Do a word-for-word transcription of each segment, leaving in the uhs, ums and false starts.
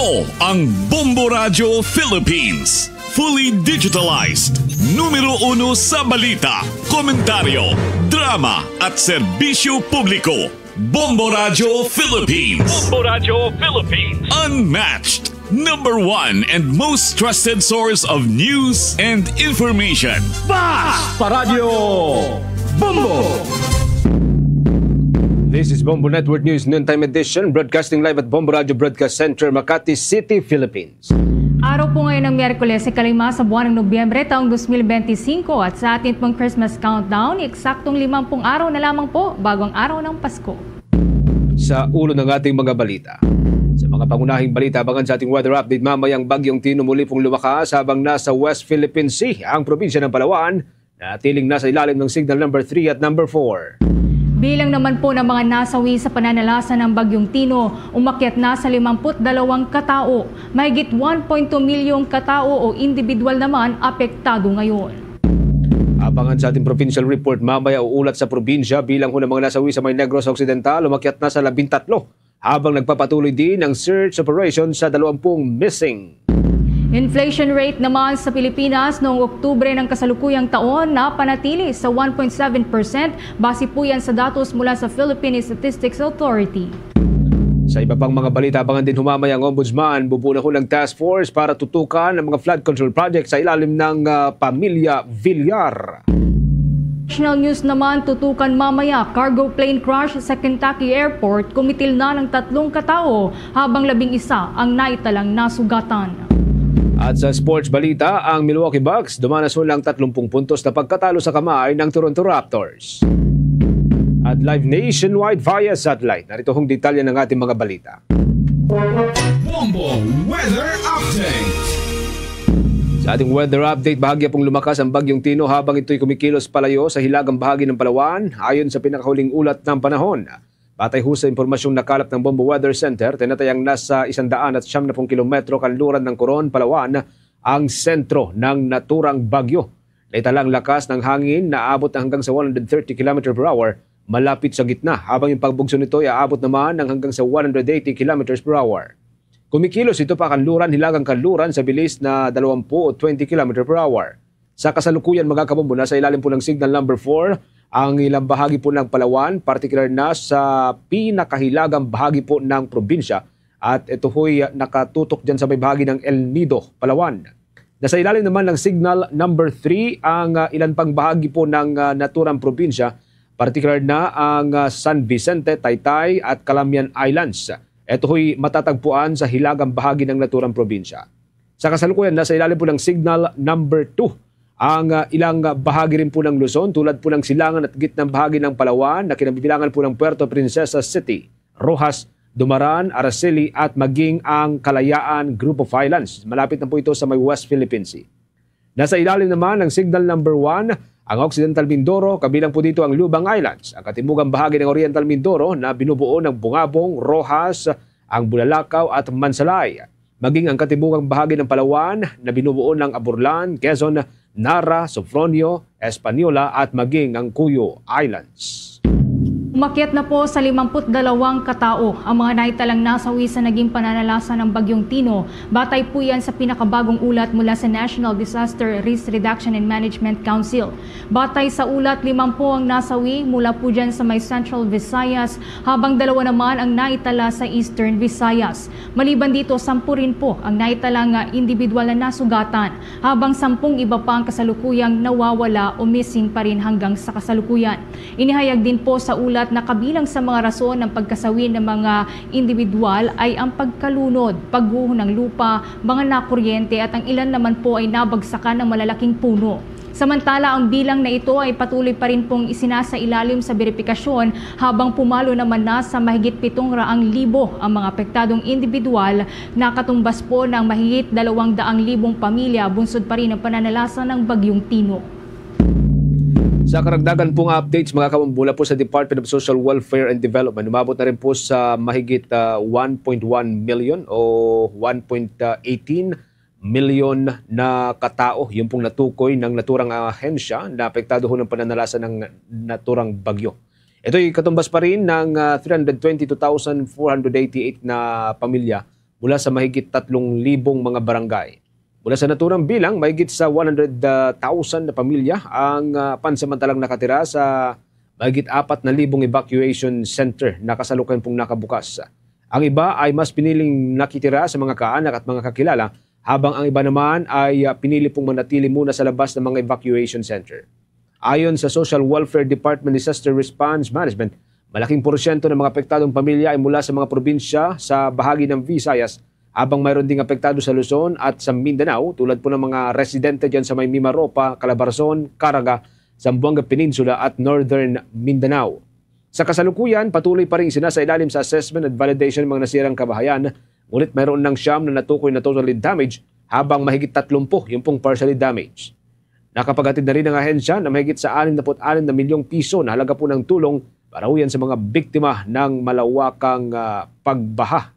O ang Bombo Radyo Philippines. Fully digitalized. Numero uno sa balita, komentaryo, drama, at serbisyo publiko. Bombo Radyo Philippines. Bombo Radyo Philippines. Unmatched. Number one and most trusted source of news and information. Basta Radyo Bombo! This is Bombo Network News Noontime Edition, broadcasting live at Bombo Radyo Broadcast Center, Makati City, Philippines. Araw po ngayon ng Miyerkules, ikalima sa buwan ng Nobyembre, taong dos mil benti singko, at sa atin pong Christmas countdown, eksaktong limampung araw na lamang po bago ang araw ng Pasko. Sa ulo ng ating mga balita. Sa mga pangunahing balita, abangan sa ating weather update mamaya ang Bagyong Tino muli pong lumakas habang nasa West Philippine Sea ang probinsya ng Palawan, natiling nasa ilalim ng signal number three at number four. Bilang naman po ng mga nasawi sa pananalasa ng Bagyong Tino, umakyat na sa limamput dalawang katao. Mahigit one point two milyong katao o individual naman apektado ngayon. Abangan sa ating provincial report mamaya, uulat sa probinsya bilang ho ng mga nasawi sa may Negros Occidental, umakyat na sa labintatlo, habang nagpapatuloy din ang search operation sa dalawampung missing. Inflation rate naman sa Pilipinas noong Oktubre ng kasalukuyang taon napanatili sa one point seven percent, base po yan sa datos mula sa Philippine Statistics Authority. Sa iba pang mga balita, abangan din humamay ang Ombudsman. Bubuo na ho ng task force para tutukan ang mga flood control project sa ilalim ng, ah, Pamilya Villar. National news naman, tutukan mamaya, cargo plane crash sa Kentucky Airport, kumitil na ng tatlong katao habang labing isa ang naitalang nasugatan. At sa sports balita, ang Milwaukee Bucks dumanas ho ng tatlumpung puntos na pagkatalo sa kamay ng Toronto Raptors. At live nationwide via satellite. Narito hong detalye ng ating mga balita. Bombo Weather Update. Sa ating weather update, bahagya pong lumakas ang Bagyong Tino habang ito'y kumikilos palayo sa hilagang bahagi ng Palawan, ayon sa pinakahuling ulat ng panahon. Batay ho sa impormasyong nakalap ng Bombo Weather Center, tinatayang nasa isang daan at siyam na pung kilometro kanluran ng Coron, Palawan, ang sentro ng naturang bagyo. Naitalang lakas ng hangin na aabot na hanggang sa one hundred thirty kilometer per hour malapit sa gitna, habang yung pagbugso nito ay aabot naman ng hanggang sa one hundred eighty kilometers per hour. Kumikilos ito pakanluran, hilagang kanluran sa bilis na dalawampu o twenty kilometer per hour. Sa kasalukuyan, mga kabombo, nasa ilalim po ng signal number four ang ilang bahagi po ng Palawan, partikular na sa pinakahilagang bahagi po ng probinsya, at ito ho'y nakatutok dyan sa may bahagi ng El Nido, Palawan. Nasa ilalim naman ng signal number three ang, ah, ilan pang bahagi po ng, ah, naturang probinsya, partikular na ang, ah, San Vicente, Taytay at Calamian Islands. Ito ho'y matatagpuan sa hilagang bahagi ng naturang probinsya. Sa kasalukuyan, nasa ilalim po ng signal number two ang, ah, ilang, ah, bahagi rin po ng Luzon, tulad po ng silangan at gitnang bahagi ng Palawan na kinabibilangan po ng Puerto Princesa City, Roxas, Dumaran, Araceli at maging ang Kalayaan Group of Islands. Malapit na po ito sa may West Philippine Sea. Nasa ilalim naman ng signal number one ang Occidental Mindoro, kabilang po dito ang Lubang Islands, ang katimugang bahagi ng Oriental Mindoro na binubuo ng Bungabong, Roxas, ang Bulalakaw at Mansalay, maging ang katimugang bahagi ng Palawan na binubuo ng Aburlan, Quezon, Nara, Sofronio, Española at maging ang Cuyo Islands. Umakyat na po sa limamput dalawang katao ang mga naitalang nasawi sa naging pananalasa ng Bagyong Tino. Batay po yan sa pinakabagong ulat mula sa National Disaster Risk Reduction and Management Council. Batay sa ulat, limampu ang nasawi mula po dyan sa may Central Visayas, habang dalawa naman ang naitala sa Eastern Visayas. Maliban dito, sampu rin po ang naitala nga individual na nasugatan, habang sampung iba pa ang kasalukuyang nawawala o missing pa rin hanggang sa kasalukuyan. Inihayag din po sa ulat na kabilang sa mga rason ng pagkasawi ng mga individual ay ang pagkalunod, pagguho ng lupa, mga nakuryente at ang ilan naman po ay nabagsakan ng malalaking puno. Samantala, ang bilang na ito ay patuloy pa rin pong isinasailalim sa beripikasyon, habang pumalo naman na sa mahigit pitong raang libo ang mga apektadong individual. Nakatumbas po ng mahigit dalawang daang libong pamilya bunsod pa rin ang pananalasa ng Bagyong Tino. Sa karagdagan pong updates, mga kabombo, mula po sa Department of Social Welfare and Development, umabot na rin po sa mahigit, ah, one point one million o one point eighteen million na katao yung pong natukoy ng naturang ahensya na apektado ho ng pananalasa ng naturang bagyo. Ito'y katumbas pa rin ng, ah, three hundred twenty-two thousand four hundred eighty-eight na pamilya mula sa mahigit tatlong libong mga barangay. Mula sa naturang bilang, mahigit sa one hundred thousand na pamilya ang, ah, pansamantalang nakatira sa mahigit apat na libong evacuation center na kasalukuyan pong nakabukas. Ang iba ay mas piniling nakitira sa mga kaanak at mga kakilala, habang ang iba naman ay, ah, pinili pong manatili muna sa labas ng mga evacuation center. Ayon sa Social Welfare Department Disaster Response Management, malaking porsyento ng mga apektadong pamilya ay mula sa mga probinsya sa bahagi ng Visayas, habang mayroon ding apektado sa Luzon at sa Mindanao, tulad po ng mga residente dyan sa may Mimaropa, Calabarzon, Caraga, Zamboanga Peninsula at Northern Mindanao. Sa kasalukuyan, patuloy pa rin sinasailalim sa assessment at validation ng mga nasirang kabahayan, ngunit mayroon ng siyam na natukoy na totally damaged, habang mahigit tatlumpu yung pong partially damaged. Nakapaghatid na rin ang ahensya ng mahigit sa anim na pu't anim na milyong piso na halaga po ng tulong para huyan sa mga biktima ng malawakang, ah, pagbaha.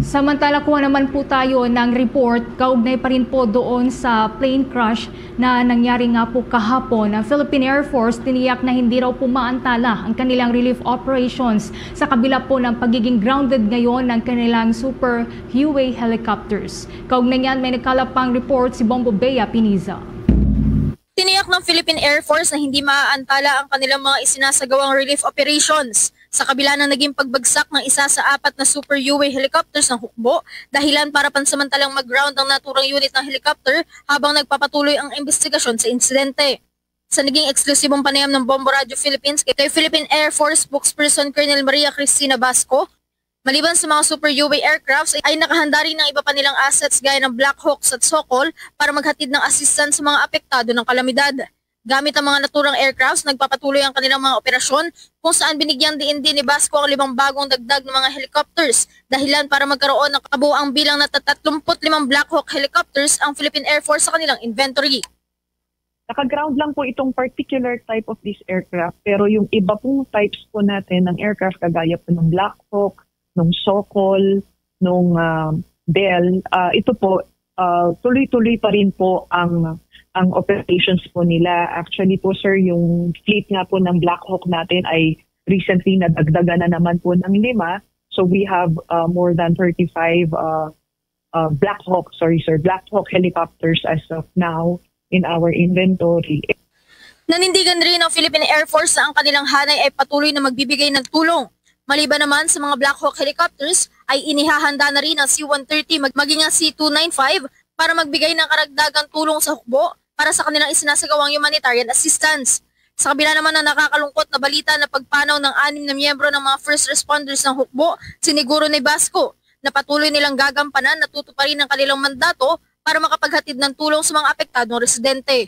Samantala, kuha naman po tayo ng report kaugnay pa rin po doon sa plane crash na nangyari nga po kahapon. Ang Philippine Air Force tiniyak na hindi raw po maantala ang kanilang relief operations sa kabila po ng pagiging grounded ngayon ng kanilang Super Huey helicopters. Kaugnay niyan, may nagkalap pang report si Bombo Bea Piniza. Tiniyak ng Philippine Air Force na hindi maaantala ang kanilang mga isinasagawang relief operations sa kabila ng naging pagbagsak ng isa sa apat na Super Huey helicopters ng hukbo, dahilan para pansamantalang mag-ground ang naturang unit ng helicopter habang nagpapatuloy ang investigasyon sa insidente. Sa naging eksklusibong panayam ng Bombo Radio Philippines kay, kay Philippine Air Force spokesperson Colonel Maria Cristina Basco, maliban sa mga Super Huey aircrafts, ay nakahanda rin ang iba pa nilang assets gaya ng Black Hawks at Sokol para maghatid ng assistance sa mga apektado ng kalamidad. Gamit ang mga naturang aircrafts, nagpapatuloy ang kanilang mga operasyon, kung saan binigyang diin din ni Basco ang limang bagong dagdag ng mga helicopters, dahilan para magkaroon ng kabuang bilang na tatlumpu't limang Black Hawk helicopters ang Philippine Air Force sa kanilang inventory. Naka-ground lang po itong particular type of this aircraft, pero yung iba pong types po natin ng aircraft, kagaya po ng Black Hawk, ng Sokol, ng, ah, Bell, ah, ito po, ah, tuloy-tuloy pa rin po ang, ang operations po nila. Actually po, sir, yung fleet nga po ng Black Hawk natin ay recently nadagdagan na naman po ng lima. So we have, ah, more than thirty-five, ah, ah, Black Hawk, sorry, sir, Black Hawk helicopters as of now in our inventory. Nanindigan rin ang Philippine Air Force na ang kanilang hanay ay patuloy na magbibigay ng tulong. Maliban naman sa mga Black Hawk helicopters, ay inihahanda na rin ang C one thirty mag-, maging ang C two ninety-five para magbigay ng karagdagang tulong sa hukbo para sa kanilang isinasagawang humanitarian assistance. Sa kabila naman ng nakakalungkot na balita na pagpanaw ng anim na miyembro ng mga first responders ng hukbo, siniguro ni Basco na patuloy nilang gagampanan na tutuparin ang kanilang mandato para makapaghatid ng tulong sa mga apektadong residente.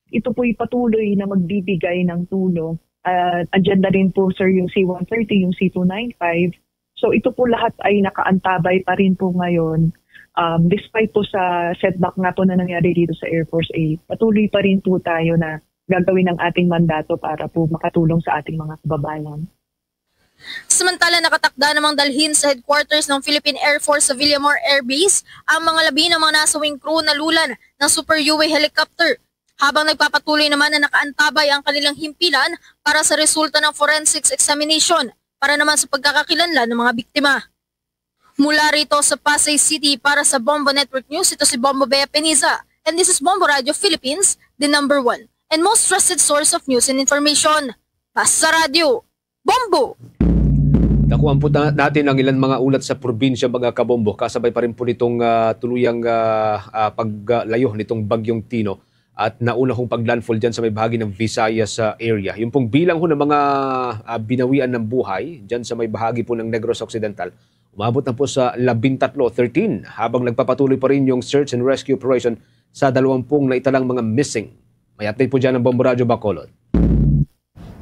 Ito po'y patuloy na magbibigay ng tulong. Ah, andyan na rin po, sir, yung C one thirty, yung C two ninety-five. So, ito po lahat ay nakaantabay pa rin po ngayon. Um, despite po sa setback nga po na nangyari dito sa Air Force A, patuloy pa rin po tayo na gagawin ang ating mandato para po makatulong sa ating mga kababayan. Samantala, nakatakda namang dalhin sa headquarters ng Philippine Air Force sa Villamor Air Base ang mga labi ng mga nasawing crew na lulan ng Super Huey helicopter, habang nagpapatuloy naman na nakaantabay ang kanilang himpilan para sa resulta ng forensics examination para naman sa pagkakakilanlan ng mga biktima. Mula rito sa Pasay City para sa Bombo Network News, ito si Bombo Bea Peniza, and this is Bombo Radio Philippines, the number one and most trusted source of news and information. Basta Radyo, Bombo! Dakuan po ta-, natin ang ilang mga ulat sa probinsya, mga kabombo, kasabay pa rin po nitong, ah, tuluyang, ah, ah, paglayo nitong Bagyong Tino at nauna hong paglandfall dyan sa may bahagi ng Visayas, ah, area. Yung pong bilang ho ng mga, ah, binawian ng buhay dyan sa may bahagi po ng Negros Occidental, umabot na po sa labintatlo, thirteen, habang nagpapatuloy pa rin yung search and rescue operation sa dalawampung naitalang mga missing. May update po dyan ang Bombo Radyo Bacolod.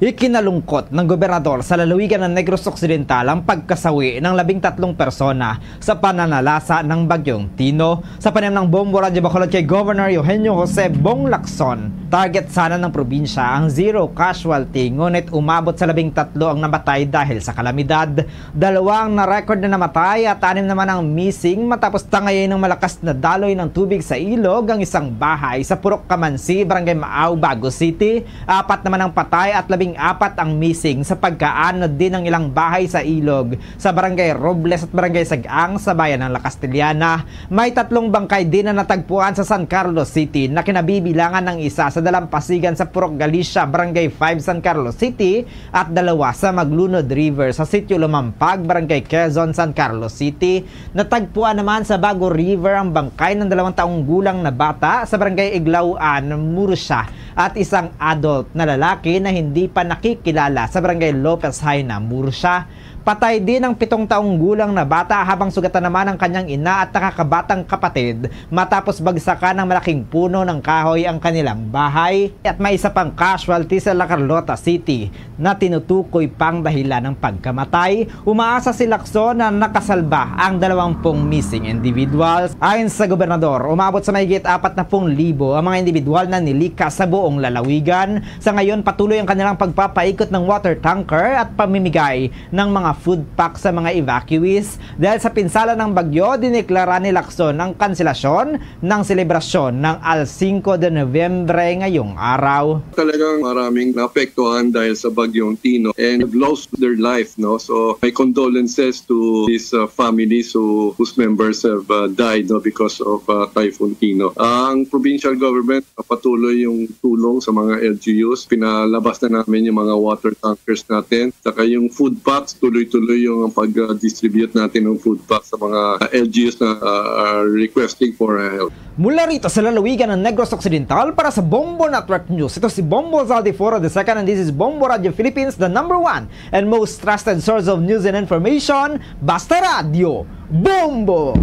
Ikinalungkot ng gobernador sa lalawigan ng Negros Occidental ang pagkasawi ng labing tatlong persona sa pananalasa ng Bagyong Tino. Sa panayam ng Bombo Radyo Bacolod kay Governor Eugenio Jose Bong Lacson, target sana ng probinsya ang zero casualty, ngunit umabot sa labing tatlo ang namatay dahil sa kalamidad. Dalawa ang na-record na namatay at anim naman ang missing matapos tangayin ng malakas na daloy ng tubig sa ilog ang isang bahay sa Purok Kamansi, Barangay Maao, Bago City. Apat naman ang patay at labing Apat ang missing sa pagkaanod din ng ilang bahay sa ilog sa Barangay Robles at Barangay Sag-ang sa bayan ng La Castellana. May tatlong bangkay din na natagpuan sa San Carlos City na kinabibilangan ng isa sa dalampasigan sa Purok Galicia, Barangay five, San Carlos City, at dalawa sa Maglunod River sa Sitio Lumampag, Barangay Quezon, San Carlos City. Natagpuan naman sa Bago River ang bangkay ng dalawang taong gulang na bata sa Barangay Iglaw-an, Murcia, at isang adult na lalaki na hindi pa nakikilala sa Barangay Lopez Jaena, Murcia. Patay din ang pitong taong gulang na bata habang sugatan naman ang kanyang ina at nakakabatang kapatid matapos bagsakan ng malaking puno ng kahoy ang kanilang bahay. At may isa pang casualty sa La Carlota City na tinutukoy pang dahilan ng pagkamatay. Umaasa si Lacson na nakasalba ang dalawampung missing individuals. Ayon sa gobernador, umabot sa mahigit apat na pung libo ang mga individual na nilikas sa buong lalawigan. Sa ngayon, patuloy ang kanilang pagpapaikot ng water tanker at pamimigay ng mga food pack sa mga evacuees. Dahil sa pinsala ng bagyo, dineklara ni Lacson ang kanselasyon ng selebrasyon ng Al Cinco de Noviembre ngayong araw. Talagang maraming naapektuhan dahil sa Bagyong Tino and have lost their life, no? So, my condolences to these uh, families who, whose members have uh, died, no, because of uh, Typhoon Tino. Ang provincial government, uh, patuloy yung tulong sa mga L G Us. Pinalabas na namin yung mga water tankers natin. Saka yung food packs, tuloy-tuloy yung pag-distribute natin ng food packs sa mga uh, L G Us na uh, are requesting for uh, help. Mula rito sa lalawigan ng Negros Occidental, para sa Bombo Network News, ito si Bombo Zaldi Foro the second, and this is Bombo Radio Philippines, the number one and most trusted source of news and information. Basta Radyo, Bombo!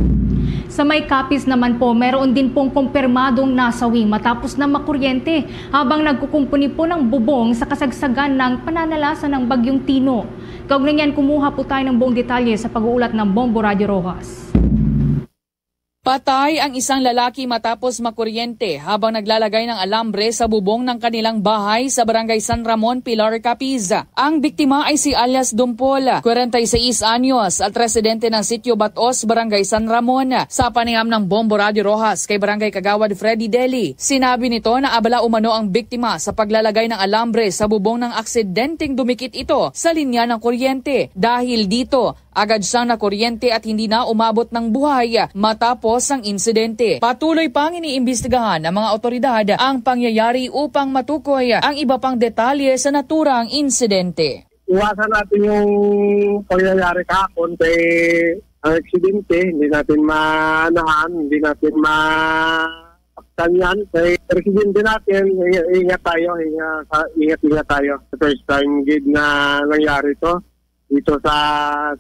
Sa may Capiz naman po, meron din pong kumpirmadong nasawi matapos na makuryente habang nagkukumpuni po ng bubong sa kasagsagan ng pananalasa ng Bagyong Tino. Kaugnay niyan, kumuha po tayo ng buong detalye sa pag-uulat ng Bombo Radio Roxas. Patay ang isang lalaki matapos makuryente habang naglalagay ng alambre sa bubong ng kanilang bahay sa Barangay San Ramon, Pilar, Capiz. Ang biktima ay si alias Dumpol, kwarenta y seis anyos, at residente ng Sitio Batos, Barangay San Ramon. Sa panayam ng Bombo Radio Roxas kay Barangay Kagawad Freddy Deli, sinabi nito na abala umano ang biktima sa paglalagay ng alambre sa bubong nang aksidenteng dumikit ito sa linya ng kuryente. Dahil dito, agad siyang nakuryente at hindi na umabot ng buhay matapos ang insidente. Patuloy pang iniimbestigahan ng mga awtoridad ang pangyayari upang matukoy ang iba pang detalye sa naturang insidente. Iwasan natin yung pangyayari kahapon kay ang aksidente, hindi natin maanahan, hindi natin ma yan, kay presidente natin, ingat tayo, ingat-ingat tayo. First time gid na nangyari to dito sa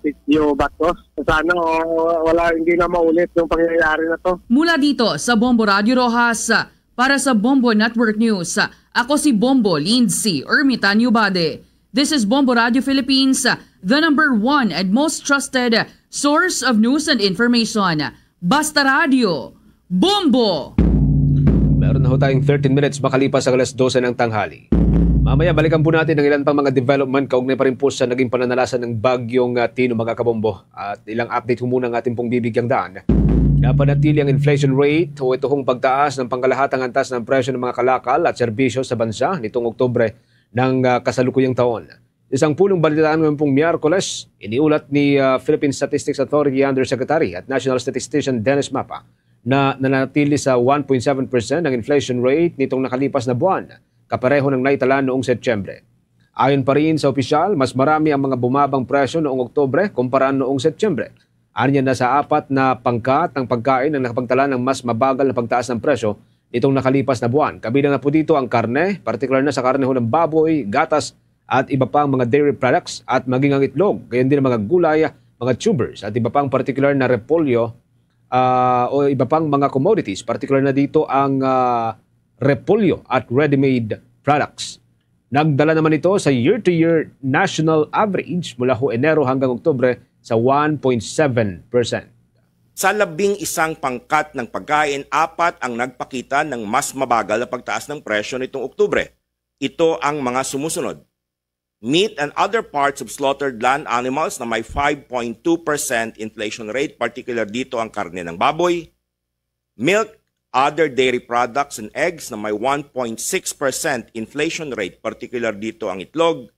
Sitio Batos. Sana oh, wala, hindi na maulit yung pangyayari na to. Mula dito sa Bombo Radio Roxas, para sa Bombo Network News, ako si Bombo Lindsay Ermitanio Bade. This is Bombo Radio Philippines, the number one and most trusted source of news and information. Basta Radyo, Bombo! Meron na ho tayong thirteen minutes makalipas ang alas dose ng tanghali. Mamaya, balikan po natin ang ilan pang mga development kaugnay pa rin po sa naging pananalasa ng Bagyong ah, Tino, mga kabombo. At ilang update ho muna ang ating pong bibigyang daan. Napanatili ang inflation rate o ito hong pagtaas ng pangkalahatang antas ng presyo ng mga kalakal at serbisyo sa bansa nitong Oktubre ng ah, kasalukuyang taon. Isang pulong balitaan ngayon pong Miyerkules, iniulat ni ah, Philippine Statistics Authority Undersecretary at National Statistician Dennis Mapa na nanatili sa one point seven percent ang inflation rate nitong nakalipas na buwan, kapareho ng naitala noong Setyembre. Ayon pa rin sa opisyal, mas marami ang mga bumabang presyo noong Oktubre kumpara noong Setyembre. Anya, nasa apat na pangkat ang pagkain ang nakapagtala ng mas mabagal na pagtaas ng presyo nitong nakalipas na buwan. Kabilang na po dito ang karne, partikular na sa karne ho ng baboy, gatas, at iba pang mga dairy products at maging ang itlog, gayon din ang mga gulay, mga tubers at iba pang partikular na repolyo ah, o iba pang mga commodities, partikular na dito ang ah, repolyo at ready-made products. Nagdala naman ito sa year-to-year national average mula ho Enero hanggang Oktubre sa one point seven percent. Sa labing isang pangkat ng pagkain, apat ang nagpakita ng mas mabagal na pagtaas ng presyo nitong Oktubre. Ito ang mga sumusunod: meat and other parts of slaughtered land animals na may five point two percent inflation rate, particular dito ang karne ng baboy, milk, other dairy products and eggs na may one point six percent inflation rate, particular dito ang itlog,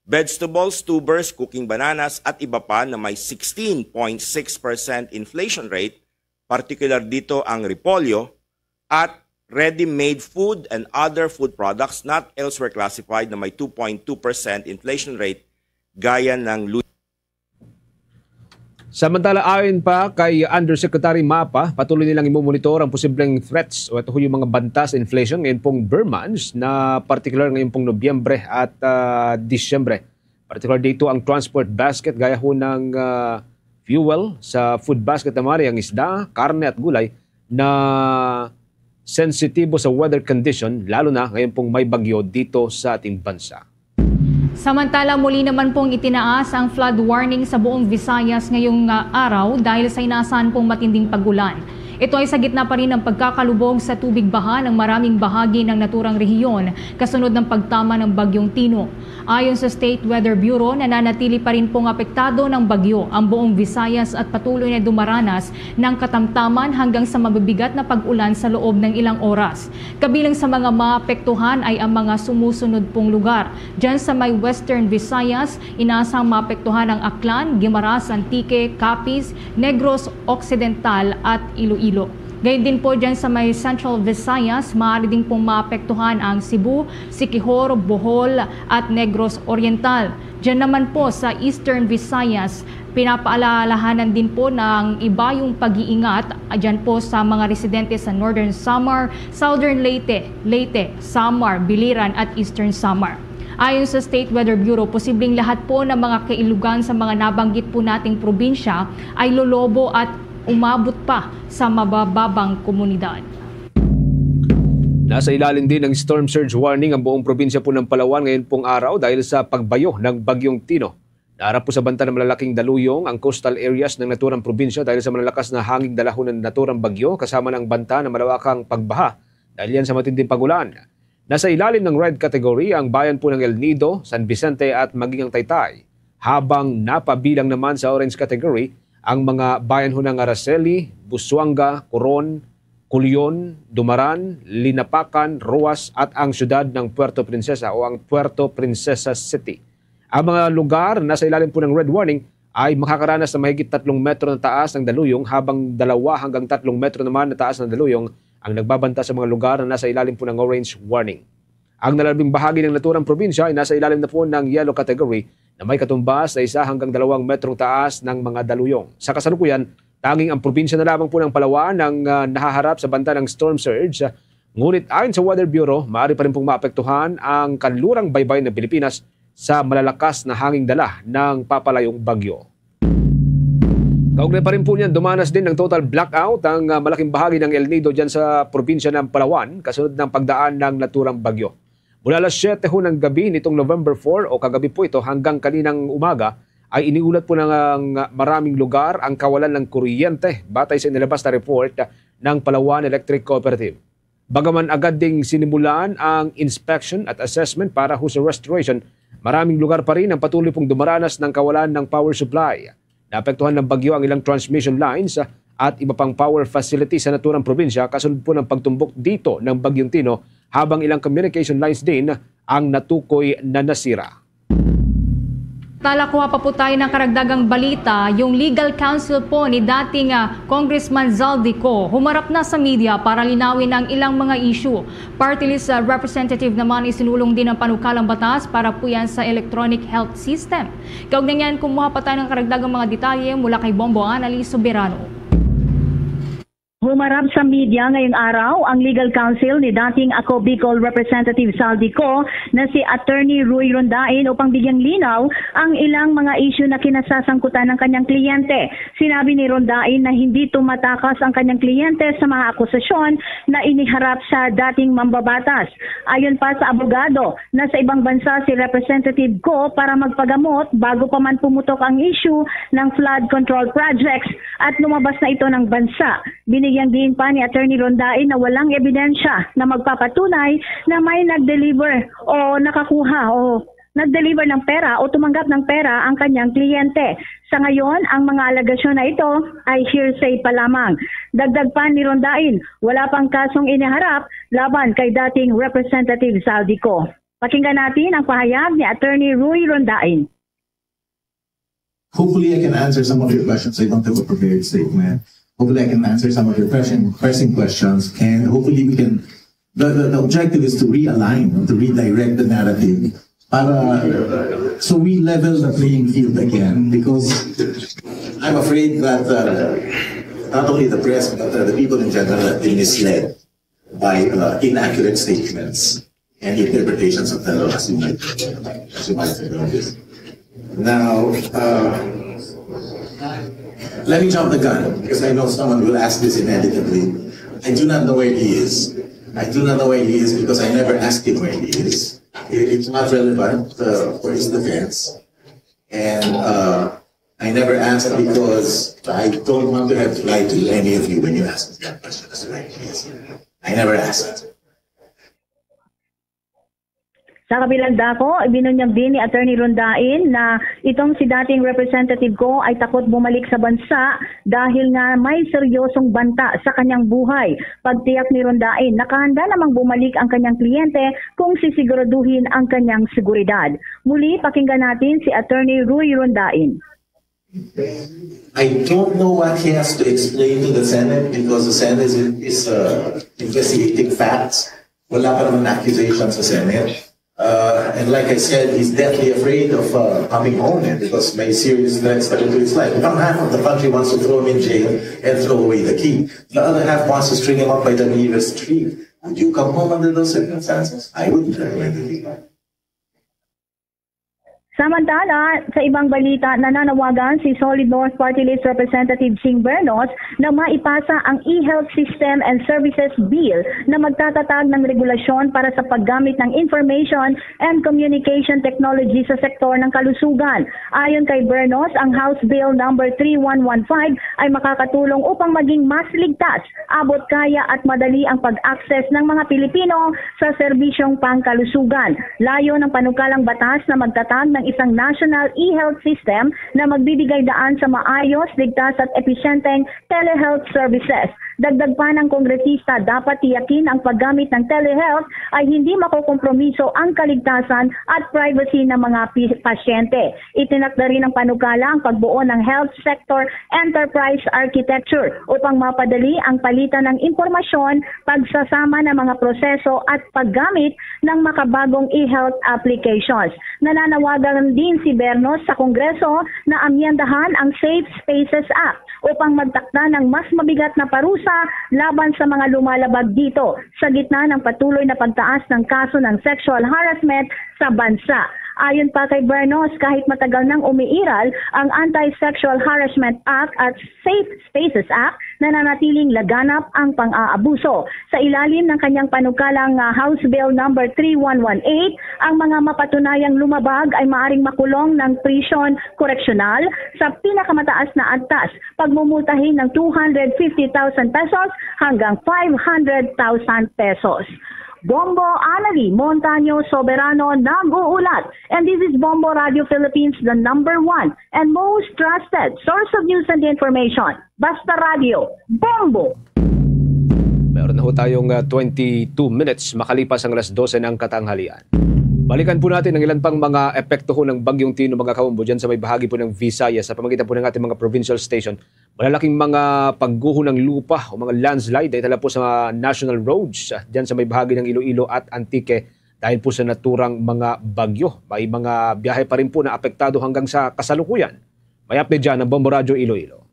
vegetables, tubers, cooking bananas at iba pa na may sixteen point six percent inflation rate, particular dito ang repolyo, at ready-made food and other food products not elsewhere classified na may two point two percent inflation rate gaya ng lu- Samantala, ayon pa kay Undersecretary Mapa, patuloy nilang imumonitor ang posibleng threats o ito yung mga banta sa inflation ngayon pong Ber months na particular ngayon pong Nobyembre at ah, Disyembre. Particular dito ang transport basket gaya ho ng ah, fuel sa food basket naman ay ang isda, karne at gulay na sensitibo sa weather condition, lalo na ngayon pong may bagyo dito sa ating bansa. Samantala, muli naman pong itinaas ang flood warning sa buong Visayas ngayong ah, araw dahil sa inaasahan pong matinding pag-ulan. Ito ay sa gitna pa rin ng pagkakalubog sa tubig baha ng maraming bahagi ng naturang rehiyon kasunod ng pagtama ng Bagyong Tino. Ayon sa State Weather Bureau, nananatili pa rin pong apektado ng bagyo ang buong Visayas at patuloy na dumaranas ng katamtaman hanggang sa mabibigat na pag-ulan sa loob ng ilang oras. Kabilang sa mga maapektuhan ay ang mga sumusunod pong lugar. Diyan sa may Western Visayas, inasang maapektuhan ang Aklan, Guimaras, Antique, Capiz, Negros Occidental at Iloilo. Gayon din po dyan sa may Central Visayas, maaari din pong maapektuhan ang Cebu, Siquijor, Bohol at Negros Oriental. Dyan naman po sa Eastern Visayas, pinapaalalahanan din po ng iba yung pag-iingat dyan po sa mga residente sa Northern Samar, Southern Leyte, Leyte, Samar, Biliran at Eastern Samar. Ayon sa State Weather Bureau, posibleng lahat po ng mga kailugan sa mga nabanggit po nating probinsya ay lolobo at umabot pa sa mabababang komunidad. Nasa ilalim din ng storm surge warning ang buong probinsya po ng Palawan ngayon pong araw dahil sa pagbayo ng Bagyong Tino. Naharap po sa banta ng malalaking daluyong ang coastal areas ng naturang probinsya dahil sa malalakas na hanging dala ho ng naturang bagyo kasama ng banta ng malawakang pagbaha dahil yan sa matinding pag-ulan. Nasa ilalim ng red category ang bayan po ng El Nido, San Vicente at maging ang Taytay, habang napabilang naman sa orange category ang mga bayan ho ng Araceli, Busuanga, Coron, Culion, Dumaran, Linapacan, Roxas at ang siyudad ng Puerto Princesa o ang Puerto Princesa City. Ang mga lugar na nasa ilalim po ng red warning ay makakaranas ng mahigit tatlong metro na taas ng daluyong habang dalawa hanggang tatlong metro naman na taas ng daluyong ang nagbabanta sa mga lugar na nasa ilalim po ng orange warning. Ang nalalabing bahagi ng naturang probinsya ay nasa ilalim na po ng yellow category na may katumbas sa isa hanggang dalawang metrong taas ng mga daluyong. Sa kasalukuyan, tanging ang probinsya na lamang po ng Palawan ang ah, nahaharap sa banta ng storm surge. Ngunit ayon sa Weather Bureau, maaari pa rin pong maapektuhan ang kanlurang baybayin ng Pilipinas sa malalakas na hanging dala ng papalayong bagyo. Kaugnay pa rin po niyan, dumanas din ng total blackout ang ah, malaking bahagi ng El Nido dyan sa probinsya ng Palawan kasunod ng pagdaan ng naturang bagyo. Mula alas siyete ho ng gabi nitong November four o kagabi po ito hanggang kaninang umaga ay iniulat po ng ah, maraming lugar ang kawalan ng kuryente batay sa inilabas na report ng Palawan Electric Cooperative. Bagaman agad ding sinimulan ang inspection at assessment para ho sa restoration, maraming lugar pa rin ang patuloy pong dumaranas ng kawalan ng power supply. Naapektuhan ng bagyo ang ilang transmission lines at iba pang power facilities sa naturang probinsya kasunod po ng pagtumbok dito ng Bagyong Tino, habang ilang communication lines din ang natukoy na nasira. Tala, kuha pa po tayo ng karagdagang balita. Yung legal counsel po ni dating ah, Congressman Zaldy Co humarap na sa media para linawin ang ilang mga issue. Party list ah, representative naman isinulong din ang panukalang batas para po yan sa electronic health system. Kaugnay niyan, kumuha pa tayo ng karagdagang mga detalye mula kay Bombo Annalise Soberano. Humarap sa media ngayong araw ang legal counsel ni dating Ako Bicol Representative Zaldy Co na si Attorney Roy Rondain upang bigyang linaw ang ilang mga isyu na kinasasangkutan ng kanyang kliyente. Sinabi ni Rondain na hindi tumatakas ang kanyang kliyente sa mga akusasyon na iniharap sa dating mambabatas. Ayon pa sa abogado, nasa ibang bansa si Representative Co para magpagamot bago pa man pumutok ang isyu ng flood control projects at lumabas na ito ng bansa. Binigyang diin pa ni Attorney Rondain na walang ebidensya na magpapatunay na may nag-deliver o nakakuha o nag-deliver ng pera o tumanggap ng pera ang kanyang kliyente. Sa ngayon, ang mga alegasyon na ito ay hearsay pa lamang. Dagdag pa ni Rondain, wala pang kasong iniharap laban kay dating Representative Zaldy Co. Pakinggan natin ang pahayag ni Attorney Rui Rondain. Hopefully, I can answer some of your questions. I don't have a prepared statement. Hopefully, I can answer some of your pressing, pressing questions. And hopefully, we can. The, the, the objective is to realign, to redirect the narrative. Para, so we level the playing field again because I'm afraid that uh, not only the press but uh, the people in general have been misled by uh, inaccurate statements and interpretations of the law, as you might, as you might have noticed. Now, uh, let me jump the gun because I know someone will ask this inevitably. I do not know where he is. I do not know where he is because I never asked him where he is. It- It's not relevant uh, for his defense. And uh, I never asked because I don't want to have to lie to any of you when you ask me that question. That's why I asked. I never asked. Sa kabilang dako, ibinunyag din ni Attorney Rondain na itong si dating Representative Co ay takot bumalik sa bansa dahil nga may seryosong banta sa kanyang buhay. Pagtiyak ni Rondain, nakahanda namang bumalik ang kanyang kliyente kung sisiguraduhin ang kanyang seguridad. Muli, pakinggan natin si Attorney Rui Rondain. I don't know what he has to explain to the Senate because the Senate is, is uh, investigating facts. Wala pa naman accusation sa Senate. Uh, and like I said, he's deathly afraid of uh, coming home eh, because may serious threats na to his life. If half of the country wants to throw him in jail and throw away the key, the other half wants to string him up by the nearest tree. Would you come home under those circumstances? I wouldn't recommend it. Samantala, sa ibang balita, nananawagan si Solid North Party List Representative Ching Bernos na maipasa ang e-health system and services bill na magtatatag ng regulasyon para sa paggamit ng information and communication technology sa sektor ng kalusugan. Ayon kay Bernos, ang House Bill number three one one five ay makakatulong upang maging mas ligtas, abot kaya at madali ang pag-access ng mga Pilipino sa serbisyong pangkalusugan. Layo ng panukalang batas na magtatag ng isang national e-health system na magbibigay daan sa maayos, ligtas at episyenteng telehealth services. Dagdag pa ng kongresista, dapat tiyakin ang paggamit ng telehealth ay hindi makokompromiso ang kaligtasan at privacy ng mga pi- pasyente. Itinakda rin ng panukala ang pagbuo ng Health Sector Enterprise Architecture upang mapadali ang palitan ng impormasyon, pagsasama ng mga proseso at paggamit ng makabagong e-health applications. Nananawagan din si Bernos sa Kongreso na amyendahan ang Safe Spaces Act upang magtakda ng mas mabigat na parusa laban sa mga lumalabag dito sa gitna ng patuloy na pagtaas ng kaso ng sexual harassment sa bansa. Ayon pa kay Bernos, kahit matagal nang umiiral ang Anti-Sexual Harassment Act at Safe Spaces Act, nananatiling laganap ang pang-aabuso. Sa ilalim ng kanyang panukalang ah, House Bill number three one one eight, ang mga mapatunayang lumabag ay maaring makulong ng prisyon koreksyonal sa pinakamataas na antas, pagmumultahin ng two hundred fifty thousand pesos hanggang five hundred thousand pesos. Bombo Anali Montaño Soberano nag-uulat. And this is Bombo Radio Philippines, the number one and most trusted source of news and information. Basta Radio, Bombo! Meron na ho tayong ah, twenty-two minutes makalipas ang alas dose ng katanghalian. Balikan po natin ang ilan pang mga epekto ho ng Bagyong Tino, mga kaumbo, dyan sa may bahagi po ng Visayas sa pamagitan po ng ating mga provincial station. Malalaking mga pagguho ng lupa o mga landslide ay tala po sa national roads ah, dyan sa may bahagi ng Iloilo at Antique dahil po sa naturang mga bagyo. May mga biyahe pa rin po na apektado hanggang sa kasalukuyan. May update dyan ang Bombo Radyo Iloilo.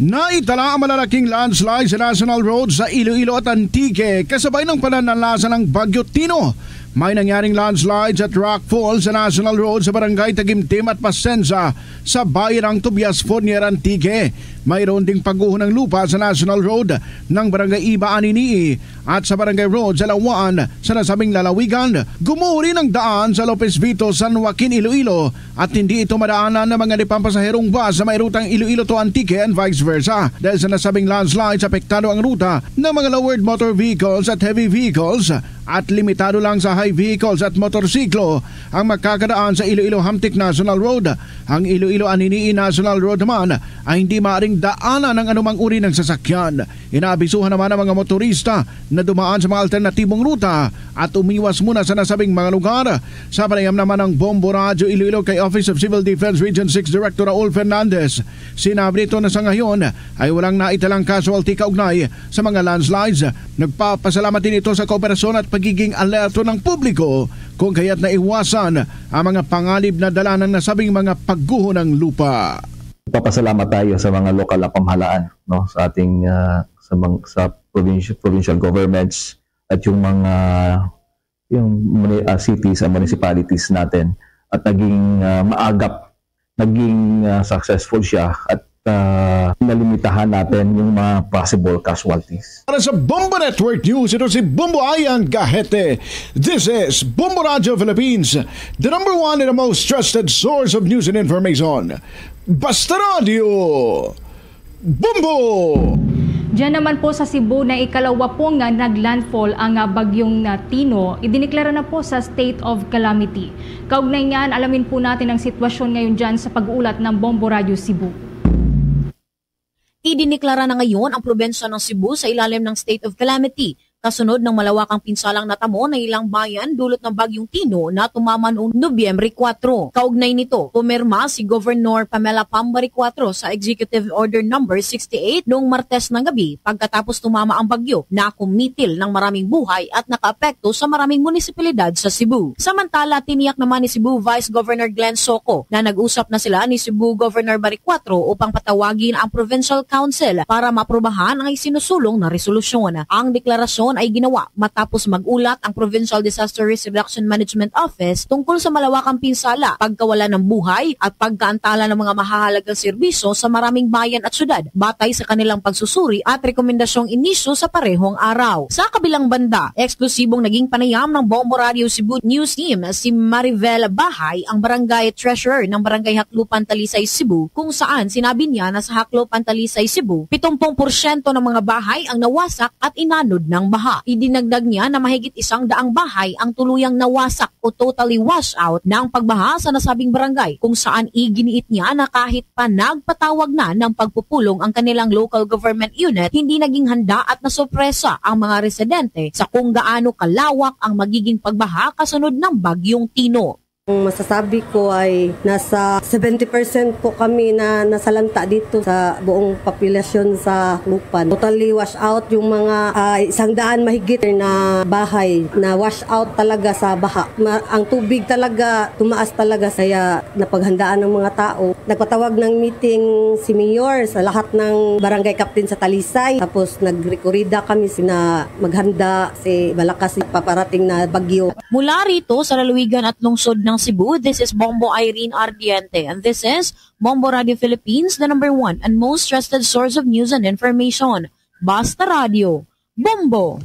Naitala ang malalaking landslide sa National Road sa Iloilo at Antique kasabay ng pananalasa ng Bagyo Tino. May nangyaring landslide at rockfall sa National Road sa barangay Tagimtim at Pasensa sa bayan ng Tobias Fornier, Antique. Mayroon ding pagguho ng lupa sa National Road ng barangay Iba Aninii at sa barangay Road sa Lawan sa nasabing lalawigan. Gumuho rin ang daan sa Lopez Vito, San Joaquin, Iloilo at hindi ito madaanan ng mga nagpapasaherong bus sa may rutang Iloilo to Antique and vice versa. Dahil sa nasabing landslides, apektado ang ruta ng mga lowered motor vehicles at heavy vehicles at limitado lang sa Ay vehicles at motorsiklo ang makakadaan sa Iloilo-Hamtic National Road. Ang Iloilo-Anini National Road naman ay hindi maaring daanan ng anumang uri ng sasakyan. Inaabisuhan naman ang mga motorista na dumaan sa mga alternatibong ruta at umiwas muna sa nasabing mga lugar. Sa panayam naman ng Bombo Radyo Iloilo kay Office of Civil Defense Region six Director Raul Fernandez, sinabi nito na sa ngayon ay walang naitalang casualty kaugnay sa mga landslides. Nagpapasalamat din ito sa kooperasyon at pagiging alerto ng publiko kung kaya't naiwasan ang mga panganib na dala ng nasabing mga pagguho ng lupa. Papasalamat tayo sa mga lokal na pamahalaan, no, sa ating, ah, sa mang-, sa provincial, provincial governments at yung mga, yung muni-, ah, cities and municipalities natin, at naging, ah, maagap, naging, ah, successful siya, at, ah, nalimitahan natin yung mga possible casualties. Para sa Bombo Network News, ito si Bombo Ayan Gahete. This is Bombo Radio Philippines, the number one and the most trusted source of news and information. Basta Radio, Bombo! Diyan naman po sa Cebu na ikalawa po nga naglandfall ang, ah, bagyong, ah, Tino, idineklara na po sa state of calamity. Kaugnay niyan, alamin po natin ang sitwasyon ngayon dyan sa pag-uulat ng Bombo Radio Cebu. Idineklara na ngayon ang probinsya ng Cebu sa ilalim ng state of calamity, kasunod ng malawakang pinsalang natamo ng ilang bayan dulot ng Bagyong Tino na tumama noong Nobyembre kuwatro. Kaugnay nito, pumirma si Governor Pamela Pambari kuwatro sa Executive Order Number sixty-eight noong Martes ng gabi pagkatapos tumama ang bagyo na kumitil ng maraming buhay at nakaapekto sa maraming munisipalidad sa Cebu. Samantala, tiniyak naman ni Cebu Vice Governor Glenn Soco na nag-usap na sila ni Cebu Governor Baricuatro upang patawagin ang Provincial Council para maaprubahan ang isinusulong na resolusyon. Ang deklarasyon ay ginawa matapos mag-ulat ang Provincial Disaster Risk Reduction Management Office tungkol sa malawakang pinsala, pagkawala ng buhay, at pagkaantala ng mga mahahalagang serbisyo sa maraming bayan at syudad, batay sa kanilang pagsusuri at rekomendasyong inisyu sa parehong araw. Sa kabilang banda, eksklusibong naging panayam ng Bombo Radio Cebu News Team si Maribel Bahay, ang barangay treasurer ng Barangay Haklopan, Talisay, Cebu, kung saan sinabi niya na sa Haklopan, Talisay, Cebu, pitumpung porsyento ng mga bahay ang nawasak at inanod ng baha. Idinagdag niya na mahigit isang daang bahay ang tuluyang nawasak o totally wash out ng pagbaha sa nasabing barangay, kung saan iginiit niya na kahit pa nagpatawag na ng pagpupulong ang kanilang local government unit, hindi naging handa at nasorpresa ang mga residente sa kung gaano kalawak ang magiging pagbaha kasunod ng Bagyong Tino. Ang masasabi ko ay nasa seventy percent po kami na nasalanta dito sa buong populasyon sa Haklopan. Totally wash out yung mga, ah, isang daan mahigit na bahay na wash out talaga sa baha. Ma-, ang tubig talaga tumaas talaga, kaya napaghandaan ng mga tao. Nagpatawag ng meeting si Mayor sa lahat ng barangay captain sa Talisay. Tapos nagrekorida kami sina maghanda si Balakas sa paparating na bagyo. Mula rito sa lalawigan at lungsod ng Cebu, this is Bombo Irene Ardiente, and this is Bombo Radio Philippines, the number one and most trusted source of news and information. Basta Radio, Bombo!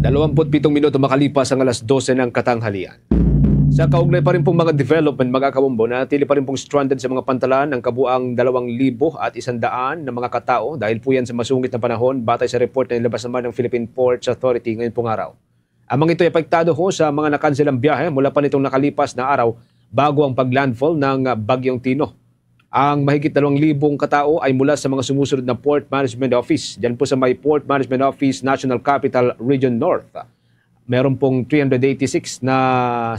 Dalawampu't pitong minuto makalipas ang alas dose ng katanghalian. Sa kaugnay pa rin pong mga development, mga kabombo, nanatili pa rin pong stranded sa mga pantalan ang kabuang dalawang libo at isang daan na mga katao dahil po yan sa masungit na panahon, batay sa report na inilabas naman ng Philippine Ports Authority ngayong pong araw. Ang mga ito ay apektado ho sa mga nakanselang biyahe mula pa nitong nakalipas na araw bago ang paglandfall ng, ah, Bagyong Tino. Ang mahigit dalawang libong katao ay mula sa mga sumusunod na Port Management Office. Diyan po sa may Port Management Office, National Capital Region North, meron pong three hundred eighty-six na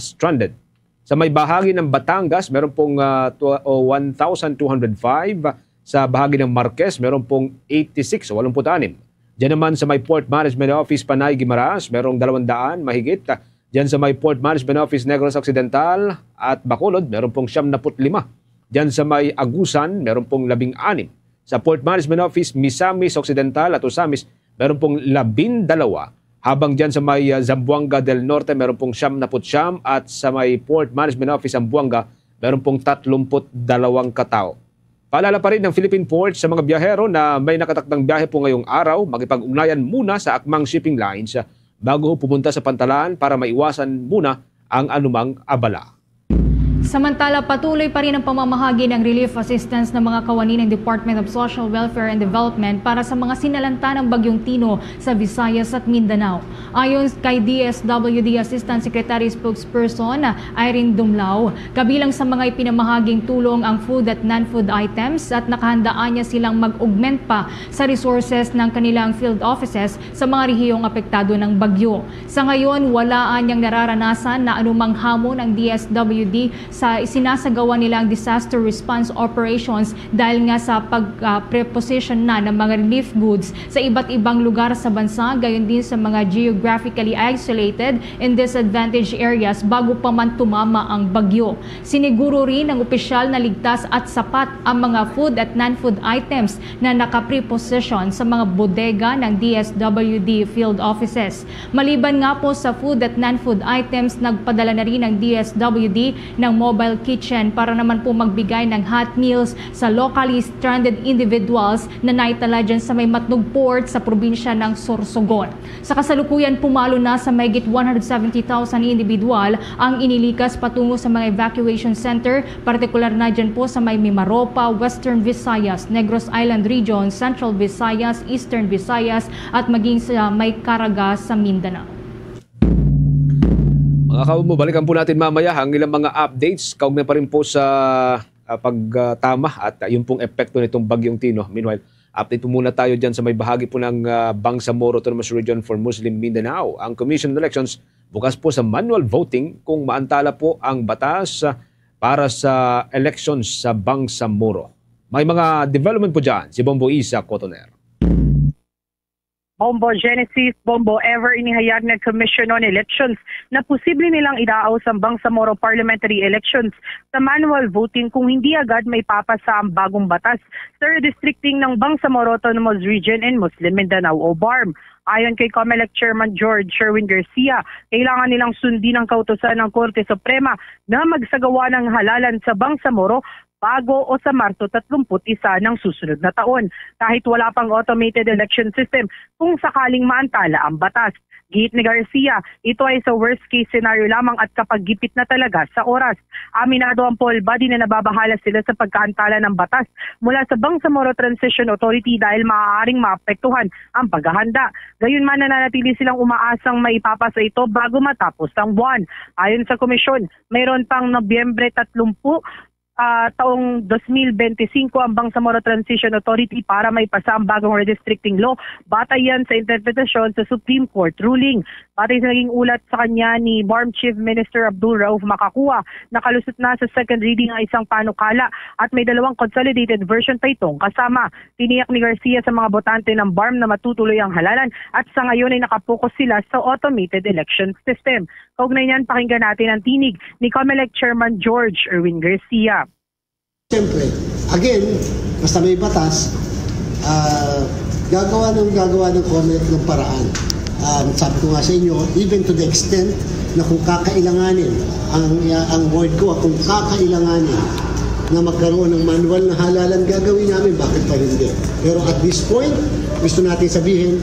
stranded. Sa may bahagi ng Batangas, meron pong, ah, tw-, o one thousand two hundred five. Sa bahagi ng Marquez, meron pong eighty-six o walumput anim. Diyan naman sa may Port Management Office, Panay, Guimaras, merong dalawang daan mahigit. Diyan sa may Port Management Office, Negros Occidental at Bacolod, meron pong siyam na put lima. Diyan sa may Agusan, meron pong labing anim. Sa Port Management Office, Misamis Occidental at Ozamiz, meron pong labindalawa. Habang diyan sa may, ah, Zamboanga del Norte, meron pong siyam na put siyam, at sa may Port Management Office, Zamboanga, meron pong tatlumput dalawang katao. Paalala pa rin ng Philippine Ports sa mga biyahero na may nakatakdang biyahe po ngayong araw, makipag-ugnayan muna sa akmang shipping lines bago pumunta sa pantalan para maiwasan muna ang anumang abala. Samantala, patuloy pa rin ang pamamahagi ng relief assistance ng mga kawani ng Department of Social Welfare and Development para sa mga sinalanta ng Bagyong Tino sa Visayas at Mindanao. Ayon kay D S W D Assistant Secretary Spokesperson Irene Dumlao, kabilang sa mga ipinamahaging tulong ang food at non-food items at nakahandaan niya silang mag-augment pa sa resources ng kanilang field offices sa mga rehiyong apektado ng bagyo. Sa ngayon, wala anyang nararanasan na anumang hamon ang D S W D sa isinasagawa nilang disaster response operations dahil nga sa pag-, ah, preposition na ng mga relief goods sa iba't ibang lugar sa bansa, gayon din sa mga geographically isolated and disadvantaged areas bago pa man tumama ang bagyo. Siniguro rin ng opisyal na ligtas at sapat ang mga food at non-food items na nakapreposition sa mga bodega ng D S W D field offices. Maliban nga po sa food at non-food items, nagpadala na rin ang D S W D ng mobile kitchen para naman po magbigay ng hot meals sa locally stranded individuals na naitala dyan sa may Matnog Port sa probinsya ng Sorsogon. Sa kasalukuyan, pumalo na sa mahigit one hundred seventy thousand individual ang inilikas patungo sa mga evacuation center, partikular na dyan po sa may Mimaropa, Western Visayas, Negros Island Region, Central Visayas, Eastern Visayas, at maging sa may Caraga sa Mindanao. Mga kaumbo, balikan po natin mamaya ang ilang mga updates kaugnay pa rin po sa ah, pagtama at ah, yung pong epekto nitong Bagyong Tino. Meanwhile, update po muna tayo dyan sa may bahagi po ng ah, Bangsamoro Autonomous Region for Muslim Mindanao. Ang Commission on Elections bukas po sa manual voting kung maantala po ang batas ah, para sa elections sa Bangsamoro. May mga development po dyan si Bombo Isa Cotoner. Bombo Genesis, Bombo Ever, inihayag ng Commission on Elections na posible nilang idaaw sa Bangsamoro Parliamentary Elections sa manual voting kung hindi agad maipapasa ang bagong batas sa redistricting ng Bangsamoro Autonomous Region and Muslim Mindanao o BARMM. Ayon kay Comelec Chairman George Sherwin Garcia, kailangan nilang sundin ang kautusan ng Korte Suprema na magsagawa ng halalan sa Bangsamoro bago o sa Marso tatlumput isa ng susunod na taon, kahit wala pang automated election system kung sakaling maantala ang batas. Giit ni Garcia, ito ay sa worst case scenario lamang at kapag gipit na talaga sa oras. Aminado ang poll body na nababahala sila sa pagkaantala ng batas mula sa Bangsamoro Transition Authority dahil maaaring maapektuhan ang paghahanda. Gayunman, nananatili silang umaasang maipapasa ito bago matapos ang buwan. Ayon sa komisyon, mayroon pang Nobyembre tatlumpu ah, taong dos mil bente singko ang Bangsamoro Transition Authority para maipasa ang bagong redistricting law. Batay yan sa interpretasyon sa Supreme Court ruling. Batay sa naging ulat sa kanya ni BARMM Chief Minister Abdul Rauf Macacua, nakalusot na sa second reading ang isang panukala at may dalawang consolidated version pa itong kasama. Tiniyak ni Garcia sa mga botante ng BARMM na matutuloy ang halalan at sa ngayon ay nakapokus sila sa automated election system. Kaugnay niyan, pakinggan natin ang tinig ni Comelec Chairman George Erwin Garcia. Siyempre, again, basta may batas, ah, gagawa ng gagawa ng Comelec ng paraan. Um, sabi ko nga sa inyo, even to the extent na kung kakailanganin ang ang word ko, kung kakailanganin na magkaroon ng manual na halalan, gagawin namin, bakit pa hindi? Pero at this point, gusto natin sabihin,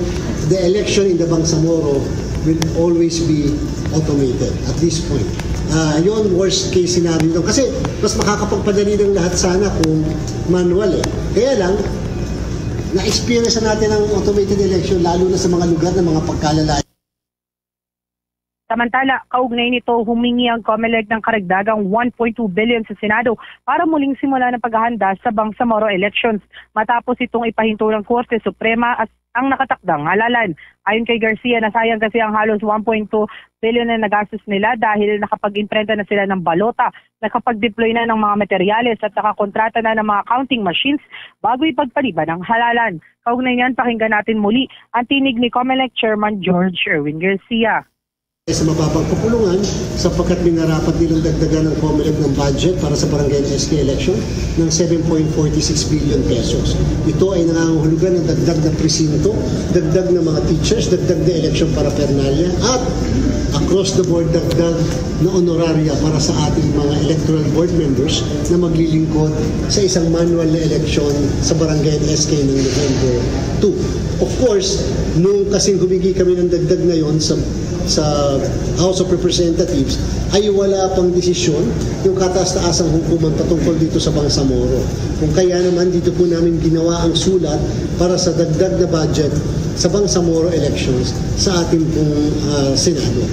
the election in the Bangsamoro will always be automated at this point. Ah, yun, worst case scenario lang. Kasi mas makakapagpadali ng lahat sana kung manual eh. Kaya lang, na-experience na natin ang automated election, lalo na sa mga lugar ng mga pagkalalayo. Samantala, kaugnay nito, humingi ang Comelec ng karagdagang one point two billion sa Senado para muling simulan ang paghahanda sa Bangsamoro elections matapos itong ipahinto ng Korte Suprema at ang nakatakdang halalan. Ayon kay Garcia, nasayang kasi ang halos one point two billion na nagastos nila dahil nakapag-imprenta na sila ng balota, nakapag-deploy na ng mga materyales at nakakontrata na ng mga counting machines bago ipagpaliban ang halalan. Kaugnay niyan, pakinggan natin muli ang tinig ni Comelec Chairman George Erwin Garcia. Sa mababang kapulungan sapagkat minarapat nilang dagdagan ang Comelec ng budget para sa barangay and S K election ng seven point forty six billion pesos. Ito ay nangangahulugan ng dagdag na presinto, dagdag na mga teachers, dagdag na election paraphernalia, at across the board dagdag na honoraria para sa ating mga electoral board members na maglilingkod sa isang manual na eleksyon sa barangay at S K ng November two. Of course, nung kasing humingi kami ng dagdag ngayon sa sa House of Representatives ay wala pang desisyon yung kataas-taasang hukuman patungkol dito sa Bangsamoro. Kung kaya naman, dito po namin ginawa ang sulat para sa dagdag na budget sa Bangsamoro elections sa atin pong, ah, Senado.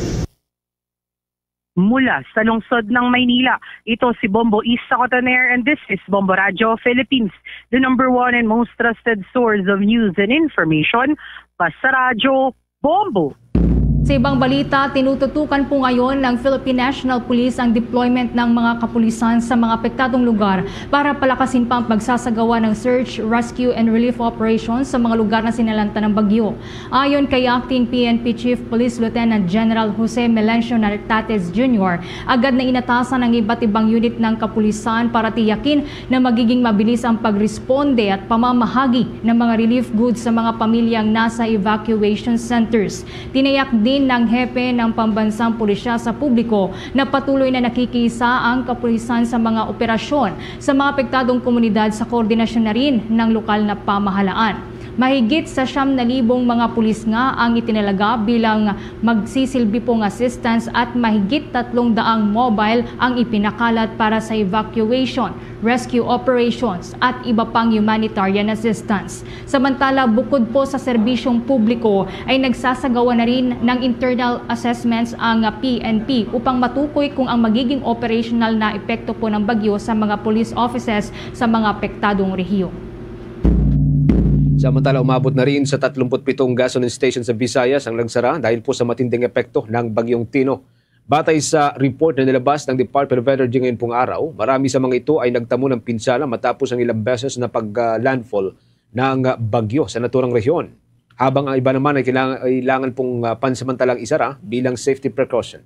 Mula sa lungsod ng Maynila, ito si Bombo Isa Cotoner and this is Bombo Radyo Philippines, the number one and most trusted source of news and information. Basta Radyo, Bombo! Sa ibang balita, tinututukan po ngayon ng Philippine National Police ang deployment ng mga kapulisan sa mga apektadong lugar para palakasin pa ang pagsasagawa ng search, rescue, and relief operations sa mga lugar na sinalanta ng bagyo. Ayon kay Acting P N P Chief Police Lieutenant General Jose Melencio Nartates Junior, agad na inatasan ang iba't ibang unit ng kapulisan para tiyakin na magiging mabilis ang pagresponde at pamamahagi ng mga relief goods sa mga pamilyang nasa evacuation centers. Tinayak din ng hepe ng pambansang pulisya sa publiko na patuloy na nakikiisa ang kapulisan sa mga operasyon sa mga apektadong komunidad sa koordinasyon na rin ng lokal na pamahalaan. Mahigit sa siyam na libong mga pulis nga ang itinalaga bilang magsisilbi pong assistance at mahigit tatlong daang mobile ang ipinakalat para sa evacuation, rescue operations at iba pang humanitarian assistance. Samantala, bukod po sa serbisyong publiko ay nagsasagawa na rin ng internal assessments ang P N P upang matukoy kung ang magiging operational na epekto po ng bagyo sa mga police offices sa mga apektadong rehiyon. Samantala, umabot na rin sa tatlumput pitong gasoline station sa Visayas ang nagsara dahil po sa matinding epekto ng Bagyong Tino. Batay sa report na nilabas ng Department of Energy ngayon pong araw, marami sa mga ito ay nagtamo ng pinsala matapos ang ilang beses na pag-landfall ng bagyo sa naturang rehiyon. Habang ang iba naman ay kailangan, kailangan pong ah, pansamantalang isara bilang safety precaution.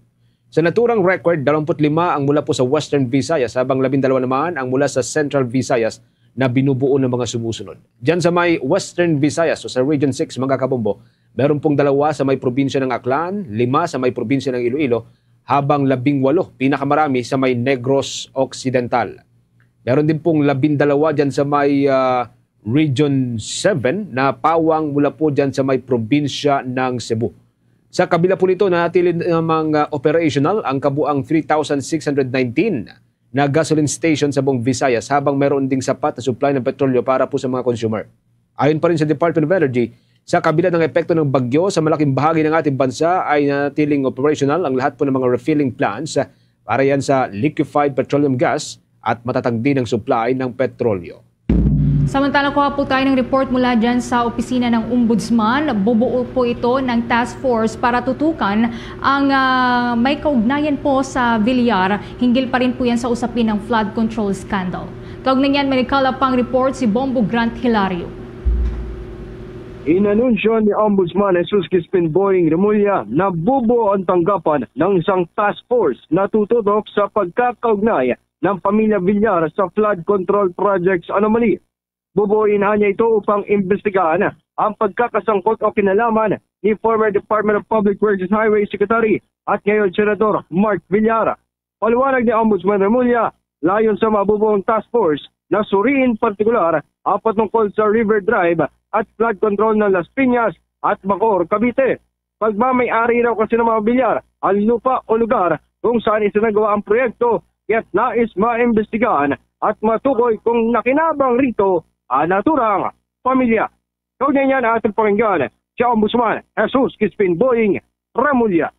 Sa naturang record, dalawampu't lima ang mula po sa Western Visayas, habang labindalawa naman ang mula sa Central Visayas na binubuo ng mga sumusunod. Diyan sa may Western Visayas o sa Region six, mga kabombo, meron pong dalawa sa may probinsya ng Aklan, lima sa may probinsya ng Iloilo, habang labing walo, pinakamarami, sa may Negros Occidental. Meron din pong labindalawa diyan sa may ah, Region seven na pawang mula po diyan sa may probinsya ng Cebu. Sa kabila po nito, nanatili namang ah, operational ang kabuang three thousand six hundred nineteen na gasoline station sa buong Visayas, habang meron ding sapat na supply ng petrolyo para po sa mga consumer. Ayon pa rin sa Department of Energy, sa kabila ng epekto ng bagyo, sa malaking bahagi ng ating bansa ay nanatiling operational ang lahat po ng mga refilling plants, ah, para yan sa liquefied petroleum gas, at matatag din ang supply ng petrolyo. Samantala, kuha po tayo ng report mula dyan sa opisina ng Ombudsman. Bubuo po ito ng task force para tutukan ang ah, may kaugnayan po sa Villar. Hinggil pa rin po yan sa usapin ng flood control scandal. Kaugnay niyan, may nagkalap pang report si Bombo Grant Hilario. Inanunsyo ni Ombudsman Jesus Crispin Boying Remulla na bubuo ang tanggapan ng isang task force na tututok sa pagkakaugnay ng pamilya Villar sa flood control projects anomaly. Bubuin niya ito upang imbestigahan ang pagkakasangkot o kinalaman ni former Department of Public Works and Highway Secretary at ngayon Senador Mark Villar. Paliwanag ni Ombudsman Remulla, layon sa mabubuong task force na suriin partikular ang patungkol sa River Drive at flood control ng Las Piñas at Bacoor, Cavite. Pagmamay-ari raw kasi ng mga Villar ang lupa o lugar kung saan isinagawa ang proyekto, kaya't nais maimbestigahan at matukoy kung nakinabang rito ang naturang pamilya. Kaugnay niyan, ating pakinggan si Ombudsman Jesus Crispin Boying Remulla.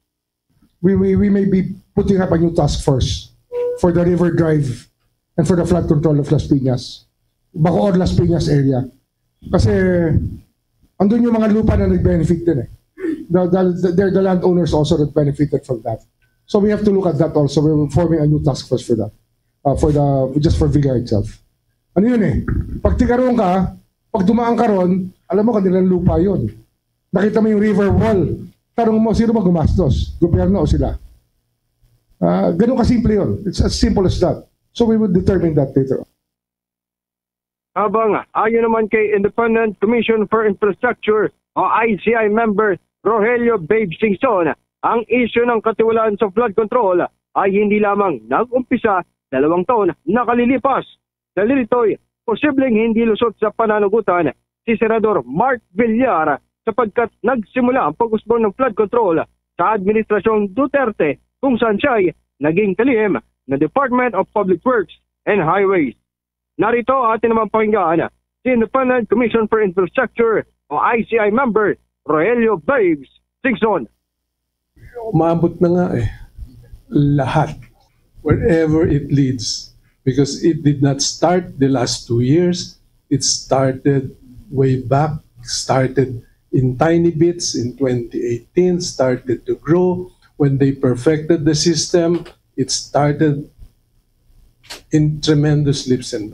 We, we, we may be putting up a new task force for the River Drive and for the flood control of Las Piñas, Bacoor, Las Piñas area. Kasi andun yung mga lupa na nag-benefit din eh. The, the, the, the landowners also that benefited from that. So we have to look at that also. We're forming a new task force for that. Uh, for the, just for Villar itself. Ano yun eh? Pag tigaron ka, pag dumaan ka ron, alam mo, kanilang lupa yun. Nakita mo yung river wall. Tanong mo, sino ba gumastos? Gobyerno o sila? Uh, ganun kasimple yun. It's as simple as that. So we will determine that later on. Habang ayon naman kay Independent Commission for Infrastructure o I C I member Rogelio Babe Singson, ang isyu ng katiwalaan sa flood control ay hindi lamang nag-umpisa dalawang taon nakalilipas. Dahil dito'y posibleng hindi lusot sa pananugutan si Senador Mark Villar sapagkat nagsimula ang pag-usbong ng flood control sa Administrasyong Duterte, kung saan siya ay naging kalihim ng Department of Public Works and Highways. Narito atin naman pakinggan si Independent Commission for Infrastructure o I C I member Rogelio Babes Singson. Umabot na nga eh. Lahat. Wherever it leads. Because it did not start the last two years. It started way back. Started in tiny bits in twenty eighteen. Started to grow. When they perfected the system, it started in tremendous leaps and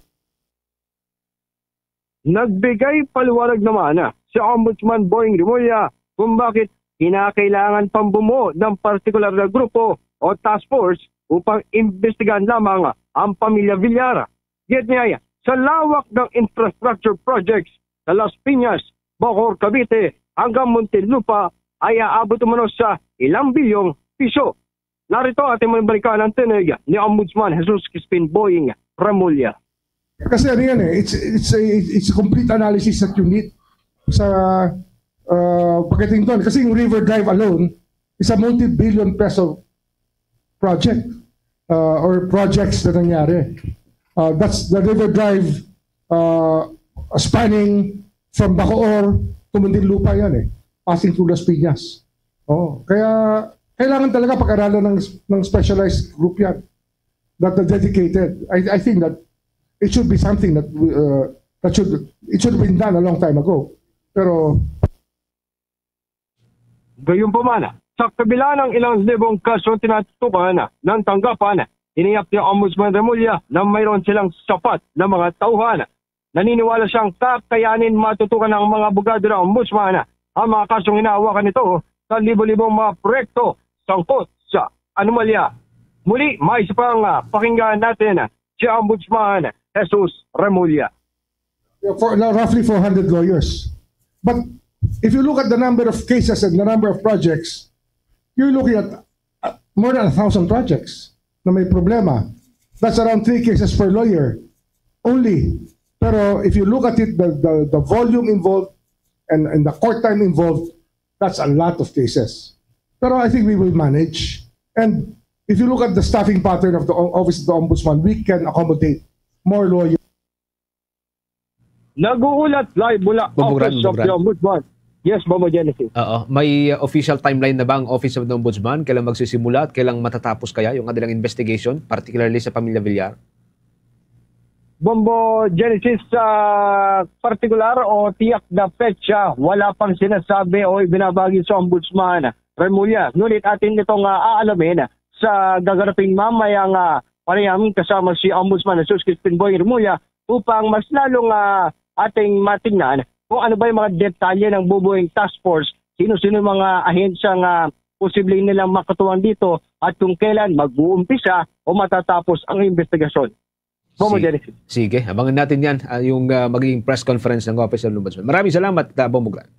Nagbigay paliwanag naman si Ombudsman Boying Remulla kung bakit kinakailangan pang bumuo ng partikular na grupo o task force upang imbestigahan lamang ang pamilya Villar. Giit niya, sa lawak ng infrastructure projects sa Las Piñas, Bacoor, Cavite hanggang Muntinlupa ay aabot umano sa ilang bilyong piso. Narito ating mabalikan ang tinig ni Ombudsman Jesus Crispin Boying Remulla. Kasi ano yan eh, it's, it's, a, it's a complete analysis that you need sa uh, pagdating doon. Kasi yung River Drive alone is a multi-billion peso project uh, or projects na nangyari. Uh, that's the River Drive uh, spanning from Bacoor to Muntinlupa yan eh. Passing through Las Piñas. Oh, kaya kailangan talaga pag-aralan ng, ng specialized group yan that are dedicated. I, I think that it should be something that uh, that should it should have been done a long time ago. Pero Gayunpaman, sa kabila ng ilang libong kasong tinatutukan ng tanggapan, iniyap ni Ombudsman Remulla na mayroon silang sapat na mga tauhan. Naniniwala siyang kakayanin matutukan ng mga abogado ng Ombudsman ang mga kasong hinahawakan nito sa libo-libong mga proyekto sangkot sa anomalya. Muli, may isa pang ah, pakinggan natin si Ombudsman Jesus Remulla. for roughly four hundred lawyers. But if you look at the number of cases and the number of projects, you're looking at uh, more than a thousand projects na may problema. That's around three cases per lawyer only. Pero if you look at it, the, the, the volume involved and, and the court time involved, that's a lot of cases. Pero I think we will manage. And if you look at the staffing pattern of the o- Office of the Ombudsman, we can accommodate more lawyers. Nag-uulat live mula Bumugran, Office of the Bumugran. Ombudsman. Yes, Bobo Genesis. Oo. May uh, official timeline na ba ang Office of the Ombudsman? Kailan magsisimula at kailan matatapos kaya yung kanilang investigation, particularly sa pamilya Villar? Bombo Genesis sa partikular o tiyak na petsa, wala pang sinasabi o ibinabagi sa Ombudsman Remulla. Ngunit atin itong uh, aalamin sa gaganaping mamayang uh, panayam kasama si Ombudsman Jesus Crispin Boy Remulla upang mas lalong uh, ating matingnan kung ano ba yung mga detalye ng bubuing task force, sino-sino yung mga ahensya nga posibleng nilang makatuwang dito at kung kailan mag-uumpisa o matatapos ang investigasyon. Bobo Si- Genesis. Sige, abangan natin yan, ah, yung ah, magiging press conference ng Office of the Ombudsman. Maraming salamat, uh, Bombo Grant.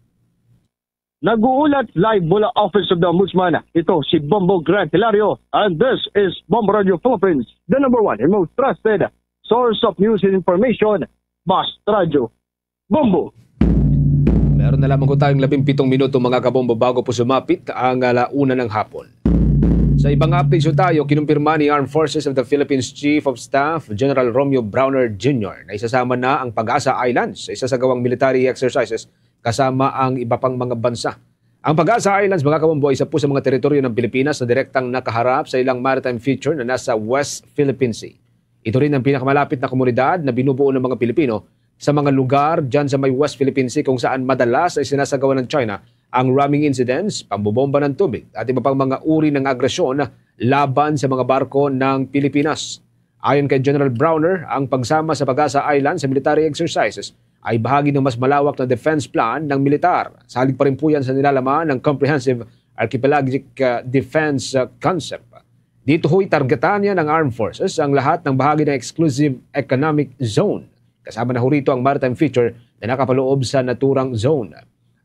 Nag-uulat live mula Office of the Ombudsman. Ito si Bombo Grant Hilario and this is Bombo Radio Philippines, the number one and most trusted source of news and information. Basta Radyo Bombo. Meron na lamang ko tayong labing pitong minuto, mga kabombo, bago po sumapit ang ala una ng hapon. Sa ibang updates po tayo, kinumpirma ni Armed Forces of the Philippines Chief of Staff General Romeo Browner Junior na isasama na ang Pag-asa Islands sa isasagawang military exercises kasama ang iba pang mga bansa. Ang Pag-asa Islands, mga kabombo, ay isa po sa mga teritoryo ng Pilipinas na direktang nakaharap sa ilang maritime feature na nasa West Philippine Sea. Ito rin ang pinakamalapit na komunidad na binubuo ng mga Pilipino sa mga lugar dyan sa may West Philippine Sea kung saan madalas ay sinasagawa ng China ang ramming incidents, pambobomba ng tubig at iba pang mga uri ng agresyon laban sa mga barko ng Pilipinas. Ayon kay General Browner, ang pagsama sa Pag-asa Island sa military exercises ay bahagi ng mas malawak na defense plan ng militar. Salig pa rin po yan sa nilalaman ng Comprehensive Archipelagic uh, Defense uh, Concept. Dito ho'y targetan niya ng Armed Forces ang lahat ng bahagi ng Exclusive Economic Zone. Kasama na ho rito ang maritime feature na nakapaloob sa naturang zone.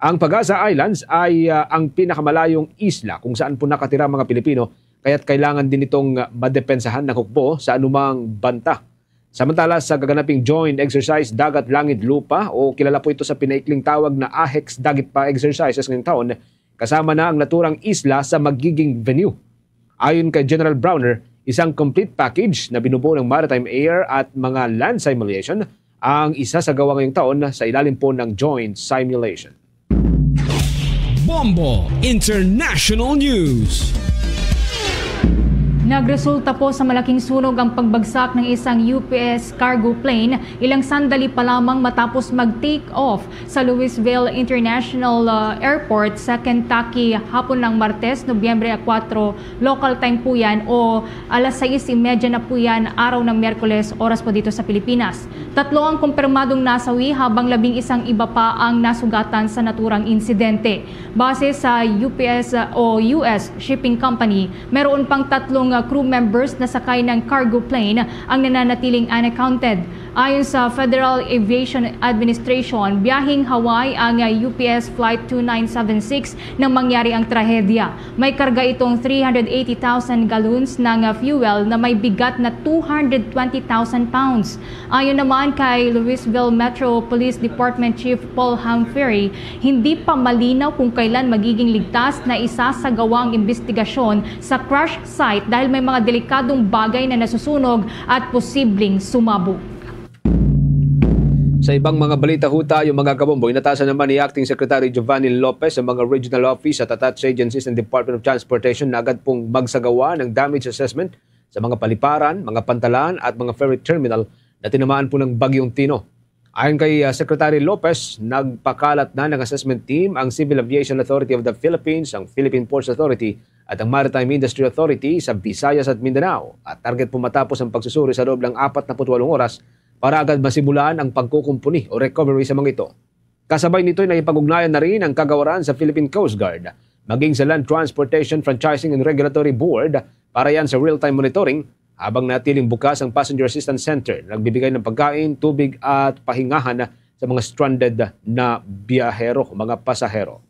Ang Pag-asa Islands ay uh, ang pinakamalayong isla kung saan po nakatira ang mga Pilipino, kaya't kailangan din itong uh, madepensahan ng hukbo sa anumang banta. Samantala, sa gaganaping Joint Exercise Dagat Langit Lupa o kilala po ito sa pinaikling tawag na AHEX Dagitpa Exercises ngayong taon, kasama na ang naturang isla sa magiging venue. Ayon kay General Browner, isang complete package na binubuo ng maritime, air at mga land simulation ang isasagawa ngayong taon sa ilalim po ng joint simulation. Bombo International News. Nagresulta po sa malaking sunog ang pagbagsak ng isang U P S cargo plane ilang sandali pa lamang matapos mag-take off sa Louisville International uh, Airport sa Kentucky hapon ng Martes, Nobyembre kuwatro, local time po yan, o alas sais y media na po yan, araw ng Miyerkules, oras po dito sa Pilipinas. Tatlo ang kumpirmadong nasawi habang labing isang iba pa ang nasugatan sa naturang insidente. Base sa U P S o U S Shipping Company, meron pang tatlong uh, crew members na sakay ng cargo plane ang nananatiling unaccounted. Ayon sa Federal Aviation Administration, biyaheng Hawaii ang uh, U P S Flight two nine seven six nang mangyari ang trahedya. May karga itong three hundred eighty thousand gallons ng uh, fuel na may bigat na two hundred twenty thousand pounds. Ayon naman kay Louisville Metro Police Department Chief Paul Humphrey, hindi pa malinaw kung kailan magiging ligtas na isasagawa ang imbestigasyon sa crash site dahil may mga delikadong bagay na nasusunog at posibleng sumabog. Sa ibang mga balita ho tayo, mga kabombo, inatasan naman ni Acting Secretary Giovanni Lopez ang mga regional office at attached agencies ng Department of Transportation na agad pong magsagawa ng damage assessment sa mga paliparan, mga pantalan at mga ferry terminal na tinamaan po ng Bagyong Tino. Ayon kay uh, Secretary Lopez, nagpakalat na ng assessment team ang Civil Aviation Authority of the Philippines, ang Philippine Ports Authority at ang Maritime Industry Authority sa Visayas at Mindanao at target po matapos ang pagsusuri sa loob ng apat na put walong oras para agad masimulan ang pagkukumpuni o recovery sa mga ito. Kasabay nito ay nakipag-ugnayan na rin ang kagawaran sa Philippine Coast Guard, maging sa Land Transportation Franchising and Regulatory Board para yan sa real-time monitoring habang natiling bukas ang Passenger Assistance Center na nagbibigay ng pagkain, tubig at pahingahan sa mga stranded na biyahero, mga pasahero.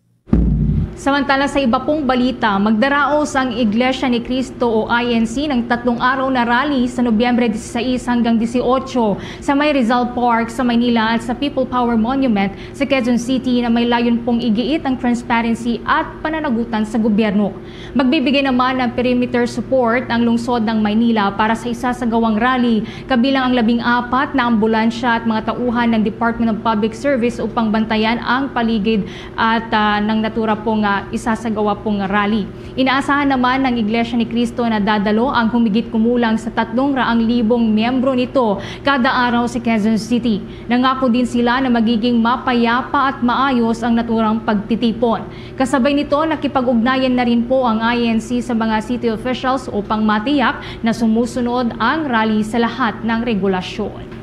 Samantala sa iba pong balita, magdaraos ang Iglesia ni Cristo o I N C ng tatlong araw na rally sa Nobyembre dieciséis hanggang dieciocho sa may Rizal Park sa Maynila at sa People Power Monument sa Quezon City na may layon pong igiit ang transparency at pananagutan sa gobyerno. Magbibigay naman ng perimeter support ang lungsod ng Maynila para sa isasagawang rally, kabilang ang labing apat na ambulansya at mga tauhan ng Department of Public Service upang bantayan ang paligid at uh, ng natura pong uh, isasagawa pong rally. Inaasahan naman ng Iglesia ni Cristo na dadalo ang humigit kumulang sa tatlong raang libong miyembro nito kada araw sa Quezon City. Nangako din sila na magiging mapayapa at maayos ang naturang pagtitipon. Kasabay nito, nakipag-ugnayan na rin po ang I N C sa mga city officials upang matiyak na sumusunod ang rally sa lahat ng regulasyon.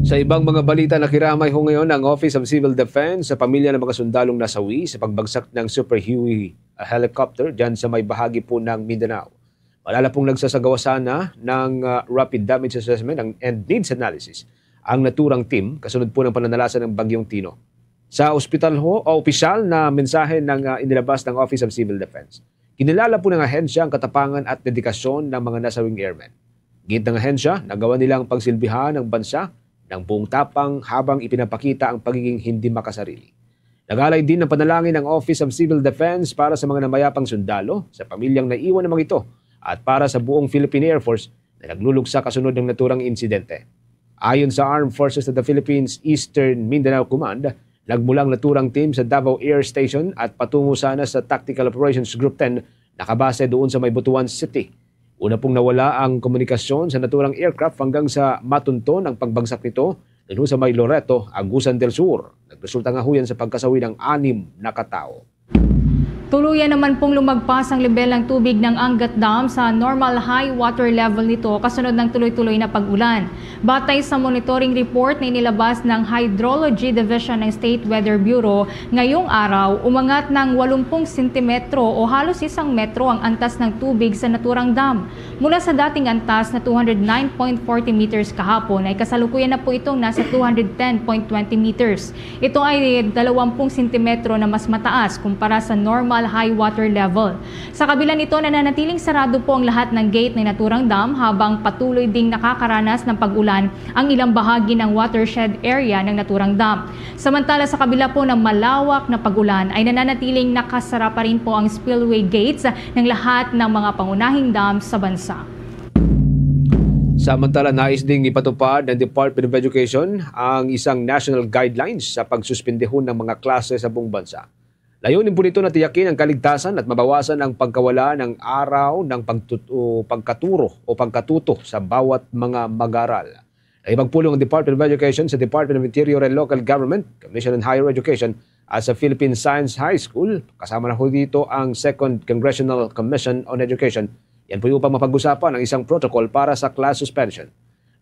Sa ibang mga balita, nakiramay ho ngayon ang Office of Civil Defense sa pamilya ng mga sundalong nasawi sa pagbagsak ng Super Huey helicopter dyan sa may bahagi po ng Mindanao. Malala pong nagsasagawa sana ng uh, rapid damage assessment and needs analysis ang naturang team kasunod po ng pananalasa ng Bagyong Tino. Sa ospital ho, o opisyal na mensahe ng uh, inilabas ng Office of Civil Defense. Kinilala po ng ahensya ang katapangan at dedikasyon ng mga nasawing airmen. Gid ng ahensya, nagawa nila ang pagsilbihan ng bansa ng buong tapang habang ipinapakita ang pagiging hindi makasarili. Nag-alay din ng panalangin ang Office of Civil Defense para sa mga namayapang sundalo, sa pamilyang naiwan ng mga ito, at para sa buong Philippine Air Force na nagluluksa kasunod ng naturang insidente. Ayon sa Armed Forces of the Philippines Eastern Mindanao Command, nagmula ang naturang team sa Davao Air Station at patungo sana sa Tactical Operations Group ten nakabase doon sa may Butuan City. Una pong nawala ang komunikasyon sa naturang aircraft hanggang sa matunton ang pagbagsak nito dun sa may Loreto, Agusan del Sur. Nagresulta nga huyan sa pagkasawi ng anim na katao. Tuluyan naman pong lumagpas ang lebel ng tubig ng Angat Dam sa normal high water level nito kasunod ng tuloy-tuloy na pag-ulan. Batay sa monitoring report na inilabas ng Hydrology Division ng State Weather Bureau ngayong araw, umangat ng walumpung sentimetro o halos isang metro ang antas ng tubig sa naturang dam. Mula sa dating antas na two hundred nine point forty meters kahapon ay kasalukuyan na po itong nasa two hundred ten point twenty meters. Ito ay dalawampung sentimetro na mas mataas kumpara sa normal high water level. Sa kabila nito, nananatiling sarado po ang lahat ng gate ng naturang dam habang patuloy ding nakakaranas ng pag-ulan ang ilang bahagi ng watershed area ng naturang dam. Samantala, sa kabila po ng malawak na pag-ulan, ay nananatiling nakasara pa rin po ang spillway gates ng lahat ng mga pangunahing dam sa bansa. Samantala, nais ding ipatupad ng Department of Education ang isang national guidelines sa pagsuspendehon ng mga klase sa buong bansa. Layunin po nito na tiyakin ang kaligtasan at mabawasan ang pagkawala ng araw ng pagtut-, o pagkaturo o pagkatuto sa bawat mga mag-aaral. Nakipagpulong ang Department of Education sa Department of Interior and Local Government, Commission on Higher Education, at sa Philippine Science High School. Kasama na ho dito ang Second Congressional Commission on Education. Yan po yung upang mapag-usapan ang isang protocol para sa class suspension.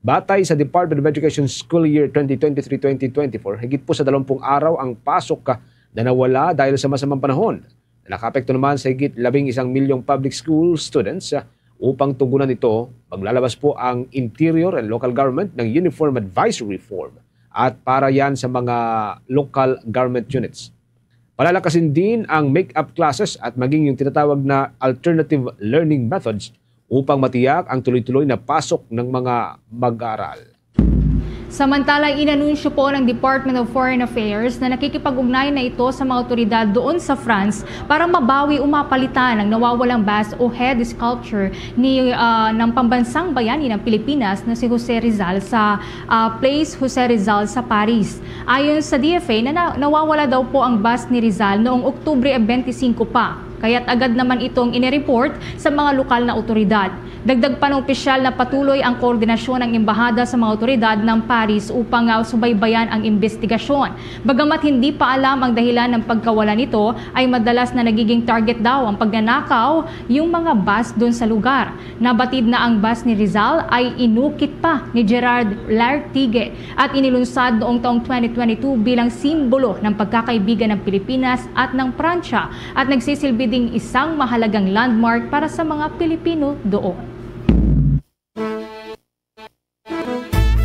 Batay sa Department of Education school year twenty twenty-three twenty twenty-four, higit po sa dalawampung araw ang pasok ka na nawala dahil sa masamang panahon. Nakaapekto naman sa higit labing isang milyong public school students. Upang tugunan ito, maglalabas po ang Interior and Local Government ng Uniform Advisory Form at para yan sa mga local government units. Palalakasin din ang make-up classes at maging yung tinatawag na alternative learning methods upang matiyak ang tuloy-tuloy na pasok ng mga mag-aaral. Samantala, inanunsyo po ng Department of Foreign Affairs na nakikipag-ugnayan na ito sa mga otoridad doon sa France para mabawi o mapalitan ang nawawalang bust o head sculpture ni, ah, ng pambansang bayani ng Pilipinas na si Jose Rizal sa, ah, Place Jose Rizal sa Paris. Ayon sa D F A, na, na- nawawala daw po ang bust ni Rizal noong Oktubre twenty-five pa. Kaya't agad naman itong inireport sa mga lokal na otoridad. Dagdag pa ng opisyal na patuloy ang koordinasyon ng embahada sa mga otoridad ng Paris upang, ah, subaybayan ang imbestigasyon. Bagamat hindi pa alam ang dahilan ng pagkawala nito, ay madalas na nagiging target daw ang pagnanakaw yung mga bus dun sa lugar. Nabatid na ang bus ni Rizal ay inukit pa ni Gerard Lartigue at inilunsad noong taong twenty twenty-two bilang simbolo ng pagkakaibigan ng Pilipinas at ng Pransya at nagsisilbi ding isang mahalagang landmark para sa mga Pilipino doon.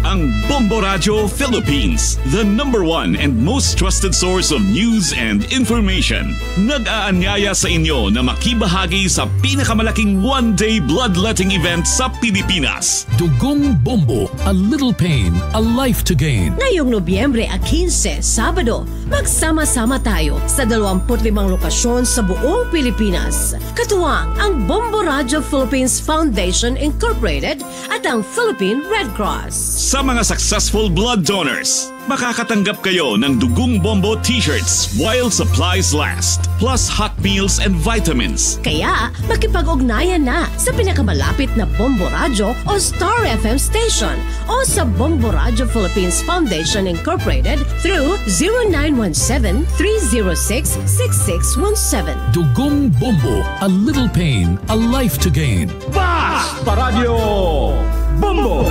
Ang Bombo Radyo Philippines, the number one and most trusted source of news and information, nag-aanyaya sa inyo na makibahagi sa pinakamalaking one-day bloodletting event sa Pilipinas. Dugong Bombo, a little pain, a life to gain. Ngayong Nobyembre a quince, Sabado, magsama-sama tayo sa dalawampu't limang lokasyon sa buong Pilipinas. Katuwang ang Bombo Radyo Philippines Foundation Incorporated at ang Philippine Red Cross. Sa mga successful blood donors, makakatanggap kayo ng Dugong Bombo t-shirts while supplies last, plus hot meals and vitamins. Kaya, makipag-ugnayan na sa pinakamalapit na Bombo Radyo o Star F M station o sa Bombo Radyo Philippines Foundation Incorporated through zero nine one seven, three zero six, six six one seven. Dugong Bombo, a little pain, a life to gain. Basta Radyo Bombo!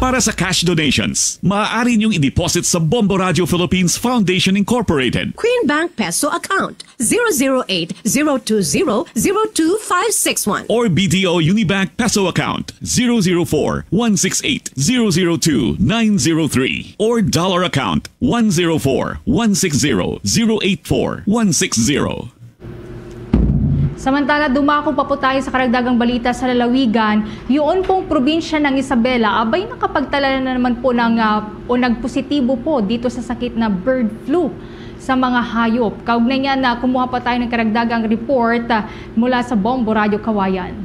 Para sa cash donations, maaari niyong i-deposit sa Bombo Radyo Philippines Foundation Incorporated. Queen Bank Peso Account, zero zero eight, zero two zero, zero two five six one. Or B D O Unibank Peso Account, zero zero four, one six eight, zero zero two, nine zero three. Or Dollar Account, one zero four, one six zero, zero eight four, one six zero. Samantala, dumako pa po tayo sa karagdagang balita sa lalawigan. Yun pong probinsya ng Isabela, abay, nakapagtala na naman po ng, ah, o nagpositibo po dito sa sakit na bird flu sa mga hayop. Kaugnay niyan, na kumuha pa tayo ng karagdagang report, ah, mula sa Bombo Radyo Kawayan.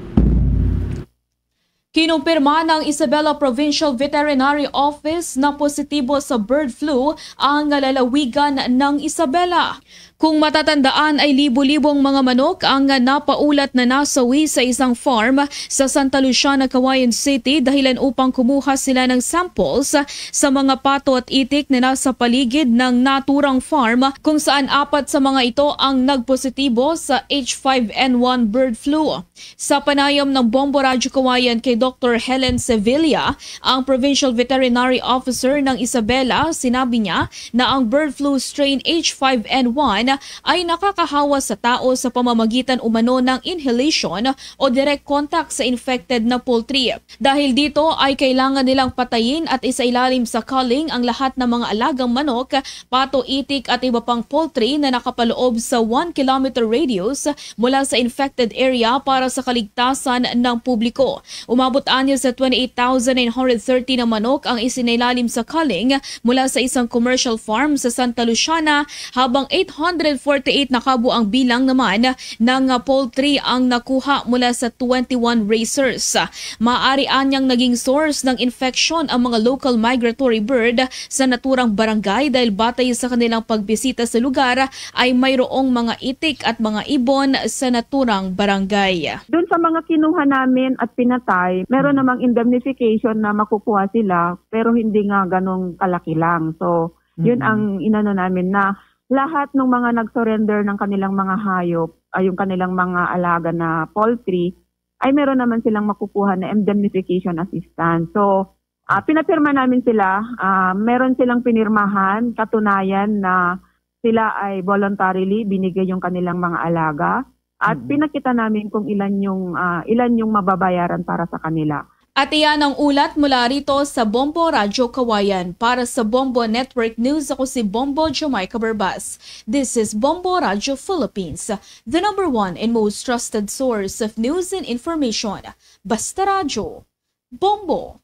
Kinumpirma ng Isabela Provincial Veterinary Office na positibo sa bird flu ang lalawigan ng Isabela. Kung matatandaan, ay libo-libo ang mga manok ang napaulat na nasawi sa isang farm sa Santa Luciana, Cauayan City, dahilan upang kumuha sila ng samples sa mga pato at itik na nasa paligid ng naturang farm, kung saan apat sa mga ito ang nagpositibo sa H five N one bird flu. Sa panayam ng Bombo Radyo Kawayan kay Doctor Helen Sevilla, ang Provincial Veterinary Officer ng Isabela, sinabi niya na ang bird flu strain H five N one ay nakakahawa sa tao sa pamamagitan umano ng inhalation o direct contact sa infected na poultry. Dahil dito ay kailangan nilang patayin at isailalim sa culling ang lahat ng mga alagang manok, pato, itik at iba pang poultry na nakapaloob sa one kilometer radius mula sa infected area para sa kaligtasan ng publiko. Umabot anya sa twenty-eight thousand nine hundred thirty na manok ang isinailalim sa culling mula sa isang commercial farm sa Santa Luciana, habang eight hundred forty-eight na kabuang bilang naman ng poultry ang nakuha mula sa twenty-one raisers. Maaari anyang naging source ng infection ang mga local migratory bird sa naturang barangay, dahil batay sa kanilang pagbisita sa lugar ay mayroong mga itik at mga ibon sa naturang barangay. Doon sa mga kinuha namin at pinatay, meron Mm. namang indemnification na makukuha sila, pero hindi nga ganong kalaki lang. So, yun Mm. ang inano namin, na lahat ng mga nag-surrender ng kanilang mga hayop, ay yung kanilang mga alaga na poultry, ay meron naman silang makukuha na indemnification assistance. So, ah, pinapirma namin sila, ah, meron silang pinirmahan, katunayan na sila ay voluntarily binigay yung kanilang mga alaga. At Mm. pinakita namin kung ilan yung, ah, ilan yung mababayaran para sa kanila. At iyan ang ulat mula rito sa Bombo Radyo Kawayan. Para sa Bombo Network News, ako si Bombo Jamaica Barbas. This is Bombo Radyo Philippines, the number one and most trusted source of news and information. Basta Radyo, Bombo!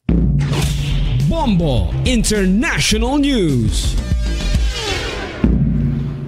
Bombo International News.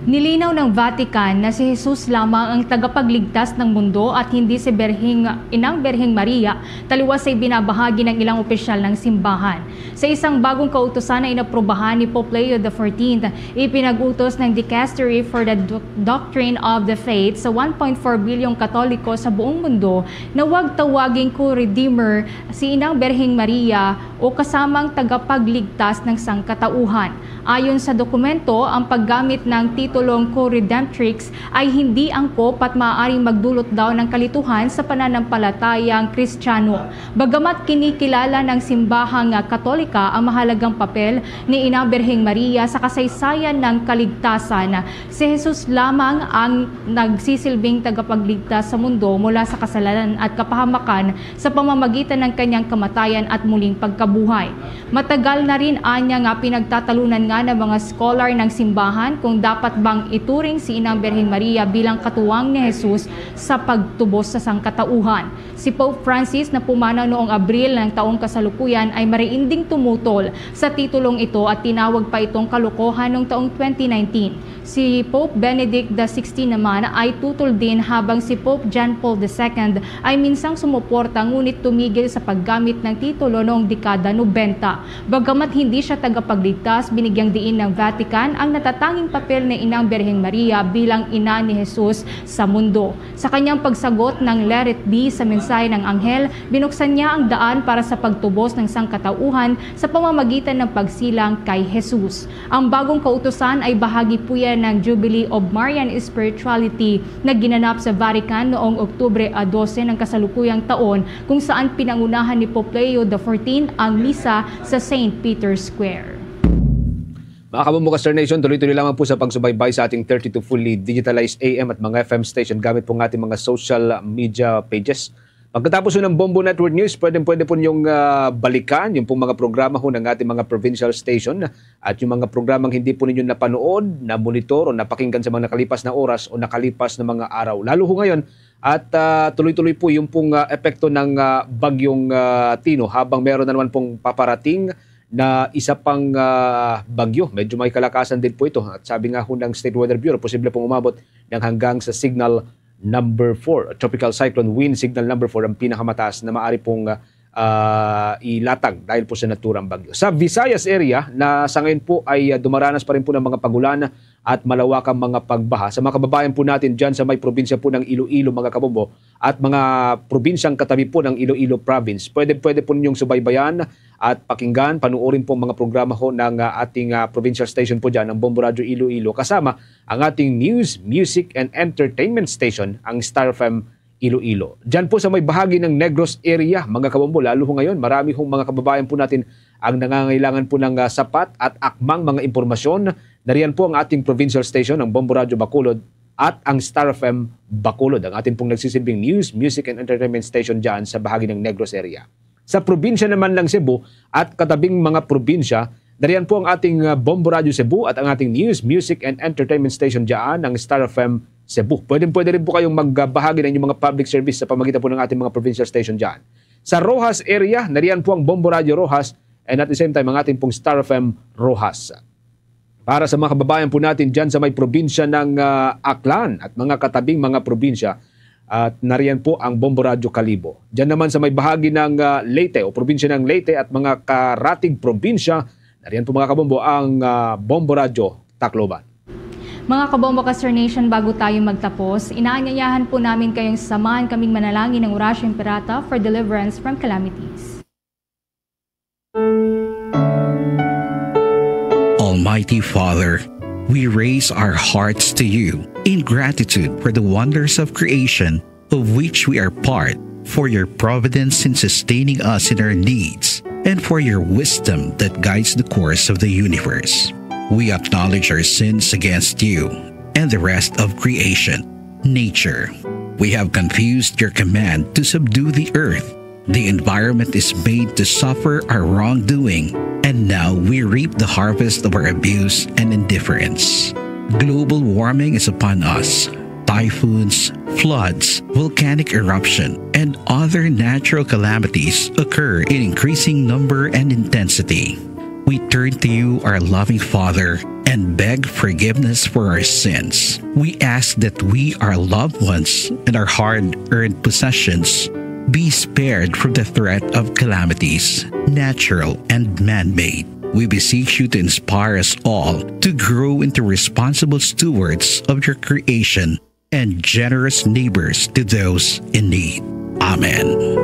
Nilinaw ng Vatican na si Jesus lamang ang tagapagligtas ng mundo at hindi si Berheng, Inang Berheng Maria, taliwas sa ibinabahagi ng ilang opisyal ng simbahan. Sa isang bagong kautusan na inaprubahan ni Pope Leo the fourteenth, ipinag-utos ng Dicastery for the Doc-, Doctrine of the Faith sa one point four bilyong Katoliko sa buong mundo na wag tawaging co-redeemer si Inang Berheng Maria o kasamang tagapagligtas ng sangkatauhan. Ayon sa dokumento, ang paggamit ng titulong co-redemptrix ay hindi angkop at maaaring magdulot daw ng kalituhan sa pananampalatayang Kristiyano. Bagamat kinikilala ng simbahang Katolika ang mahalagang papel ni Inang Birheng Maria sa kasaysayan ng kaligtasan, si Jesus lamang ang nagsisilbing tagapagligtas sa mundo mula sa kasalanan at kapahamakan sa pamamagitan ng kanyang kamatayan at muling pagkabuhay. Matagal na rin anya nga pinagtatalunan nga ng mga scholar ng simbahan kung dapat bang ituring si Inang Birheng Maria bilang katuwang ni Jesus sa pagtubos sa sangkatauhan. Si Pope Francis na pumanaw noong Abril ng taong kasalukuyan ay mariinding tumutol sa titulong ito at tinawag pa itong kalokohan noong taong twenty nineteen. Si Pope Benedict the sixteenth naman ay tutol din, habang si Pope John Paul the second ay minsang sumuporta ngunit tumigil sa paggamit ng titulo noong dekada nobenta. Bagamat hindi siya tagapagligtas, binigyang diin ng Vatican ang natatanging papel ni Inang Birheng Maria bilang ina ni Jesus sa mundo. Sa kanyang pagsagot ng Let It Be sa mensahe ng anghel, binuksan niya ang daan para sa pagtubos ng sangkatauhan sa pamamagitan ng pagsilang kay Jesus. Ang bagong kautusan ay bahagi po yan ng Jubilee of Marian Spirituality na ginanap sa Vatican noong Oktubre a dose ng kasalukuyang taon, kung saan pinangunahan ni Pope Leo the fourteenth ang misa sa Saint Peter's Square. Mga kabombo ka Star Nation, tuloy-tuloy lamang po sa pagsubaybay sa ating thirty-two fully digitalized A M at mga F M station gamit po ng ating mga social media pages. Pagkatapos po ng Bombo Network News, pwedeng-pwede po niyong, ah, balikan yung pong mga programa ho ng ating mga provincial station at yung mga programang hindi po ninyo napanood, na-monitor o napakinggan sa mga nakalipas na oras o nakalipas na mga araw. Lalo ho ngayon, at, ah, tuloy-tuloy po yung pong, ah, epekto ng, ah, Bagyong, ah, Tino, habang meron na naman pong paparating na isa pang, ah, bagyo. Medyo may kalakasan din po ito. At sabi nga ho ng State Weather Bureau, posible pong umabot ng hanggang sa signal number four, Tropical Cyclone Wind Signal number four, ang pinakamataas na maaari pong, ah, ilatag dahil po sa naturang bagyo. Sa Visayas area, na sa ngayon po ay, ah, dumaranas pa rin po ng mga pagulan at malawakang mga pagbaha. Sa mga kababayan po natin dyan sa may probinsya po ng Iloilo, mga kabombo, at mga probinsyang katabi po ng Iloilo Province, pwede, pwede po ninyong subaybayan at pakinggan, panuorin po ang mga programa ho ng, ah, ating, ah, provincial station po dyan, ang Bombo Radyo Iloilo, kasama ang ating news, music, and entertainment station, ang Star F M Iloilo. Diyan po sa may bahagi ng Negros area, mga kabombo, lalo ho ngayon, marami hong mga kababayan po natin ang nangangailangan po ng, ah, sapat at akmang mga impormasyon. Nariyan po ang ating provincial station, ang Bombo Radyo Bacolod, at ang Star F M Bacolod, ang ating pong nagsisilbing news, music, and entertainment station dyan sa bahagi ng Negros area. Sa probinsya naman ng Cebu at katabing mga probinsya, nariyan po ang ating, ah, Bombo Radyo Cebu at ang ating news, music, and entertainment station dyan, ang Star F M Cebu. Pwedeng-pwede rin po kayong magbahagi ng inyong mga public service sa pamagitan po ng ating mga provincial station dyan. Sa Roxas area, nariyan po ang Bombo Radyo Roxas, and at the same time, ang ating pong Star F M Roxas. Para sa mga kababayan po natin dyan sa may probinsya ng, ah, Aklan at mga katabing mga probinsya, at nariyan po ang Bombo Radyo Kalibo. Dyan naman sa may bahagi ng, ah, Leyte o probinsya ng Leyte at mga karatig probinsya, nariyan po, mga kabombo, ang, ah, Bombo Radyo Tacloban. Mga kabombo ka Star Nation, bago tayo magtapos, inaanyayahan po namin kayong samahan kaming manalangin ng Orasyo Imperata for deliverance from calamities. Almighty Father, we raise our hearts to you in gratitude for the wonders of creation of which we are part, for your providence in sustaining us in our needs, and for your wisdom that guides the course of the universe. We acknowledge our sins against you and the rest of creation, nature. We have confused your command to subdue the earth. The environment is made to suffer our wrongdoing, and now we reap the harvest of our abuse and indifference. Global warming is upon us. Typhoons, floods, volcanic eruption, and other natural calamities occur in increasing number and intensity. We turn to you, our loving Father, and beg forgiveness for our sins. We ask that we, our loved ones, and our hard-earned possessions be spared from the threat of calamities, natural and man-made. We beseech you to inspire us all to grow into responsible stewards of your creation and generous neighbors to those in need. Amen.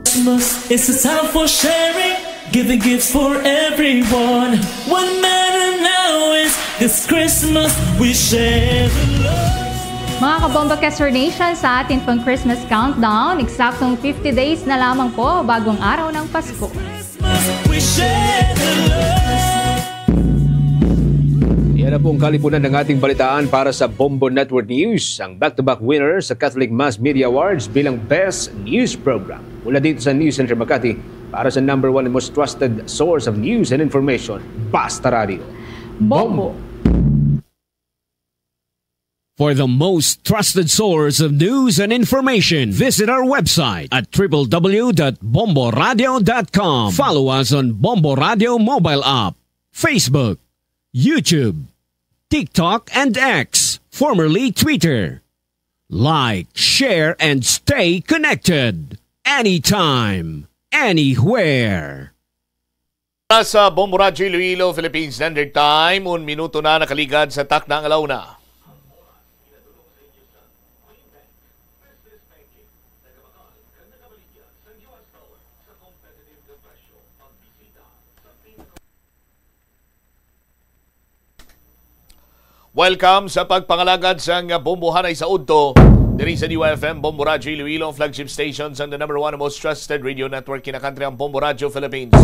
Christmas is a time for sharing, giving gifts for everyone. What matter now is this Christmas we share the love. Mga kabombo ka Star Nation, sa atin pang Christmas countdown, eksaktong fifty days na lamang po bago ang araw ng Pasko. Christmas, we share the love. Yan na po ang kalipunan ng ating balitaan para sa Bombo Network News. Ang back-to-back winner sa Catholic Mass Media Awards bilang Best News Program. Mula dito sa News Center Makati, para sa number one and most trusted source of news and information, Basta Radio. Bombo. For the most trusted source of news and information, visit our website at triple w dot bomboradio dot com. Follow us on Bombo Radio mobile app, Facebook, YouTube, TikTok, and X, formerly Twitter. Like, share, and stay connected anytime, anywhere. Sa Bombo Radyo Iloilo, Philippine Standard Time, un minuto na nakaligad sa takna nga alauna. Welcome sa pagpangalagad sang Bombo Hanay sa Udto diri sa D Y F M Bombo Radyo Iloilo, flagship station sang the number one most trusted radio network kinakantri, ang Bombo Radyo Philippines.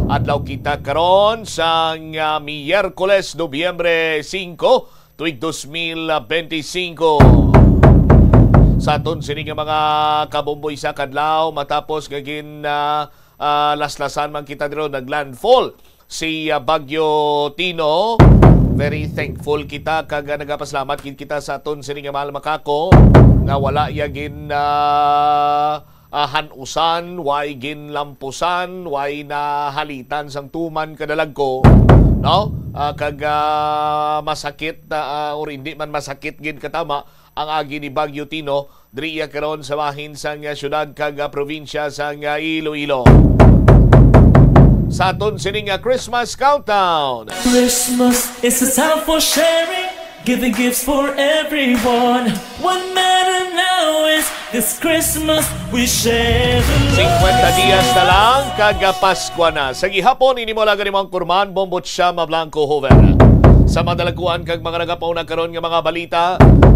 Adlaw kita karon sang, ah, Miyerkules, Nobyembre singko, tuig dos mil benti singko. Sa aton sini nga mga kabombo, isa kadlaw matapos nga gin, ah, ah, laslasan man kita diri, naglandfall si, ah, Bagyo Tino. Very thankful kita kag, ah, nagapasalamat gid kita sa aton sini nga mahal makako nga wala iya gin, ah, ah, han-usan, way ginlampusan, way nahalitan sang tuman kadalagko, no? Ah, kag, ah, masakit, ah, or hindi man masakit gid katama ang agi ni Bagyo Tino, diri iya karon sa bahin sang, ah, siyudad kag, ah, probinsya sang, ah, Iloilo. Sa aton sini nga Christmas countdown. Christmas is a time for sharing, giving gifts for everyone. What matter now is this Christmas we share the love. Singkwenta dias na lang, kag, ah, Paskwa na. Sa gihapon, ini mo lang ang imong kurman, Bombo Chama Blanco Hoover. Sa madalaguan kag mga nagapauna karon nga mga balita,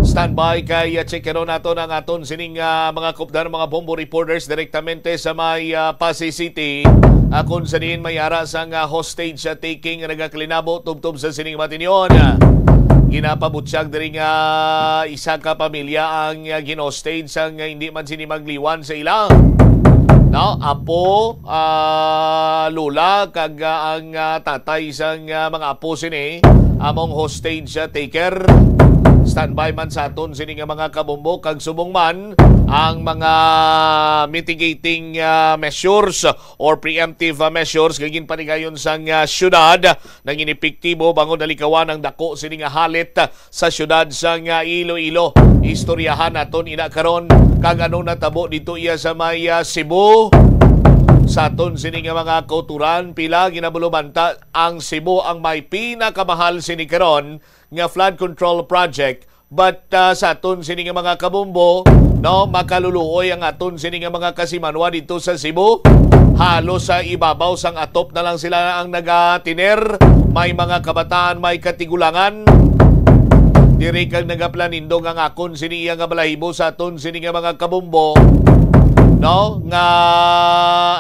standby kay, uh, check karon nato ang aton sining, uh, mga kupdan, mga bombo reporters direktamente sa may, uh, Pasay City. Uh, kung sa diin may ara sang, uh, hostage, uh, taking nga nagakalinabo tubtob sa sining matinyon. Ginapabutyag diri nga isa ka pamilya ang, uh, gin-hostage sang, uh, hindi man sini magliwan sa ila. No, apo, ah, lola, kag, ah, ang, ah, tatay sang, ah, mga apo sini, among hostage, ah, taker. Standby man sa aton sini nga mga kabombo, kag subong man ang mga mitigating, ah, measures or preemptive, ah, measures nga ginpanigayon sang, ah, syudad nangin epektibo bangod nalikawan ang dako sini nga halit, ah, sa siyudad sang, ah, Iloilo. Istoryahan naton ina karon kag anong natabo dito iya sa may, ah, Cebu. Sa aton sini nga mga kauturan, pila ginabulumanta ang Cebu ang may pinakamahal sini karon nga flood control project. But, ah, sa aton sini nga mga kabombo, no, makaluluoy ang aton sini nga mga kasimanwa dito sa Cebu. Halos sa ibabaw sang atop na lang sila ang nagatiner. May mga kabataan, may katigulangan. Diri kag nagaplaninong ang akon sini iya nga balahibo sa aton sini nga mga kabombo, no, nga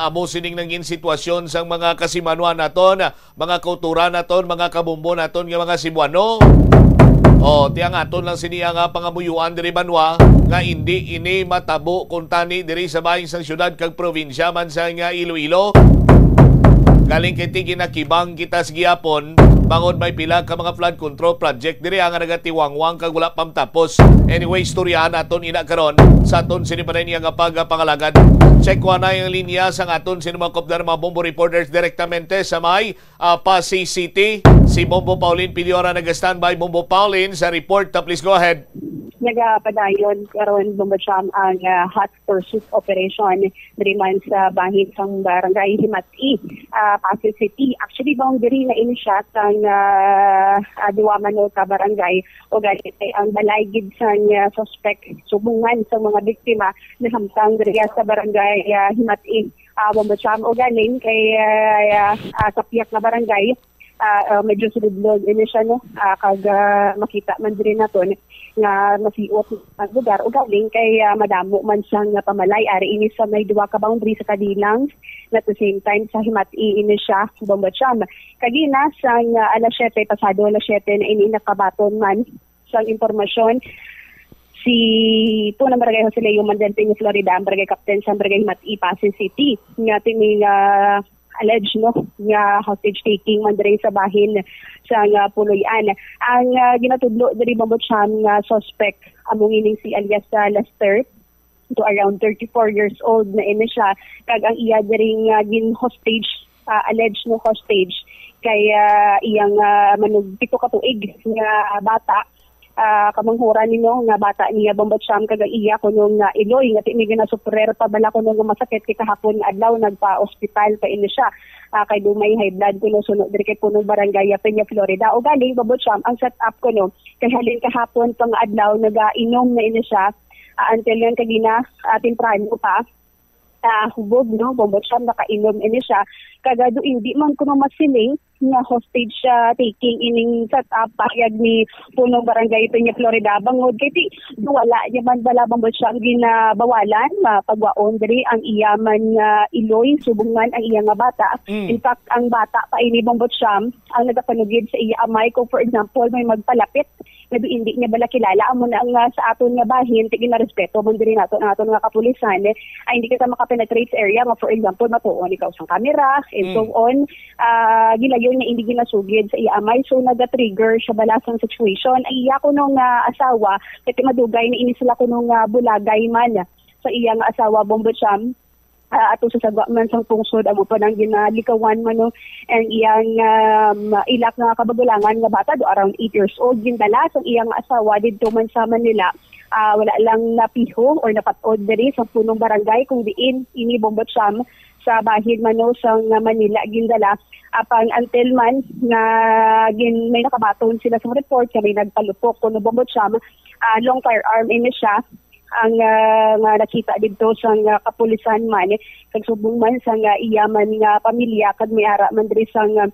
amo sining nangin sitwasyon sang mga kasimanwa naton, mga kauturan naton, mga kabombo naton nga mga Cebuano. O, ti ang aton lang sini nga pangamuyuan diri banwa nga indi ini matabo kuntani diri sa bahin sang syudad kag probinsya man sa nga Iloilo. Galing kay ti ginakibang kita sa gihapon, bangod may pila ka mga flood control project diri nga nagatiwangwang kag wala pa matapos. Anyway, istoryahan naton ina karon sa aton sini pa rin nga pagpangalagad. Check ko na ang linya sa aton sini mga kopdar, mga bombo reporters direktamente sa may, ah, Pasay City. Si Bombo Pauline Piliora nag-standby. Bombo Pauline, sa report, ah, please go ahead. Nagapadayon karon, Bombo Cham, ang, ah, hot pursuit operation diri man sa bahin sang barangay Himat-i, ah, Pasay City. Actually, boundary na ini siya sang, ah, ah, duwa man ka barangay, o gani kay ang balay gid sang, ah, suspect subong man sa mga biktima nahamtang diri sa barangay, ah, Himat-i, ah, Bombo Cham, o galing kay, ah, ah, sa piyak nga barangay, ah, ah, medyo suludlod ini siya, no? Ah, kag, ah, makita man diri naton nga masiot ang lugar, o galing kay, ah, madamo man siyang pamalay ari ini sa may duha ka boundary sa kadilang, at the same time sa Himat-i ini siya, Bombo Cham. Kagina sang, ah, alas siyete, pasado alas siyete na ini, nakabaton man sang impormasyon si punang barangay Jose Leo Mandante nga Florida, ang barangay captain sa barangay Himat-i, Pasay City, nga tining, ah, alleged, no, nga hostage taking man diri sa bahin sa nga Puloy-an. Ang, ah, ginatudlo diri, Bombo Cham, nga suspect amo ngining si alias, ah, Lester, to around thirty-four years old na ini siya, kag ang iya diri nga gin hostage, ah, alleged, no, hostage kay, ah, iyang, ah, manug pito ka tuig nga bata, ah, kamanghuran nino nga bata niya, Bombo Cham, kag ang iya kuno nga iloy nga ti may ginasufrer pa bala kuno nga masakit kay kahapon nga adlaw nagpa-ospital pa ini siya, ah, kay do may high blood kuno suno diri kay punong barangay Peña Florida. O galing, Bombo Cham, ang set up kuno kay halin kahapon pa nga adlaw nagainom na ini siya, ah, until yan kagina, ah, temprano pa, ah, hubog, no, Bombo Cham, nakainom ini siya. Kag, ah, do hindi man kuno masiling nga hostage, ah, taking ining set up pahayag ni punong barangay Peña Florida, bangod kay ti wala niya man bala, Bombo Cham, ginabawalan nga pagwaon diri ang iya man nga iloy, subong man ang iya nga bata. Mm. In fact, ang bata pa ini, Bombo Cham, ang nagapanugid sa iya amay kung, for example, may magpalapit nga di, hindi niya bala kilala. Amo na nga sa aton nga bahin, ti ginarespeto man diri nato ang aton nga kapulisan, eh, ay hindi kita makapenetrate sa area nga, for example, matuon ikaw sang kamera, and so Mm. on. Ah, gilayon nga hindi ginasugid sa iya amay, so naga-trigger siya bala sang situation. Ang iya kuno nga asawa, kay madugay na ini sila kuno nga bulagay man sa iya nga asawa, Bombo Cham. Ah, ato sa sagwa man sang pungsod, amo pa nang ginalikawan man, no, ang iyang, um, ilak nga kabagulangan nga bata, do around eight years old, gindala sang iyang asawa didto man sa Manila. Ah, wala lang napiho or napat-od diri sa punong barangay kung diin ini, Bombo Cham, sa bahin man, no, sang Manila gindala. Apang until man nga gin-, may nakabaton sila sa report nga may nagpalupok kuno, Bombo Cham, ah, long firearm ini siya ang, ah, nga nakita didto sang, ah, kapulisan man, eh, kag subong man sang, ah, iya man nga pamilya kag may ara man diri sang, ah,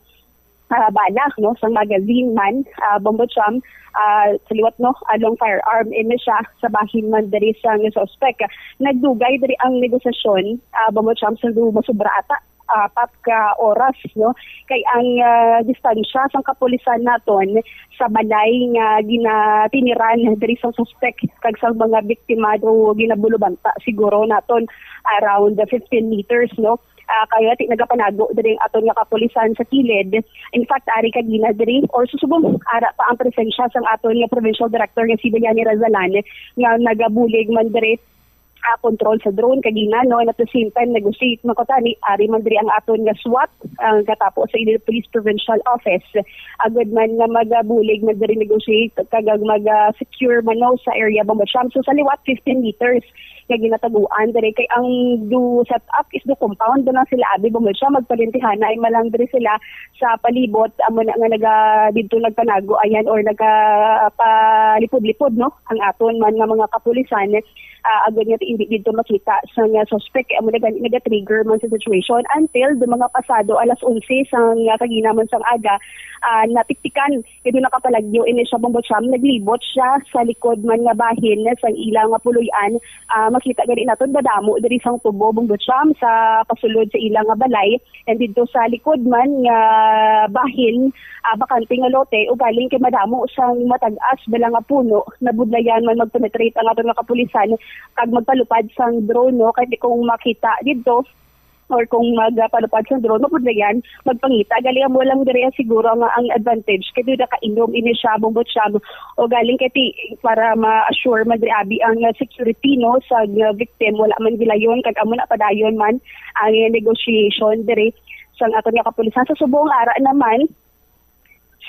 ah, bala, no, sang magazine man, ah, Bombo Cham, ah, sa liwat, no, along firearm, ini siya sa bahin man diri sang suspect. Nagdugay diri ang negosasyon, ah, Bombo Cham, sa du-, masubra ata, ah, apat ka oras, no, kay ang, ah, distansya sang kapulisan naton sa balay nga ginatiniran diri sang suspect kag sang mga biktima do ginabulubanta siguro naton around fifteen meters, no. Ah, kaya ti nagapanago diri ang aton nga kapulisan sa kilid. In fact, ari kagina diri or susubong ara pa ang presensya sang aton nga provincial director nga si Bayani Razalan nga nagabulig man diri, ah, control sa drone kagina, no, and at the same time negotiate man ko tani, ari man diri ang aton nga SWAT, ang katapo sa Iloilo Police Provincial Office, agud man nga magabulig man diri negotiate kag mag-secure man, no, sa area Bombo Cham. So sa liwat fifteen meters nga ginataguan diri kay ang do set up is do compound na sila abi Bombo Cham, magpalintihanay man lang diri sila sa palibot, amo na nga naga didto nagpanago ayan or nagapalipod-lipod, no, ang aton man nga mga kapulisan, ah, agud nga hindi didto makita sang, ah, suspect kay amo na gani naga-trigger man sa situation until do mga pasado alas onse sang, ah, kagina man sang aga, ah, natiktikan kay do nakapalagyo ini siya Bombo Cham, naglibot siya sa likod man nga bahin sang ila nga puloy-an. Ah, makita gani naton madamo diri sang tubo Bombo Cham sa pasulod sa ila nga balay. And didto sa likod man nga bahin, ah, bakante nga lote, ugaling kay madamo sang matag-as bala nga puno, nabudlayan man mag-penetrate ang aton nga kapulisan kag magpalupad sang drone, no, kay kung makita didto or kung magpalupad sang drone, mabudlayan, magpangita. Gali amo lang diri siguro nga ang advantage kay dili ka inom ini siya Bombo Cham, ugaling kay ti, para ma-assure man diri abi ang, ah, security, no, sa, ah, victim, wala man gilayon kag amo na padayon man ang negotiation diri sang aton nga kapulisan. Sa subong ara naman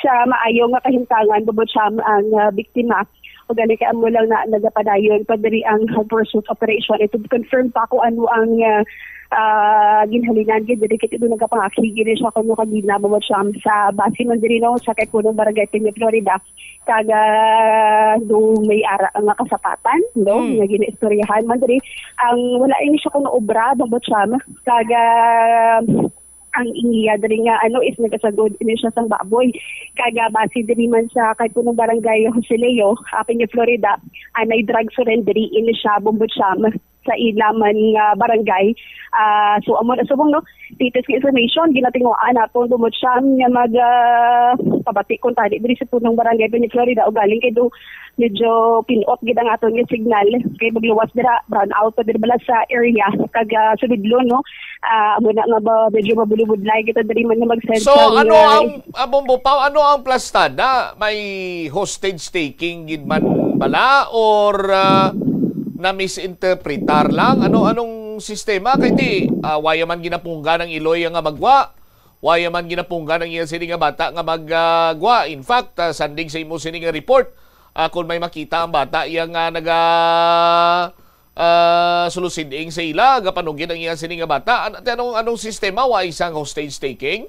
sa maayo nga kahimtangan, Bombo Cham, ang, ah, biktima. Ugaling kay amo lang na nagapadayon pa diri ang, ah, pursuit operation. Ito confirm pa kung ano ang, ah, ah, ginhalinan gid diri kay ito nagapangakig gid siya kuno kagina, Bombo Cham, sa base man diri, no, sa kay punong barangay Peña Florida. Kag, ah, do may ara nga kasapatan, no, Hmm. nga ginaistoryahan man diri. Ang wala ini siya kuno obra, Bombo Cham. Kag, ah, ang iya diri nga ano is nagasagod ini siya sang baboy. Kag, ah, base diri man sa kay punong barangay Jose Leo, ah, Peña Florida, anay drug surrendering ini siya Bombo Cham sa ila man nga barangay. Ah, so amo na subong, no, latest nga information ginatinguhaan naton Bombo Cham nga mag, ah, pabati kung tali diri sa punong barangay Peña Florida ugaling kay do medyo pinot gid ang aton nga signal kay magluwas dira, brown out pa diri bala sa area kag, ah, sa Bidlon, no. Ah, amo na nga ba, medyo mabulubudlay kita diri man nga mag-send So, sang, ano ah, ang, ah, Bombo Pao, ano ang plastada? May hostage taking gid man bala or, ah, na-misinterpretar lang? Ano, anong sistema? Kay di, ah, waya man ginapunggan ang iloy nga magwa. Waya man ginapunggan ang iya sini nga bata nga mag, ah, gwa. In fact, ah, sandig sa imo sini nga report, ah, kung may makita ang bata iya nga naga, ah, sulusiding sa ila, gapanugid ang iya sini nga bata. An-, ate, anong, anong sistema? Wa isang hostage taking?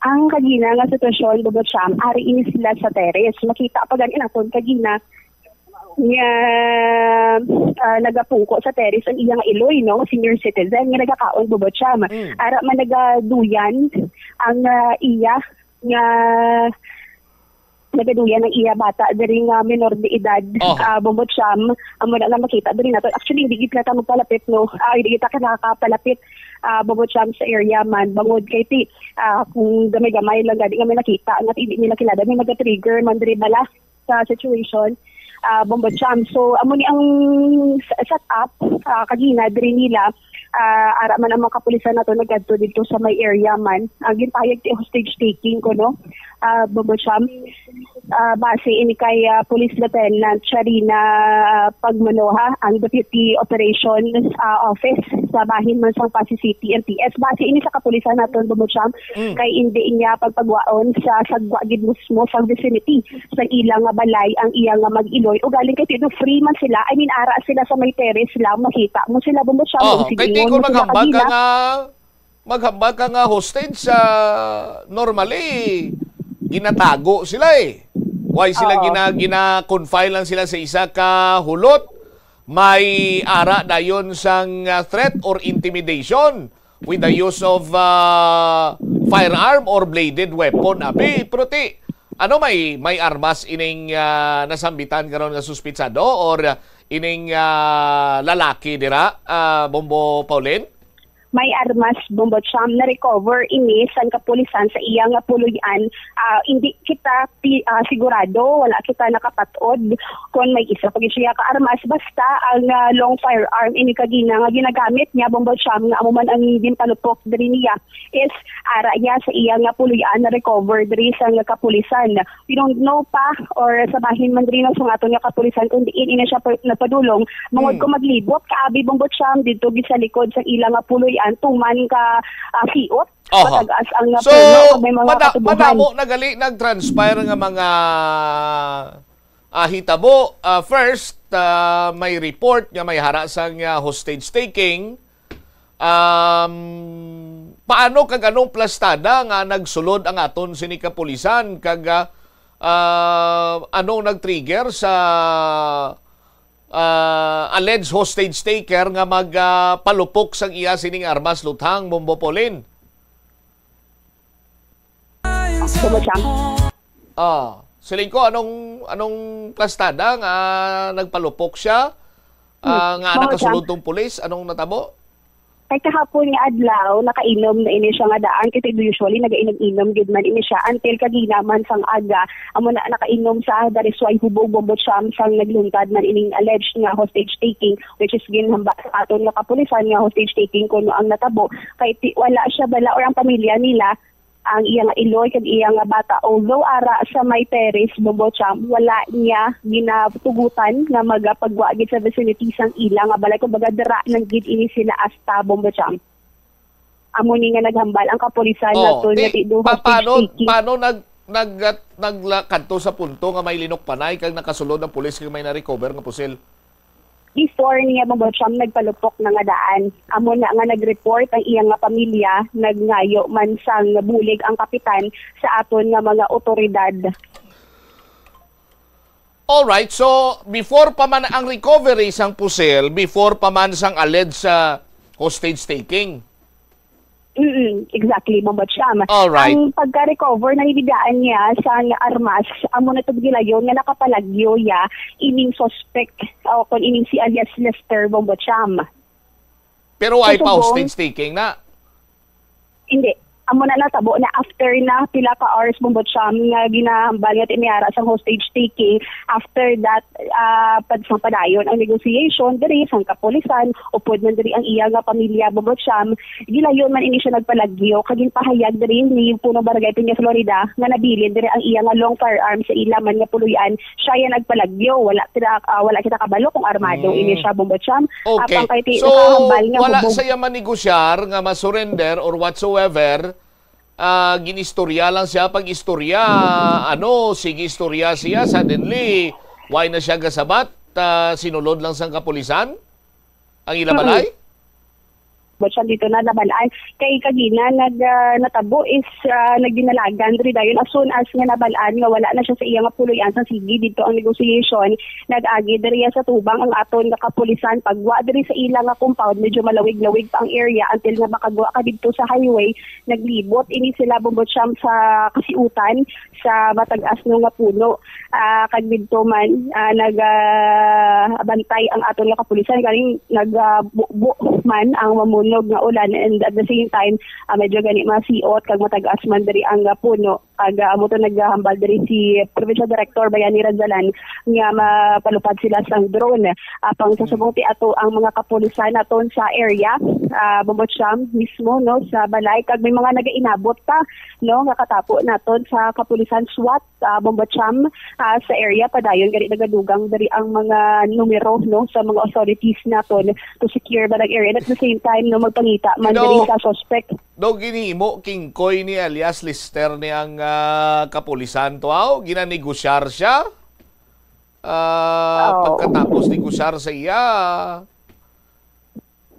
Ang kagina nga sitwasyon, Bombo Cham, ari ini sila sa terrace. Makita pa gani naton kagina nga, ah, nagapungko sa terrace ang iya nga iloy, no, senior citizen nga nagakaon, Bombo Cham. Mm. Ara man nagaduyan ang, ah, iya nga nagaduyan ang iya bata diri nga menor de edad, Oho. ah, Bombo Cham, amo na lang makita diri nato. Actually, hindi gid kita magpalapit, no. Ah, hindi kita nakakapalapit, ah, Bombo Cham, sa area man. Bangod kay ti, ah, kung gamay-gamay lang gani nga may nakita nga hindi nila kilala, may maga-trigger man diri bala sa situation, ah, Bombo Cham. So, amo ni ang s-, setup, ah, kagina diri nila, ah, ara man ang mga kapulisan nato nagadto didto sa may area man. Ang ginpahayag ti hostage taking ko, no, ah, Bombo Cham. Ah, base ini kay, ah, Police Lieutenant Charina Pagmanoha, ang Deputy Operations, ah, Office sa bahin man sang Passi City M P S. Base ini sa kapulisan naton, Bombo Cham, Mm. kay indi niya pagpagwaon sa sagwa gid mismo sa vicinity sa ila nga balay ang iya nga mag-iloy. Ugaling kay ti do free man sila, I mean, ara sila sa may terrace lang, makita mo sila, Bombo Cham, Oh, kung kay sige ti mo kung sila maghambal ka kagina. nga, maghambal ka nga hostage, ah, normally, ginatago sila eh. Why sila Oo. gina-, gina-confine lang sila sa isa ka hulot? May ara dayon sang, ah, threat or intimidation with the use of uh, firearm or bladed weapon, abi. Pero ti, ano, may may armas ining uh, nasambitan karon nga suspitsado or uh, ining uh, lalaki dira, uh, Bombo Pauline? May armas, Bombo Cham, na-recover ini sang kapulisan sa iya nga puloy-an. Ah, hindi kita pi- ah, sigurado, wala kita nakapat-od kon may isa pa gid siya ka armas. Basta ang ah, long firearm ini kagina nga ginagamit niya, Bombo Cham, nga amo man ang ginpalupok diri niya, is ara niya sa iya nga puloy-an na-recover diri sa nga kapulisan. We don't know pa or sa bahin man diri sa aton nga kapulisan kung diin ini siya pa- napadulong. Mangod Hmm. ko maglibot kaabi, Bombo Cham, didto gid sa likod sa ila nga puloy-an tuman ka ah, siot. Aha. Matagas ang So, puno, may mga mada- katubuhan. Madamo na gali nag-transpire nga mga ah, hitabo. Ah, first, ah, may report nga may hara sang ah, hostage taking. Um, paano kag anong plastada nga nagsulod ang aton sini kapulisan kag ah, ah, anong nag-trigger sa ah, alleged hostage taker nga magpalupok sang iya sining armas, Luthang, Bombo Pauline? Bombo Cham. Ah, siling ko, anong anong plastada nga nagpalupok siya? Ah, Hmm. Nga Bombo nakasulod Cham. Tong pulis, anong natabo? Kay kahapon nga adlaw, nakainom na ini siya nga daan. Kasi usually, nagainom-inom gid man ini siya. Until kagina man sang aga, amo na nakainom sa darisway hubog, Bombo Cham, sang nagluntad man ining alleged nga hostage taking, which is ginhamba sa aton nga kapulisan nga hostage taking kuno ang natabo. Kay ti- wala siya bala or ang pamilya nila, ang iya nga iloy kag iya nga bata. Although ara sa may Perez, Bombo Cham, wala niya ginatugutan nga magapagwa gid sa vicinity sang ila nga balay. Kumbaga, dira lang gid ini sila asta, Bombo Cham. Amo ni nga naghambal ang kapulisan Oh, naton nga ti, ti do pa, hostage paano, taking. Paano nag, nag, nag, nagkadto sa punto nga may linukpanay kag nakasulod ang pulis kag may na-recover nga pusil? Before niya, Bombo Cham, nagpalupok na nga daan. Amo na nga nag-report ang iyang nga pamilya, nagngayo man sang bulig ang kapitan sa aton nga mga otoridad. Alright, so before pa man ang recovery sang pusil, before pa man sang alleged sa hostage taking. Mm, exactly, Bombo Cham. Alright. Ang pagka-recover na nibidaan niya sa armas, amo na to gilayon nga nakapalagyo ya ining suspect o kon ining si alias Lester, Bombo Cham. Pero ay pa hostage taking na? Hindi. Amo na natabo na after na pila ka hours, Bombo Cham, nga ginahambal nga ti may ara sang hostage taking. After that, ah, pad sang padayon ang negotiation diri sang kapulisan, upod man diri ang iya nga pamilya, Bombo Cham. Gilayon man ini siya nagpalagyo, kag ginpahayag diri ni Punong Barangay Peña Florida nga nabilin diri ang iya nga long firearm sa ila man nga puloy-an. Siya ya nagpalagyo, wala kita, ah, wala kita kabalo kung armado Mm. ini siya, Bombo Cham. Okay. Apang kay ti-, So, nakahambal nga wala hubog. Siya manegosyar nga ma-surrender or whatsoever, ah, ginistorya lang siya pag-istorya, ano, sige istorya siya, suddenly, why na siya gasabat? Ah, sinulod lang sang kapulisan ang ila Mm-mm. balay? But siya dito na nabalaan. Kay kagina nag, ah, natabo is, ah, nagdinalagan diri dayon as soon as nga nabalaan nga wala na siya sa iya nga puloy-an sa sige dito ang negotiation, nag-agi diri sa tubang ang aton nga kapulisan pagwa diri sa ila nga compound. Medyo malawig-lawig pa ang area until nga makagwa ka dito sa highway. Naglibot ini sila, Bombo Cham, sa kasiutan sa matag-as no nga puno. Ah, kag didto man, ah, nag, ah, bantay ang aton nga kapulisan, galing nag, ah, bu-, bu-, man ang mamunog nga ulan, and at the same time, ah, medyo gani masiot kag matag-as man diri ang, ah, puno. Kag, ah, amo to naghambal diri si Provincial Director Bayani Ranzalan nga mapalupad sila sang drone. Apang sa subong ti ato ang mga kapulisan naton sa area, ah, Bombo Cham mismo, no, sa balay, kag may mga nagainabot pa, no, nga katapo naton sa kapulisan SWAT, ah, Bombo Cham, ah, sa area. Padayon gani nagadugang diri ang mga numero, no, sa mga authorities naton to secure ba ang area. And at the same time, no, magpangita man You know, diri sa suspect. Daw ginhimo kingkoy ni alias Lester ni ang, ah, kapulisan to, aw, ginanegosyar siya. Ah, Oo. Pagkatapos negosyar sa iya,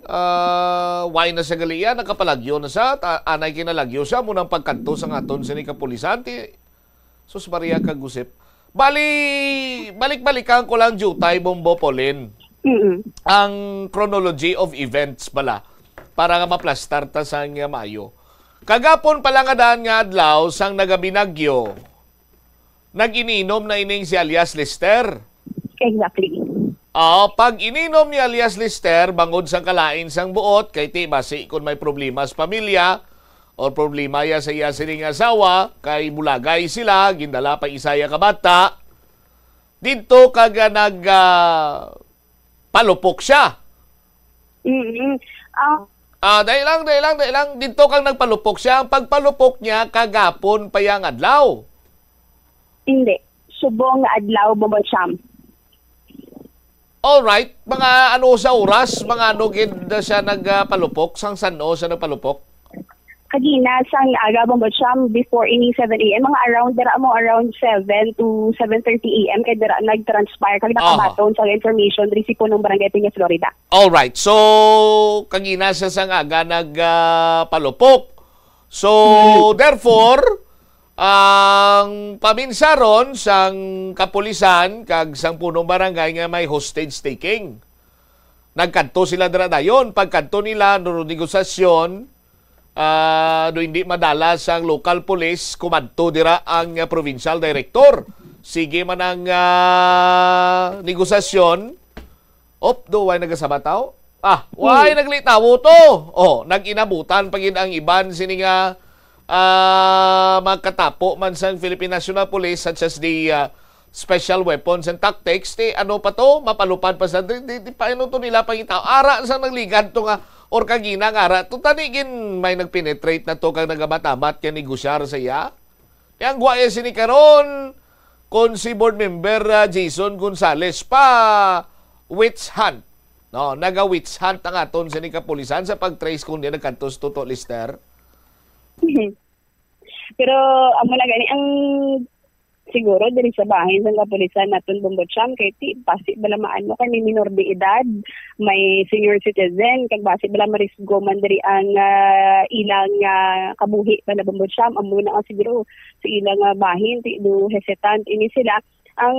ah, why na siya gali iya? Nakapalagyo na siya. Ta-, anay kinalagyo siya. Munang pagkadto sa aton sini kapulisan. Ti, sus Maria, kagusip. Bali, balik-balikan ko lang, Jutay, Bombo, Pauline. Mm-mm. Ang chronology of events pala. para nga maplastar ta sang maayo. Kagapon pala nga daan nga adlaw sang nagabinagyo, nag-ininom na ining si alias Lester. Exactly. Ah, pag ininom ni alias Lester, bangod sang kalain sang buot, kay ti basi kun may problema sa pamilya, or problema ya sa iya sining asawa, kay bulagay sila, gindala pa isa ya ka bata, didto kag, ah, nag, ah, palupok siya. Mm-mm. Ah, Ah, dali lang, dali lang, dali lang. Didto kag nagpalupok siya. Ang pagpalupok niya, kagapon pa yang adlaw. Hindi. Subong nga adlaw, Bombo Cham. Alright. Mga ano sa oras, mga ano gid siya nagpalupok, sang san-o siya nagpalupok? Kagina, sang aga, Bombo Cham, before ini seven a m, mga around, dira mo around seven to seven thirty a m, kay dira nag-transpire, kag Aha. nakabaton sa information, diri si punong barangay Peña, Florida. Alright. So, kagina sa sang aga nag, ah, palupok. So, Hmm. therefore, ang paminsaron sang kapulisan kag sang punong barangay nga may hostage taking. Nagkadto sila dira dayon. Pagkadto nila, no, negosasyon, ah, do hindi madala sang local police, kumadto dira ang, ah, provincial director. Sige man ang, ah, negosasyon. Op, do, way nagasabat tawo? Ah, way Hmm. naglitawo to. Oh, nag-inabutan pa gid ang iban sini nga, ah, mga katapo man sang Philippine National Police, such as the, ah, Special Weapons and Tactics. Ti ano pa to? Mapalupad pa sa, di, di, di pa ano to nila pangitaw. Ara sa nagligad to nga, or kagina nga ara to, tani gin may nagpenetrate na to kag nagamamat kay negosyar sa iya. Ti ang gwaya sini karon, kon si Board Member, ah, Jason Gonzales pa witch hunt. No, naga-witch hunt ang aton sini kapulisan sa pag-trace kung di nagkadto si Toto Lester. Pero amo na gani ang siguro diri sa bahin sang kapulisan naton, Bombo Cham, kay ti basi bala maano kay may minor de edad, may senior citizen, kag basi bala marisgo man diri ang, ah, ilang, ah, kabuhi bala, Bombo Cham. Amo na ang siguro sa ilang, ah, bahin, ti do hesitant ini sila. Ang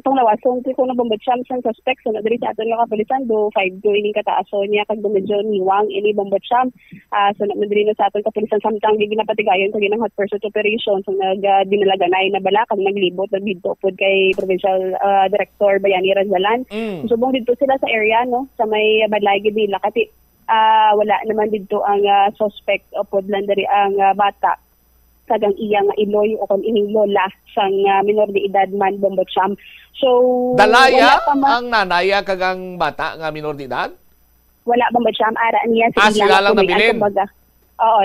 tong lawason ti kuno, Bombo Cham, sang suspect, suno diri sa aton nga kapulisan, do five two ining kataason niya, kag do medyo niwang ini, Bombo Cham. Ah, suno man diri na sa aton kapulisan, samtang ginapatigayon sa ginang hot pursuit operation, so nag, ah, dinalaganay na bala kag naglibot na didto pod kay Provincial, ah, Director Bayani Ranzalan. Mm. Subong didto sila sa area, no, sa may balay gid nila, kati, ah, wala naman didto ang, ah, suspect, o pod lang diri ang, ah, bata kag ang iya nga iloy o kon ining lola sang, ah, minor de edad man, Bombo Cham. So, Dalaya wala pa ma- ang nanaya kag ang bata nga minor de edad? Wala, Bombo Cham, ara niya sa Ah, ila sila nga lang kumian, nabilin? Kumbaga. Oo.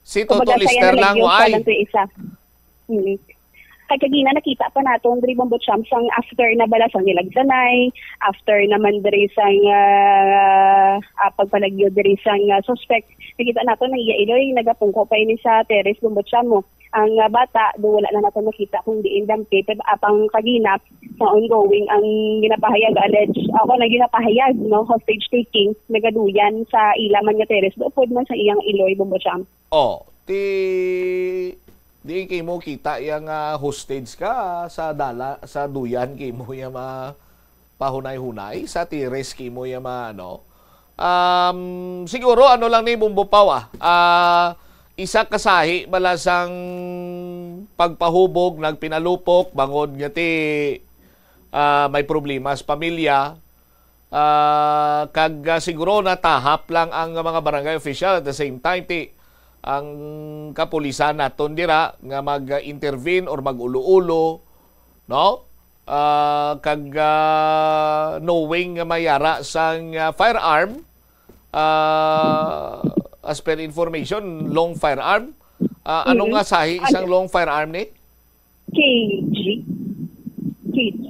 Si Toto Kumbaga, siya Lister lang nalagyo, wa siya ay. lang to isa. Mm. Kay kagina nakita pa naton diri, Bombo Cham, sang after na bala sang nilagsanay, after naman diri sang, ah, ah, pagpalagyo diri sang, ah, suspect, nakita naton ang iya iloy nagapungko pa ini sa terrace, Bombo Cham, mo. Ang, ah, bata, do wala na naton nakita kung diin dampi, pero apang kagina sa ongoing ang ginapahayag, alleged, ako na ginapahayag, no, hostage taking, nagaduyan sa ila man nga terrace, do pod man sa iyang iloy, Bombo Cham. Oh, ti, di kay mo kita iya nga hostage ka sa dala, sa duyan kay mo iya ma-, pahunay-hunay, sa terrace kay mo iya ma-, ano. Um, siguro ano lang ni, Bombo Paw, ah. Ah, isa ka sahi bala sang pagpahubog, nagpinalupok, bangod nga ti, ah, may problema sa pamilya. Ah, kag, ah, siguro natahap lang ang mga barangay official at the same time, ti, ang kapulisan naton dira nga mag-intervene or mag-ulo-ulo, no? Ah, kag, ah, knowing nga may ara sang, ah, firearm, ah, as per information, long firearm. Ah, ano Mm-hmm. nga sahi Ano? sang long firearm ni? K G. K G.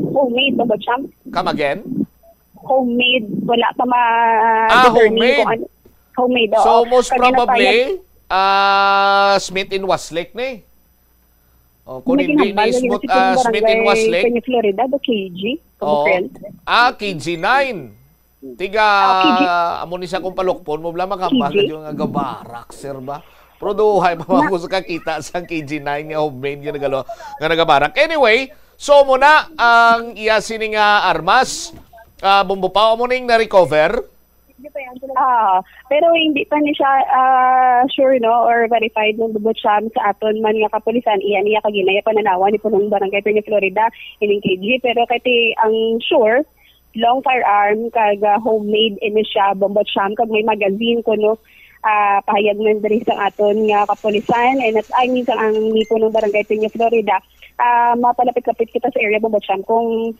Homemade ba, Champ? Come again? Homemade. Wala pa ma- Ah, determine homemade. kung ano. Homemade, So, oo. most Kaya probably, napayag- ah, Smith and Wesson ni. Oh, kung May hindi ginhambal ni na Smith, ginawa sa ah, Smith and barangay Wesson. Peña Florida, do K G, Oo. Friend. Ah, K G nine. Tiga, Ah, K G. amo ni sa kung palukpon mo, bla, makambal K G. na yung nga gabarak, sir ba? Pero duhay pa Ma- ako sa kakita sa K G nine nga homemade nga nagalo-, nga nagabarak. Anyway, so muna ang iya sini nga armas, ah, Bombo Paw, amo ning na-recover? Ah, pero hindi pa ni siya ah, sure, no, or verified ng Bubucham sa aton man nga kapulisan. Iya niya kagina iya pananawan ni punong barangay Peña Florida, ining K G. Pero kay ti ang sure, long firearm kag ah, homemade ini siya, Bubucham, kag may magazine kuno ah, pahayag man diri sa aton nga kapulisan, and at I mean sa ang ni punong barangay Peña Florida. Ah, mapalapit-lapit kita sa area, Bubucham, kung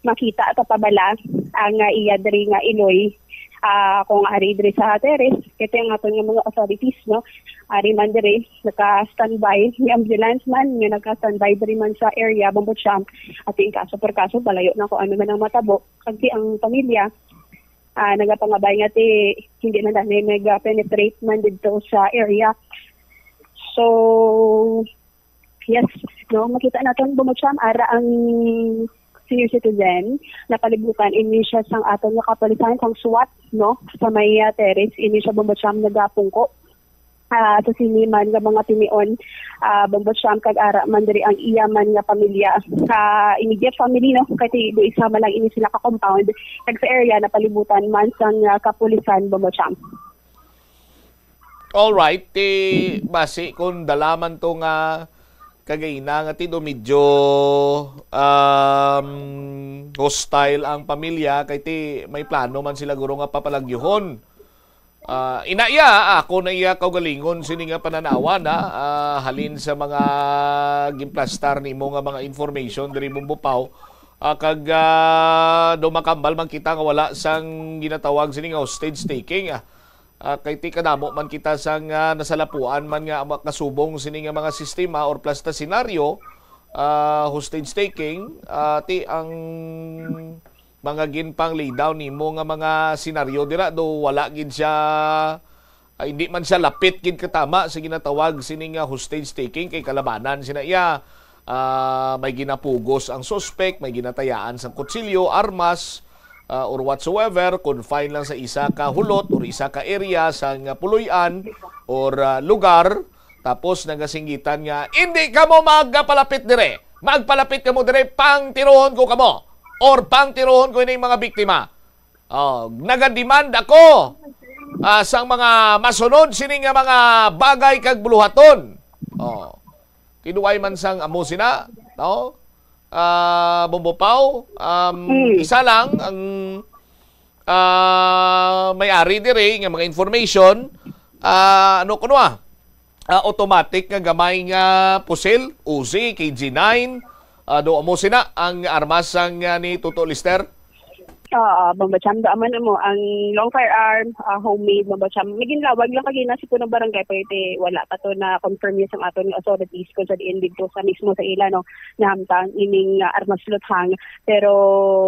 makita sa pabala ang ah, iya diri nga iloy, ah, kung ari diri sa Terrace, kay ti ang aton nga mga authorities, no, ari man diri naka-standby, may ambulance man nga naka-standby diri man sa area, Bambucham, at in kaso per kaso, balayo na kung ano man ang matabo, kasi ang pamilya ah, nagapangabay nga ti hindi man dani nag-penetrate man didto sa area. So, yes, no, makita naton, Bumutsyam, ara ang senior citizen, napalibutan ini siya sang aton nga kapulisan, sang SWAT, no, sa may ah, Terrace, ini siya, Bumutsyam, nagapungko ah, sa sini man nga mga tinion, ah, Bumbo Champ, kag ara man diri ang iya man nga pamilya. Ah, immediate family, no, kay ti-, di isama lang ini sila ka compound, kag sa area napalibutan man sang ah, kapulisan, Bumbo Champ. Alright, ti basi kung dala man to nga kagaina nga ti do medyo um, hostile ang pamilya, kay ti may plano man sila guro nga papalagyuhon. Ah, ina iya, ako na iya kaugalingon sini nga pananawan, ha? Ah, halin sa mga gimplastar nimo nga mga information diri, Bumbupaw. Ah, kag ah, do makambal man kita nga wala sang ginatawag sini nga hostage taking, ah. Ah, kay ti kadamo man kita sang ah, nasalapuan man nga makasubong sini nga mga sistema or plasta senaryo, ah, hostage taking, ah, ti ang mga ginpang-lay down nimo nga mga senaryo dira, do wala gid siya, ah, hindi man siya lapit gid katama sa ginatawag sini nga hostage taking, kay kalabanan sina iya. Ah, may ginapugos ang suspek, may ginatayaan sang kutsilyo, armas, ah, or whatsoever, confine lang sa isa ka hulot or isa ka area sa nga puloy-an or ah, lugar, tapos nagasinggitan nga, "Hindi kamo magpalapit dire. Magpalapit kamo dire, pangtirohon ko kamo or pangtirohon ko ining mga biktima." Oh, nagademand ako ah, sang mga masunod sini nga mga bagay kag buluhaton. Oh. Tinuway man sang amo sina, no? Ah, Bumbupaw, um, isa lang ang ah, may ari diri nga mga information, ah, ano kuno ah, ah, automatic nga gamay nga pusil, Uzi, K G nine, ah, do amo sina ang armas sang ah, ni Toto Lister? Oo, Bumbo Champ, do amo na mo ang long firearm, ah, homemade, Bumbo Champ. May ginlawag lang kagina si punong barangay, pero iti wala pa to na confirm niya sang aton nga authorities kung sa diin dito sa mismo sa ila, no, nahamtang ining ah, armas luthang. Pero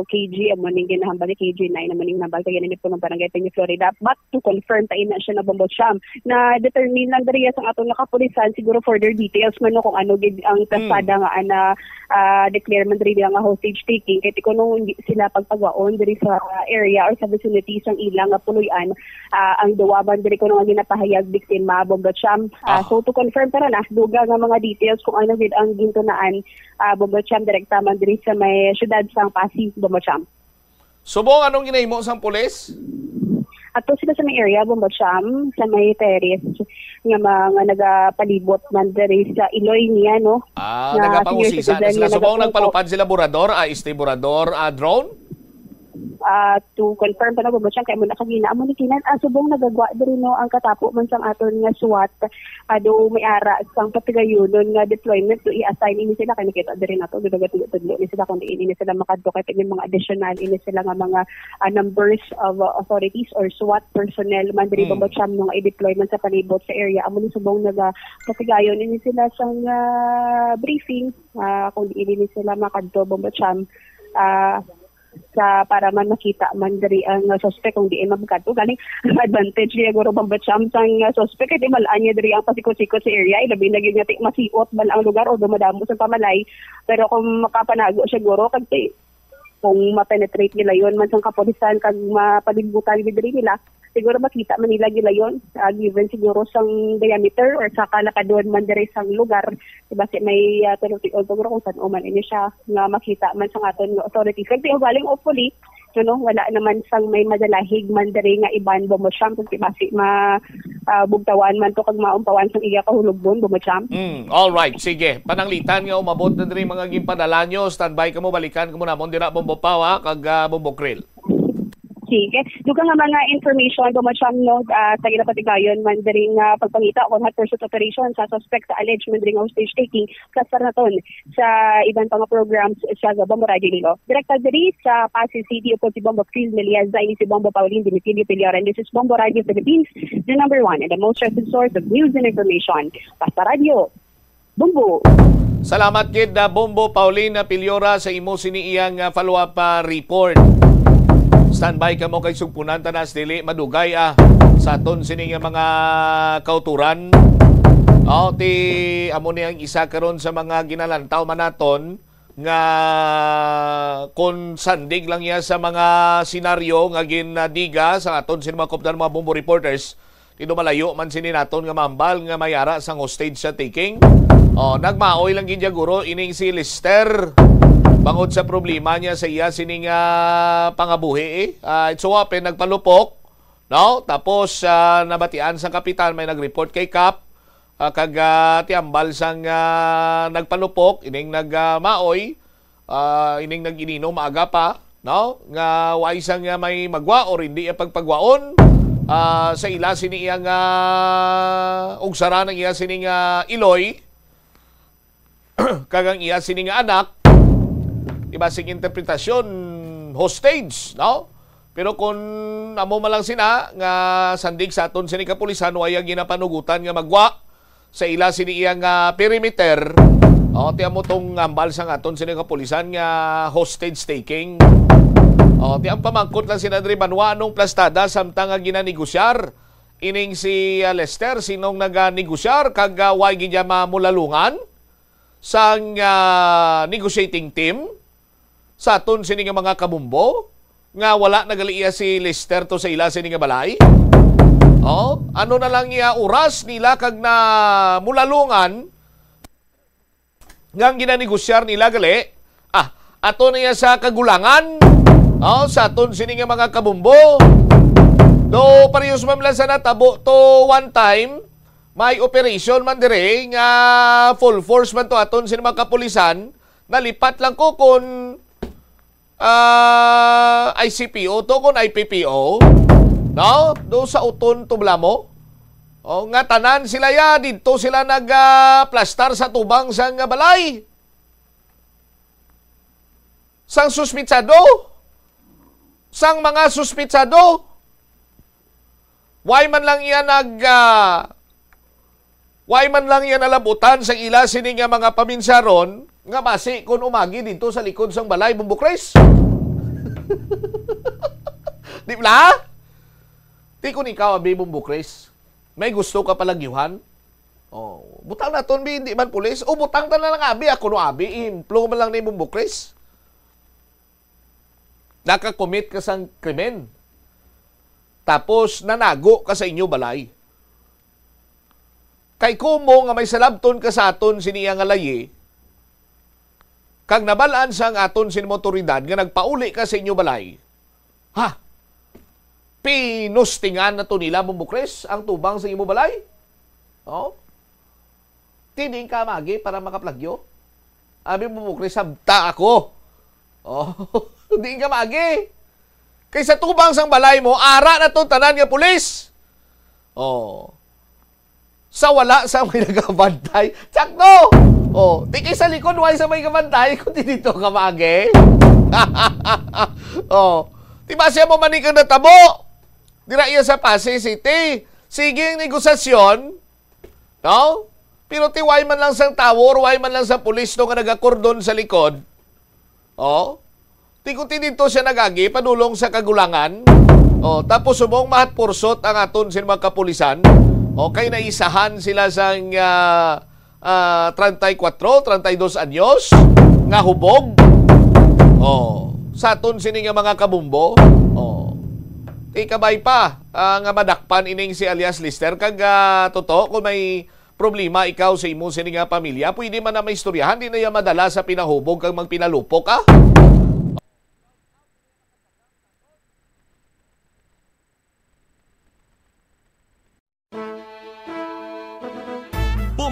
K G amo ning ginahambal ni K G nine amo ning nambal kay ni punong barangay Peña Florida. But to confirm, ta ina siya na, Bumbo Champ, na determine lang diri sa aton nga kapulisan siguro further details man, no, kung ano gid ang pasada nga ana ah, declare man diri nga hostage taking, kay ti kuno hindi sila pagpagwaon diri sa area or sa vicinity sang ila nga puloy-an, ah, ang duwa man diri kuno nga ginapahayag biktima, Bumbo Champ. Ah, so to confirm, tara na, dugang nga mga details kung ano gid ang gintunaan, ah, Bumbo Champ, direkta man diri sa may syudad sang Passi, Bumbo Champ. Subong, anong ginahimo sang pulis? Ato sila sa may area, Bumbo Champ, sa may Terrace, nga mga nagapalibot man diri sa iloy niya, no? Ah, nga nagapangusisa na sila. Subong nagpalupad sila, Burador, ah, este Burador, ah, drone? Ah, to confirm pa na, Bumbo Champ, kay mo na kagina, amo ni kinan, ah, subong nagagwa diri, no, ang katapo man sang aton nga SWAT, ah, do may ara sang patigayonon nga deployment, do i-assign ini sila, kay nakita diri nato, do nagatudlo-tudlo ni sila, kung diin ini sila makadto, kay may mga additional ini sila nga mga ah, numbers of uh, authorities or SWAT personnel man diri, mm, Bambatsyam, nga i-deploy man sa palibot sa area. Amo ni subong naga patigayon ini sila sang ah, briefing, ah, kung diin ini sila makadto, Bambatsyam, ah, sa para man makita man diri ang uh, suspect kung diin man makadto. Galing ang advantage niya guro, Bambatsyam, sang uh, suspect kay di mal-an niya diri ang pasikot-sikot sa area. Ilabi na gyud nga ti masiot man ang lugar o dumadamo sa pamalay. Pero kung makapanago siya guro kag ti kung ma-penetrate nila yon man sang kapulisan kag mapalibutan gid diri nila, siguro makita man nila nila yon, ah, given siguro sang diameter or sa kalakadon man diri sang lugar. Di ba, si may uh, tulo siguro kung saan man ini siya nga makita man sang aton nga authorities. Kag di ugaling, hopefully, ano, wala naman sang may madalahig man diri nga iban, Bombo Champ, kung basi ma, ah, bugtawan man to kag maumpawan sang iya kahulogbon, Bombo Champ. Mm, all right, sige. Pananglitan nga umabot na diri mga ginpadala nyo, standby kamo, balikan kamo namon dira, Bombo Pao, ha, kag, ah, Bombo Krill. Sige. Dugang nga mga information, Bombo Champ, no, ah, sa ginapatigayon man diri nga pagpangita o hot pursuit operation sa suspect sa alleged man diri nga hostage taking, plastar naton sa iban pa nga programs sa Bombo Radyo Iloilo. Direkta diri sa Pasig City, upod si Bombo Chris Melias, ini si Bombo Pauline Dimitilio Piliaran. This is Bombo Radyo Philippines, the number one and the most trusted source of news and information. Basta Radyo, Bombo. Salamat gid na Bombo Paulina Piliora sa imo sini iyang, ah, follow-up, ah, report. Standby kamo kay sugpunan ta nas dili madugay, ah, sa aton sini nga mga kauturan. Oh, ti amo ni ang isa karon sa mga ginalantaw man naton nga kon sandig lang iya sa mga senaryo nga ginadiga sa aton sini mga kupdan, mga Bombo reporters, Tido malayo man sini naton nga mambal nga may ara sang hostage sa taking. Oh, nagmaoy lang gid guro ining si Lester bangod sa problema niya sa iya sini nga pangabuhi, eh. Ah, it so happen, nagpalupok, no? Tapos, ah, nabatian sang kapitan, may nag-report kay Kap, ah, kag, ah, tiambal sang, ah, nagpalupok, ining nag, ah, maoy, ah, ining nag-ininom maaga pa, no? Nga wa isa nga may magwa or hindi iya pagpagwaon, ah, sa ila sini iya nga ugsara ang iya sini nga iloy, kag ang iya sini nga anak, iba sing interpretasyon, hostage, no? Pero kung amo man lang sina nga sandig sa aton sini kapulisan, wa iya ginapanugutan nga magwa sa ila sini iya nga perimeter. O, ti amo tong hambal sang aton sini kapulisan nga hostage taking. O, ti ang pamangkot lang sina diri, banwa anong plastada samtang nga ginanegosyar ining si, ah, Lester, sinong naganegosyar kag, ah, way gid niya mamulalungan sang, ah, negotiating team sa aton sini nga mga kabumbo nga wala nagali iya si Lester to sa ila sini nga balay? O, ano na lang iya oras nila kag na mulalungan nga ang ginanegosyar nila gali? Ah, ato na iya sa kagulangan, o, sa aton sini nga mga kabumbo. Do, parehas man lang sa natabo to one time, may operation man dire nga full force man to aton sini mga kapulisan. Nalipat lang ko kung ah, I C P O to, kun I P P O, no? Do sa Uton, Tublamo. O, nga tanan sila ya, didto sila nag, ah, plastar sa tubang sang, ah, balay sang suspitsado. Sang mga suspitsado. Way man lang iya nag, ah, way man lang iya nalabutan sa ila sini nga mga paminsaron nga basi kon umagi didto sa likod sang balay, Bumbo Chris. Di bala? Ti kon ikaw, abi, Bumbo Chris, may gusto ka palagyuhan? Oh, butang naton, bi, hindi man pulis. O, butang ta na lang, abi, ako no, abi, ihemplo man lang ni Bumbo Chris. Nakakomit ka sang krimen, tapos nanago ka sa inyo balay. Kay kumo nga may salabton ka sa aton sini nga layi, kag nabal-an sang aton sini mga awtoridad nga nagpauli ka sa inyo balay, ha? Pinustingan na to nila, Bumbo Chris, ang tubang sa imo balay. Oh? Ti diin ka maagi para makaplagyo? Abi, Bumbo Chris, sabta ako. Oh, diin ka maagi? Kay sa tubang sang balay mo, ara na to tanan nga pulis. Oh. Sa wala sa may nagabantay. Sakto! Oh, di kay sa likod, way sa may kabantay, kung di dito ka maagi. Oh. Di ba siya mo manikang natabo? Dira iya sa Pasay City. Sige ang negosasyon, no? Pero ti way man lang sang tawo or way man lang sa pulis to nga nagakordon sa likod. Oh? Ti kun ti dito siya nagagi, padulong sa kagulangan. Oh, tapos subong mahat pursot ang aton sin mga kapulisan. Okay, naisahan sila sang, ah, ah, treinta y cuatro, treinta y dos anyos nga hubog. Oh, sa aton sini nga mga kabumbo. Oh. Ti kabay pa, ah, nga madakpan ining si alias Lister. Kag, ah, totoo, kung may problema ikaw sa imo sini nga pamilya, pwede man na maistoryahan, di na iya madala sa pinahubog kag magpinalupok, ah.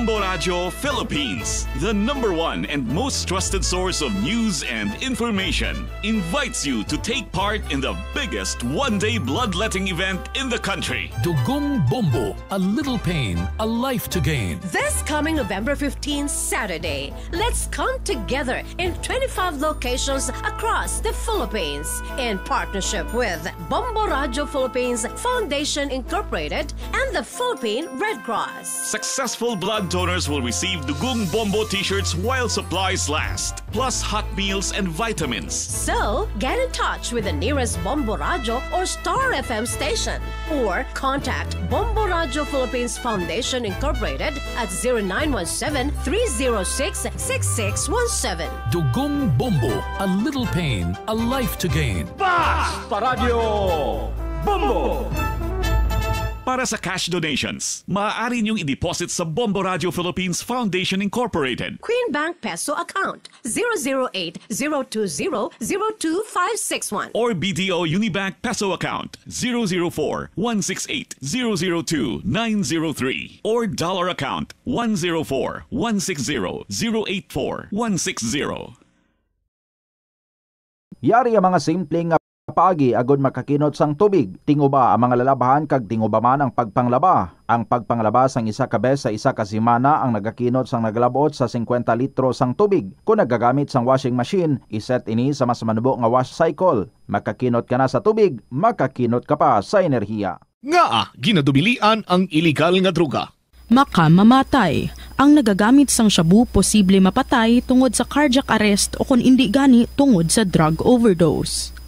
Bombo Radyo Philippines, the number one and most trusted source of news and information, invites you to take part in the biggest one-day bloodletting event in the country. Dugong Bombo, a little pain, a life to gain. This coming November fifteen, Saturday, let's come together in twenty-five locations across the Philippines in partnership with Bombo Radyo Philippines Foundation Incorporated and the Philippine Red Cross. Successful blood donors will receive Dugong Bombo t-shirts while supplies last, plus hot meals and vitamins. So, get in touch with the nearest Bombo Radyo or Star F M station, or contact Bombo Radyo Philippines Foundation Incorporated at zero nine one seven, three zero six, six six one seven. Dugong Bombo, a little pain, a life to gain. Basta Radyo Bombo! Para sa cash donations, maaari niyong i-deposit sa Bombo Radyo Philippines Foundation Incorporated, Queen Bank Peso account, zero zero eight, zero two zero, zero two five six one, or B D O Unibank Peso account, zero zero four, one six eight, zero zero two, nine zero three, or dollar account, one zero four, one six zero, zero eight four, one six zero. Yari ang mga simple nga paagi agud makakinot sang tubig. Tinguba ang mga lalabhan kag tinguba man ang pagpanglaba. Ang pagpanglaba sang isa ka bes sa isa ka semana ang nagakinot sang nagalab-ot sa singkwenta litro sang tubig. Kon nagagamit sang washing machine, iset ini sa mas manubo nga wash cycle. Makakinot ka na sa tubig, makakinot ka pa sa enerhiya. Ngaa ginadubilian ang iligal nga droga? Makamamatay. Ang nagagamit sang shabu posible mapatay tungod sa cardiac arrest o kon indi gani tungod sa drug overdose.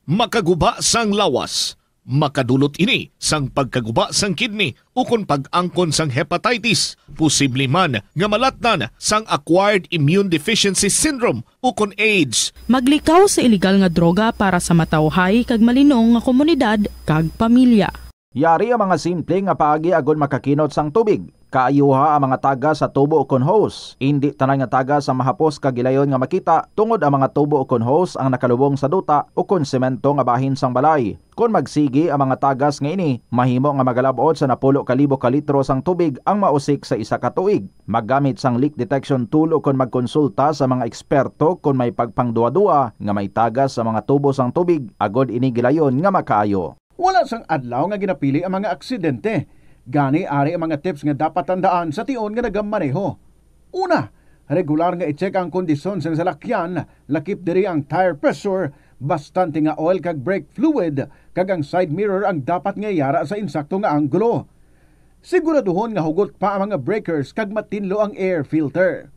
Makaguba sang lawas. Makadulot ini sang pagkaguba sang kidney ukon pag-angkon sang hepatitis. Posible man nga malatnan sang acquired immune deficiency syndrome ukon AIDS. Maglikaw sa iligal nga droga para sa matawhay kag malinong nga komunidad kag pamilya. Yari ang mga simple nga paagi agud makakinot sang tubig. Kaayuha ang mga tagas sa tubo ukon hose. Indi tanan nga tagas ang mahapos kag gilayon nga makita, tungod ang mga tubo ukon hose ang nakalubong sa duta ukon semento nga bahin sang balay. Kon magsigi ang mga tagas nga ini, mahimo nga magalab-ot sa napulo ka libo ka litro sang tubig ang mausik sa isa ka tuig. Maggamit sang leak detection tool ukon magkonsulta sa mga eksperto kon may pagpangduwa-duwa nga may tagas sa mga tubo sang tubig, agod ini gilayon nga makaayo. Wala sang adlaw nga ginapili ang mga aksidente. Gani, ari ang mga tips nga dapat tandaan sa tion nga nagamaneho. Una, regular nga i-check ang kondisyon sang salakyan, lakip diri ang tire pressure, bastante nga oil kag brake fluid, kag ang side mirror ang dapat nga yara sa insakto nga anggulo. Siguraduhon nga hugot pa ang mga breakers kag matinlo ang air filter.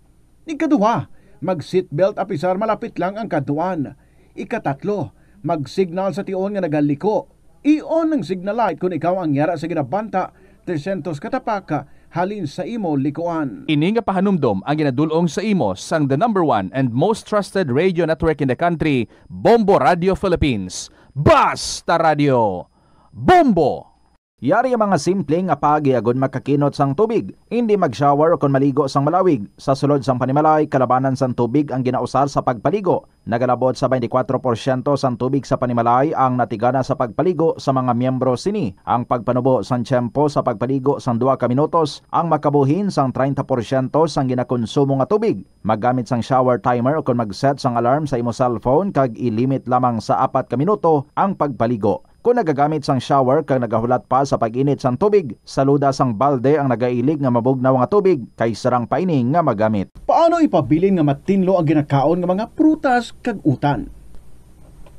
Ikaduha, mag-seatbelt apisar malapit lang ang kadtuan. Ikatatlo, mag-signal sa tion nga nagaliko. I-on ang signal light kon ikaw ang yara sa ginabanta tresyentos ka tapak halin sa imo likuan. Ini nga pahanumdom ang ginadul-ong sa imo sang the number one and most trusted radio network in the country, Bombo Radio Philippines. Basta Radio, Bombo! Yari ang mga simple nga paagi agud makakinot sang tubig. Indi mag-shower ukon maligo sang malawig. Sa sulod sang panimalay, kalabanan sang tubig ang ginausar sa pagpaligo. Nagalabot sa twenty-four porsyento sang tubig sa panimalay ang natigana sa pagpaligo sa mga miyembro sini. Ang pagpanubo sang tiyempo sa pagpaligo sang duha ka minutos ang makabuhin sang treinta porsyento sang ginakonsumo nga tubig. Maggamit sang shower timer ukon mag-set sang alarm sa imo cellphone kag i-limit lamang sa apat ka minuto ang pagpaligo. Kon nagagamit sang shower kag nagahulat pa sa pag-init sang tubig, saluda sang balde ang nagailig nga mabugnaw nga tubig kay sarang pa ini nga magamit. Paano ipabilin nga matinlo ang ginakaon nga mga prutas kag utan?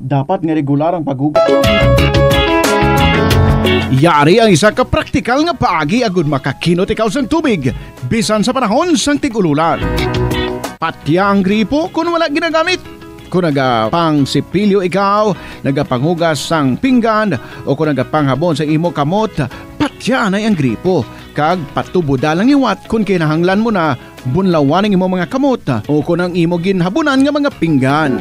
Dapat nga regular ang paghugas. Yari ang isa ka praktikal nga paagi agud makakinot ikaw sang tubig, bisan sa panahon sang tig-ululan. Patya ang gripo kon wala ginagamit. Kon nagapangsipilyo ikaw, nagapanghugas sang pinggan, o kon nagapanghabon sa imo kamot, patya anay ang gripo, kag patubo lang liwat kon kinahanglan mo na bunlawan ang imo mga kamot o kon ang imo ginhabunan nga mga pinggan.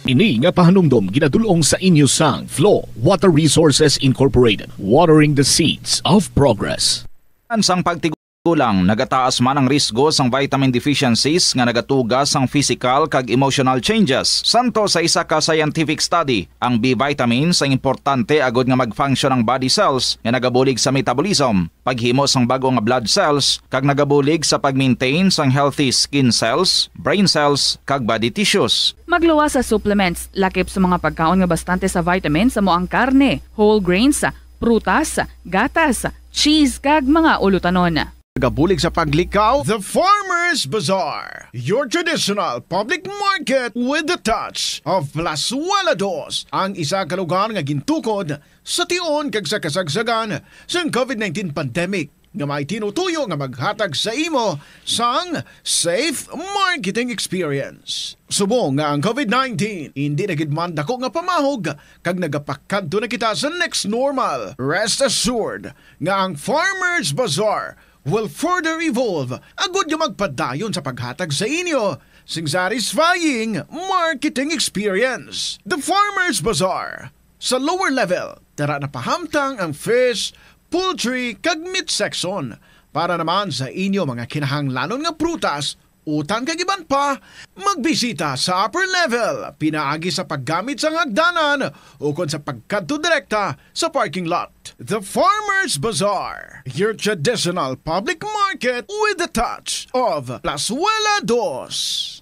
Ini nga pahanumdom ginadul-ong sa inyo sang Flow Water Resources Incorporated, watering the seeds of progress. Ang sang pagtig- magulang, nagataas man ang risgo sang vitamin deficiencies nga nagatuga sang physical kag emotional changes. Santo sa isa ka scientific study, ang B vitamins ang importante agud nga mag-function ang body cells nga nagabulig sa metabolism, paghimo sang bag-o nga blood cells, kag nagabulig sa pag-maintain sang healthy skin cells, brain cells, kag body tissues. Magluwas sa supplements, lakip sa mga pagkaon nga bastante sa vitamins, amo ang karne, whole grains, prutas, gatas, cheese, kag mga ulutanon. Nagabulig sa paglikaw, The Farmers Bazaar, your traditional public market with the touch of Plazuela Dos, ang isa ka lugar nga gintukod sa tion kag sa kasagsagan sang covid nineteen pandemic, nga may tinutuyo nga maghatag sa imo sang safe marketing experience. Subong nga ang covid nineteen indi na gid man dako nga pamahog kag nagapakadto na kita sa next normal, rest assured nga ang Farmers Bazaar will further evolve agud nga magpadayon sa paghatag sa inyo sing satisfying marketing experience. The Farmers Bazaar, sa lower level, tara na pahamtang ang fish, poultry, kag meat section. Para naman sa inyo mga kinahanglanon nga prutas, utan kag iban pa, magbisita sa upper level pinaagi sa paggamit sang hagdanan ukon sa pagkadto direkta sa parking lot. The Farmers Bazaar, your traditional public market with the touch of Plazuela Dos.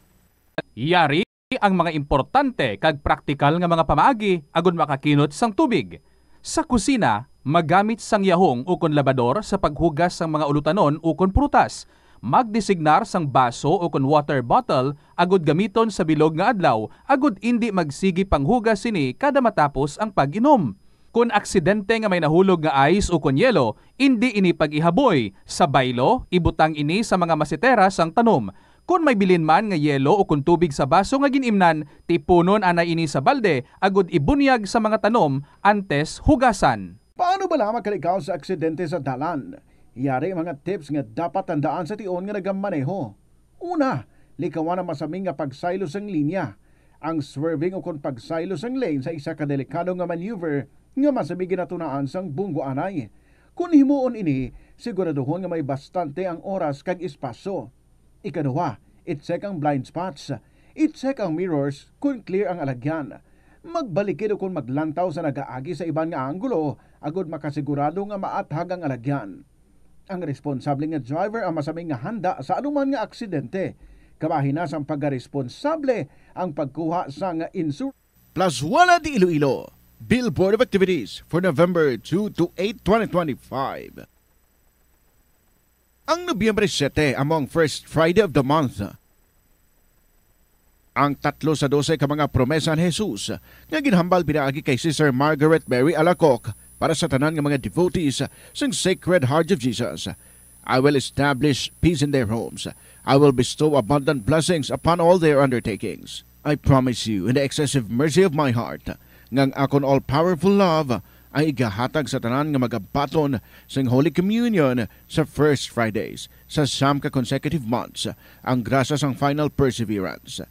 Yari ang mga importante kag praktikal nga mga pamaagi agud makakinot sang tubig. Sa kusina, magamit sang yahong ukon labador sa paghugas sang mga ulutanon ukon prutas. Magdesignar sang baso ukon water bottle agud gamiton sa bilog nga adlaw agud indi magsigi panghugas sini kada matapos ang pag-inom. Kon aksidente nga may nahulog nga ice ukon yelo, indi ini pag-ihaboy. Sa baylo, ibutang ini sa mga masetera sang tanom. Kon may bilin man nga yelo ukon tubig sa baso nga gin-imnan, tipunon anay ini sa balde agud ibunyag sa mga tanom antes hugasan. Paano bala makalikaw sa aksidente sa dalan? Yari mga tips nga dapat tandaan sa tion nga nagamaneho. Una, likawan ang masaming nga pagsaylo sang linya. Ang swerving ukon pagsaylo sang lane sa isa ka delikado nga maneuver nga masamig ginatunaan sang bunggo anay. Kon himuon ini, siguraduhon nga may bastante ang oras kag espasyo. Ikaduha, i-check ang blind spots. I-check ang mirrors kon clear ang alagyan. Magbalikid ukon maglantaw sa nagaagi sa iban nga anggulo agud makasigurado nga maathag ang alagyan. Ang responsable nga driver ang masaming nga handa sa anuman nga aksidente. Kabahin na sang pagkaresponsable ang pagkuha sang insurance. Plazuela de Iloilo, Billboard of Activities for November two to eight, twenty twenty-five. Ang Nobyembre siete amo ang first Friday of the month. Ang tatlo sa dose ka mga promesa ni Jesus nga ginhambal pinaagi kay Sister Margaret Mary Alacoque para sa tanan nga mga devotees sang Sacred Heart of Jesus. "I will establish peace in their homes. I will bestow abundant blessings upon all their undertakings. I promise you in the excessive mercy of my heart nga ang akon all-powerful love ang igahatag sa tanan nga magabaton sing Holy Communion sa first Fridays sa siyam ka consecutive months, ang grasya sang final perseverance.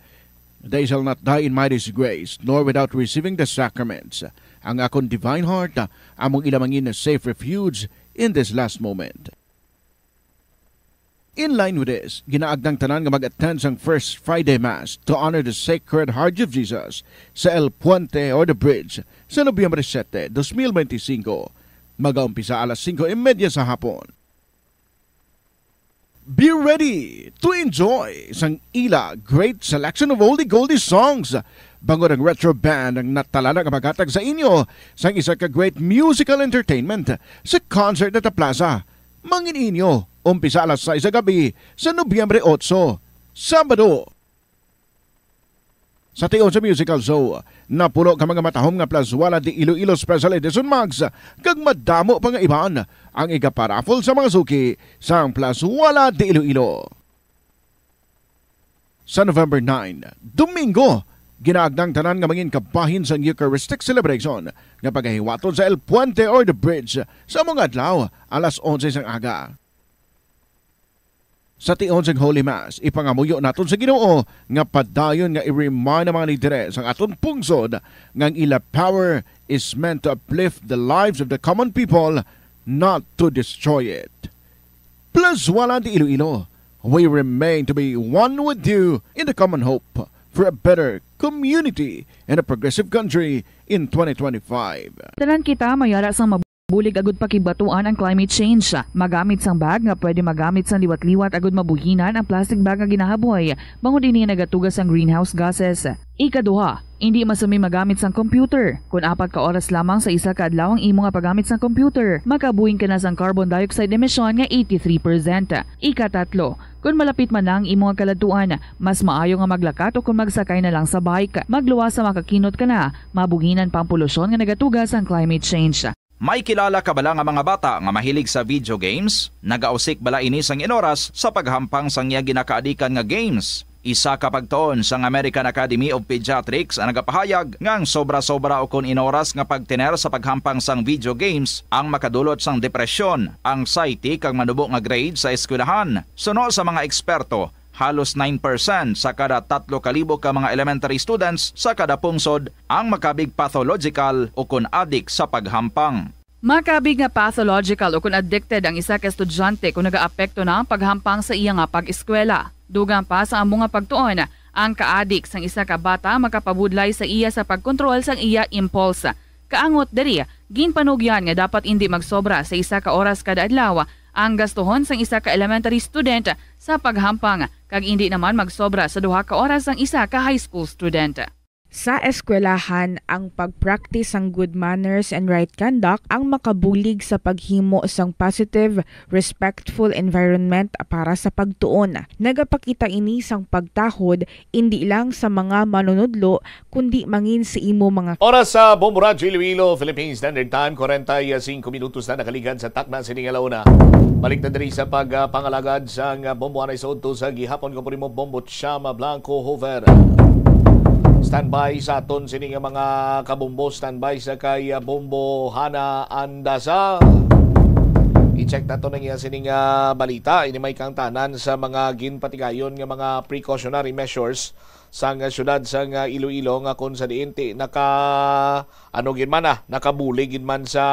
They shall not die in my disgrace, nor without receiving the sacraments. Ang akon divine heart among ila mangin safe refuge in this last moment." In line with this, ginaagdang tanan nga mag-attend sang First Friday Mass to honor the Sacred Heart of Jesus sa El Puente or the Bridge sa Nobyembre siete, dos mil benti singko. Magaumpisa alas singko y media sa hapon. Be ready to enjoy sang ila great selection of oldie goldie songs, bangod ang Retro Band ang natalana nga maghatag sa inyo sang isa ka great musical entertainment sa Concert at the Plaza. Mangin inyo, umpisa alas sais sa gabi sa Nobyembre otso, Sabado. Sa tion sa musical show, napuno ka mga matahom nga Plazuela de Iloilo Special Edition mugs, kag madamo pa nga iban ang igaparaffle sa mga suki sang Plazuela de Iloilo. Sa November nine, Domingo, ginaagdang tanan nga mangin kabahin sang Eucharistic Celebration nga pagahiwaton sa El Puente or the Bridge sa mga adlaw, alas onse sang aga. Sa tion sang Holy Mass, ipangamuyo naton sa Ginoo nga padayon nga i-remind ang mga lidres sang aton pungsod nga ang ila power is meant to uplift the lives of the common people, not to destroy it. Zuala de Iloilo, we remain to be one with you in the common hope for a better community and a progressive country in twenty twenty-five. Tanan kita mayara sang mabulig agud pakigbatuan ang climate change. Magamit sang bag nga pwede magamit sang liwat-liwat agud mabuhinan ang plastic bag nga ginahaboy, bangod ini nagatuga sang greenhouse gases. Ikaduha, indi masumi magamit sang computer. Kon apat ka oras lamang sa isa ka adlaw ang imo nga paggamit sang computer, makabuhing ka na sang carbon dioxide emission nga eighty-three percent. Ikatatlo, kon malapit man na ang imo nga kaladtuan, mas maayo nga maglakat o kon magsakay na lang sa bike. Magluwas sa makakinot ka na, mabuhinan pa ang polusyon nga nagatuga sang climate change. May kilala ka bala nga mga bata nga mahilig sa video games? Nagausik bala ini sang inoras sa paghampang sang iya ginakaadikan nga games? Isa ka pagtuon sang American Academy of Pediatrics ang nagapahayag nga ang sobra-sobra ukon inoras nga pagtener sa paghampang sang video games ang makadulot sang depresyon, anxiety, kag manubo nga grade sa eskwelahan. Suno sa mga eksperto, halos nine percent sa kada tatlo ka libo ka mga elementary students sa kada pungsod ang makabig pathological ukon adik sa paghampang. Makabig nga pathological ukon addicted ang isa ka estudyante kon nagaapekto na ang paghampang sa iya nga pag-eskwela. Dugang pa sa amo nga pagtuon, ang kaadik sang isa ka bata makapabudlay sa iya sa pagkontrol sang iya impulse. Kaangot diri, ginpanugyan nga dapat indi magsobra sa isa ka oras kada adlaw ang gastuhon sang isa ka elementary student sa paghampang, kag indi naman magsobra sa duha ka oras ang isa ka high school student. Sa eskwelahan, ang pag-practice sang good manners and right conduct ang makabulig sa paghimo sang positive, respectful environment para sa pagtuon. Nagapakita ini sang pagtahod indi lang sa mga manunudlo, kundi mangin sa imo mga Oras sa Bombo Radyo Iloilo, Philippine Standard Time, kwarenta y singko minutos na nakaligad sa takna sini nga launa. Balik na diri sa pag, ah, pangalagad sang, ah, Bombo Anay sa udto sa gihapon ko po nimo, Bombo Chama Blanco Hover. Standby sa aton sini nga mga kabombo, standby sa kay, ah, Bombo Hana Andasa. I-check nato na niya sini nga balita. Ini may kangtanan sa mga ginpatigayon nga mga precautionary measures sang, ah, siyudad sang, ah, Iloilo, nga kung sa diin ti naka, ano gid man, ah, nakabulig gid man sa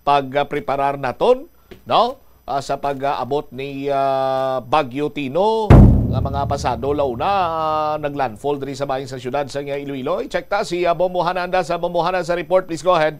pagpreparar naton, no? Ah, sa pag-abot ni, ah, Bagyo Tino, nga mga pasado launa, ah, naglandfall diri sa bahin sa siyudad sang, ah, Iloilo. I-check ta si, ah, Bombo Hana Andasa. Bombo Hana, sa report, please go ahead.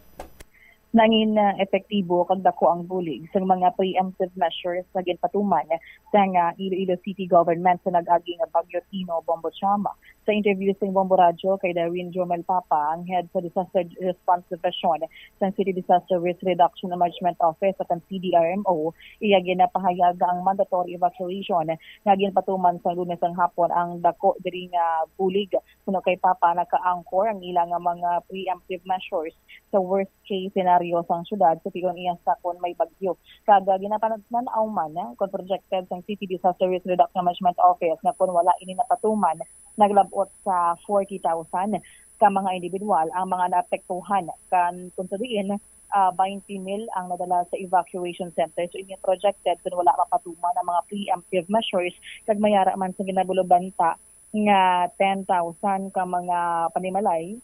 Nangin, ah, epektibo kag dako ang bulig sang mga preemptive measures nga ginpatuman sang, ah, Iloilo City Government sa nag-agi nga Bagyo Tino, Bombo Chama. Sa interview sang Bombo Radyo kay Darwin Jomel Papa, ang head sa Disaster Response Division sang City Disaster Risk Reduction Management Office, sa C D R M O, iya ginapahayag nga ang mandatory evacuation nga ginpatuman sa Lunes ang hapon ang dako diri nga bulig. Suno kay Papa, naka-anchor ang ila nga mga preemptive measures sa worst case scenario sang syudad, sa tion iya sa kon may bagyo. Kag, ah, ginapanan-aw man, ah, kon projected sang City Disaster Risk Reduction Management Office nga kon wala ini napatuman, naglab-ot sa forty thousand ka mga individual ang mga naapektuhan, kan, kung sa diin, ah, twenty mil ang nadala sa evacuation center. So, ini projected kon wala mapatuman ang mga preemptive measures, kag mayara man sa ginabulubanta nga ten thousand ka mga panimalay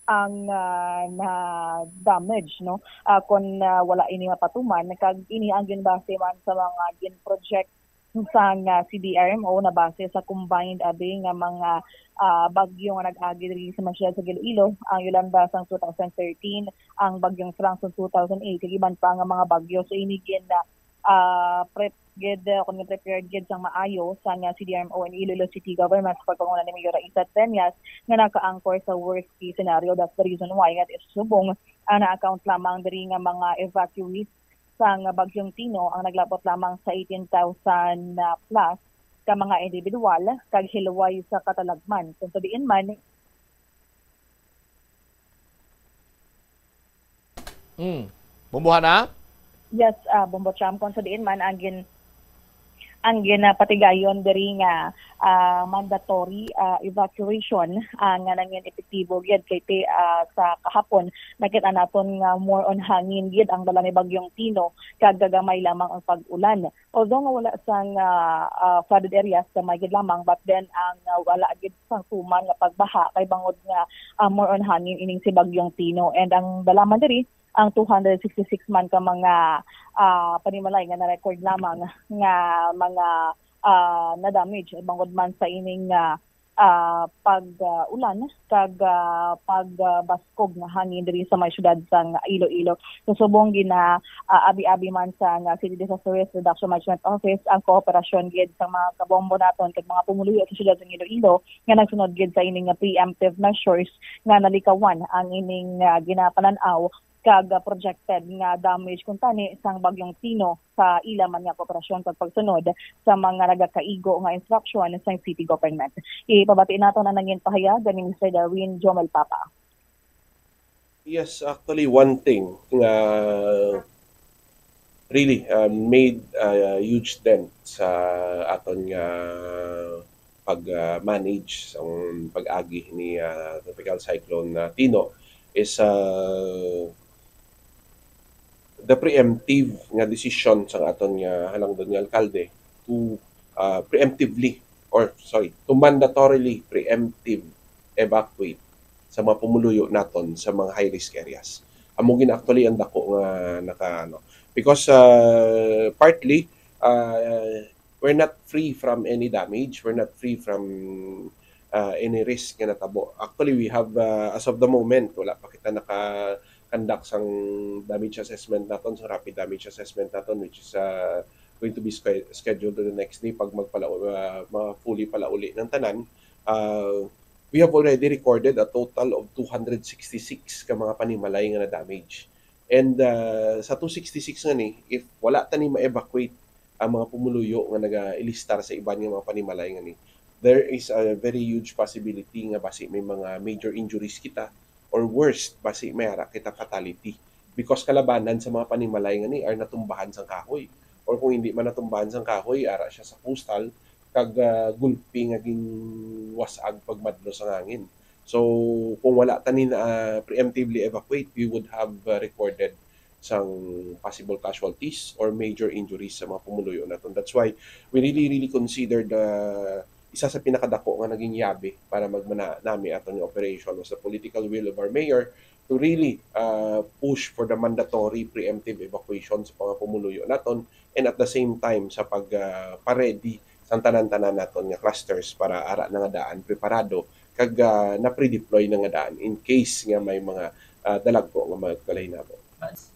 ang, ah, na-damage, no? Ah, kon, ah, wala ini mapatuman, kag ini ang ginbase man sa mga gin-project sang, ah, C D R M O na base sa combined abi nga mga, ah, bagyo nga nag-agi diri sa mga siyudad sa Iloilo, ang Yolanda sang two thousand thirteen, ang Bagyong Franz sang two thousand eight, kag iban pa nga mga bagyo. So, ini gin, ah, ah, prep gid, ah, kung prepared gid sang maayo sang, ah, C D R M O and Iloilo City Government sa pagpanguna ni Mayor Raisa Treñas nga naka-anchor sa worst case scenario. That's the reason why nga subong ang na-account lamang diri nga mga evacuees sang Bagyong Tino ang naglab-ot lamang sa eighteen thousand plus ka mga individual kag hilway sa katalagman. Kung sa diin man, Hmm. Bombo Hana? Yes, ah, Bombo Cham, kung sa diin man ang gin-, ang ginapatigayon diri nga, ah, mandatory, ah, evacuation, ah, nga nangin epektibo gyud kay ti, ah, sa kahapon nakita naton nga more on hangin gyud ang dala ni Bagyong Tino kag gagamay lamang ang pag-ulan. Although nga wala sang, ah, ah, flooded areas, gamay gyud lamang, but then ang, ah, wala gyud sang tuman nga pagbaha kay bangod nga, ah, more on hangin ining si Bagyong Tino, and ang dala man diri ang two hundred sixty-six man ka mga, ah, panimalay nga na-record lamang nga mga, ah, na-damage bangod man sa ining, ah, ah, pag, ah, ulan kag, ah, pag, ah, baskog nga hangin diri sa may siyudad sang Iloilo. Sa subong gina, ah, abi-abi man sang, ah, City Disaster Risk Reduction Management Office ang kooperasyon gid sa mga kabombo naton kag mga pumuluyo sa siyudad sang Iloilo nga nagsunod gid sa ini nga preemptive measures nga nalikawan ang ining, ah, ginapanan-aw kag, ah, projected nga damage kuntani sang Bagyong Tino sa ila man nga kooperasyon kag pagsunod sa mga nagakaigo nga instruction sang city government. Ipabati naton ang nangin pahayag ni Mister Darwin Jomel Papa. Yes, actually, one thing nga really, uh, made a huge dent sa aton nga pag-manage sa pag-agi ni, uh, Tropical Cyclone na Tino is, uh, the preemptive nga desisyon sa aton nga halangdon nga alkalde to, uh, preemptively, or sorry, to mandatorily preemptive evacuate sa mga pumuluyo naton sa mga high risk areas. Amo gid actually ang dako nga naka, ano, because, uh, partly, uh, we're not free from any damage, we're not free from, uh, any risk nga natabo. Actually, we have, uh, as of the moment, wala pa kita naka-conduct sang damage assessment naton, sa rapid damage assessment naton, which is, uh, going to be sque-, scheduled the next day pag magpala-, uh, ma-fully palauli ng tanan. Uh, we have already recorded a total of two hundred sixty-six ka mga panimalay nga na-damage. And, uh, sa two sixty-six nga ni, if wala ta ni ma-evacuate ang mga pumuluyo nga nagailistar sa iban nga mga panimalay nga ni, there is a very huge possibility nga basi may mga major injuries kita or worst, basi may ara kita fatality. Because kalabanan sa mga panimalay nga ni are natumbahan sang kahoy. Or kung hindi man natumbahan sang kahoy, ara siya sa coastal, kag, ah, gulpi nga ginwas-ag pagmadlo sang hangin. So, kung wala ta ni na, ah, preemptively evacuate, we would have, ah, recorded sang possible casualties or major injuries sa mga pumuluyo naton. That's why we really, really considered, ah, isa sa pinakadako nga naging yabi para magmanami aton nga operation was the political will of our mayor to really, ah, push for the mandatory preemptive evacuation sa mga pumuluyo naton, and at the same time sa pag, ah, pa-ready sang tanan-tanan naton nga clusters para ara na nga daan preparado kag, ah, na-pre-deploy na nga daan in case nga may mga, ah, dalagko nga magkalainabo.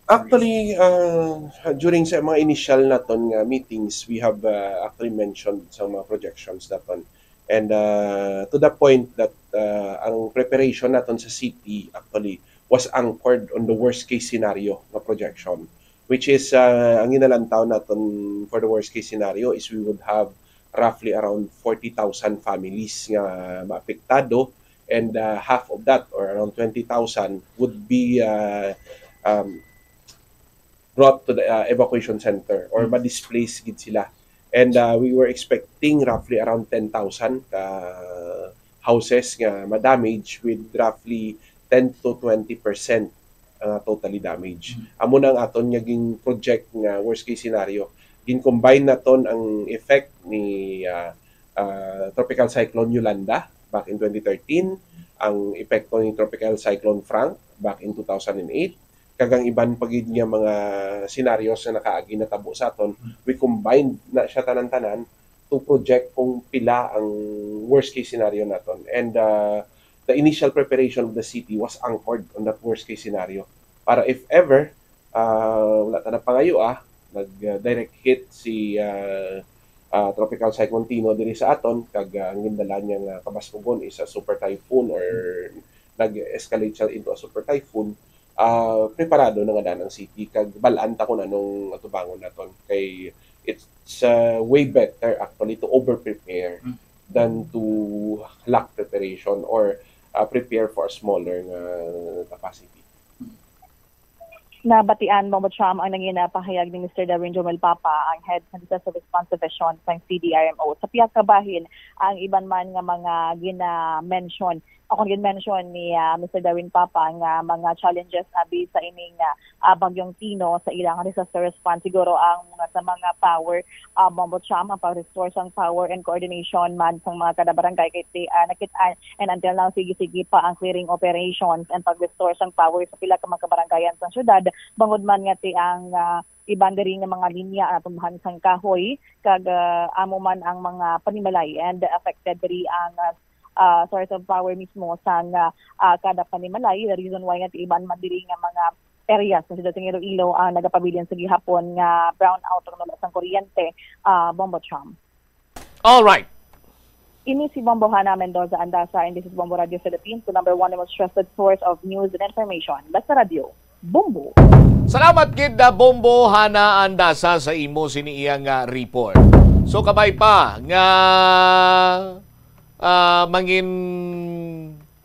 Actually, uh, during sa mga initial naton nga meetings, we have, uh, actually mentioned sa mga projections naton. And, uh, to the point that, uh, ang preparation naton sa city actually was anchored on the worst case scenario nga projection, which is, uh, ang ginalantaw naton for the worst case scenario is we would have roughly around forty thousand families nga maapektado, and, uh, half of that, or around twenty thousand, would be, uh, um, brought to the, uh, evacuation center or ma-displace gid sila. And, uh, we were expecting roughly around ten thousand ka houses nga ma-damage, with roughly ten to twenty percent, uh, totally damaged. Amo na ang aton nga gin-project nga worst case scenario. Gin-combine naton ang effect ni, uh, uh, Tropical Cyclone Yolanda back in twenty thirteen, ang epekto ni Tropical Cyclone Frank back in two thousand and eight, kag ang iban pa gid nga mga scenarios nga nakaagi natabo sa aton, we combined na siya tanan-tanan to project kung pila ang worst case scenario naton. And, uh, the initial preparation of the city was anchored on that worst case scenario. Para if ever, uh, wala ta na pangayo, ah, nag, uh, direct hit si, uh, uh, Tropical Cyclone Tino diri sa aton, kag, uh, ang gindala niya nga kabaskugon is a super typhoon or nag-escalate siya into a super typhoon, ah, preparado na nga daan ang city kag bal-an ta kung anong atubangon naton, kay it's, uh, way better actually to over-prepare than to lack preparation or, uh, prepare for a smaller nga capacity. Nabatian, Bombo Cham, ang nangin pahayag ni Mister Darwin Jomel Papa, ang head sa Disaster Response Division sang C D R M O. Sa pihak ka bahin, ang iban man nga mga gina-mention, o kung gin-mention ni, ah, Mister Darwin Papa, nga mga challenges abi sa ining, ah, ah, Bagyong Tino sa ilang disaster response, siguro ang mga, sa mga power, ah, Bombo Cham, ang pag-restore sang power and coordination man sang mga kada barangay kay ti-, ah, nakit-, ah, and until now, sige-sige pa ang clearing operations and pag-restore sang power sa pila ka mga kabarangayan sa syudad, bangod man nga ti ang, ah, iban diri nga mga linya natumbahan sang kahoy, kag, ah, amo man ang mga panimalay and affected diri ang, ah, ah, source of power mismo sang, ah, ah, kada panimalay. The reason why nga ti iban man diri nga mga areas sa siyudad sang Iloilo ang nagapabilin sa gihapon nga brownout o wala sang kuryente, ah, Bombo Cham. All right. Ini si Bombo Hana Mendoza Andasa, and this is Bombo Radio Philippines, the number one and most trusted source of news and information. Basta Radio, Bombo. Salamat gid na Bombo Hana Andasa sa imo sini iyang, ah, report. So kabay pa nga, ah, mangin,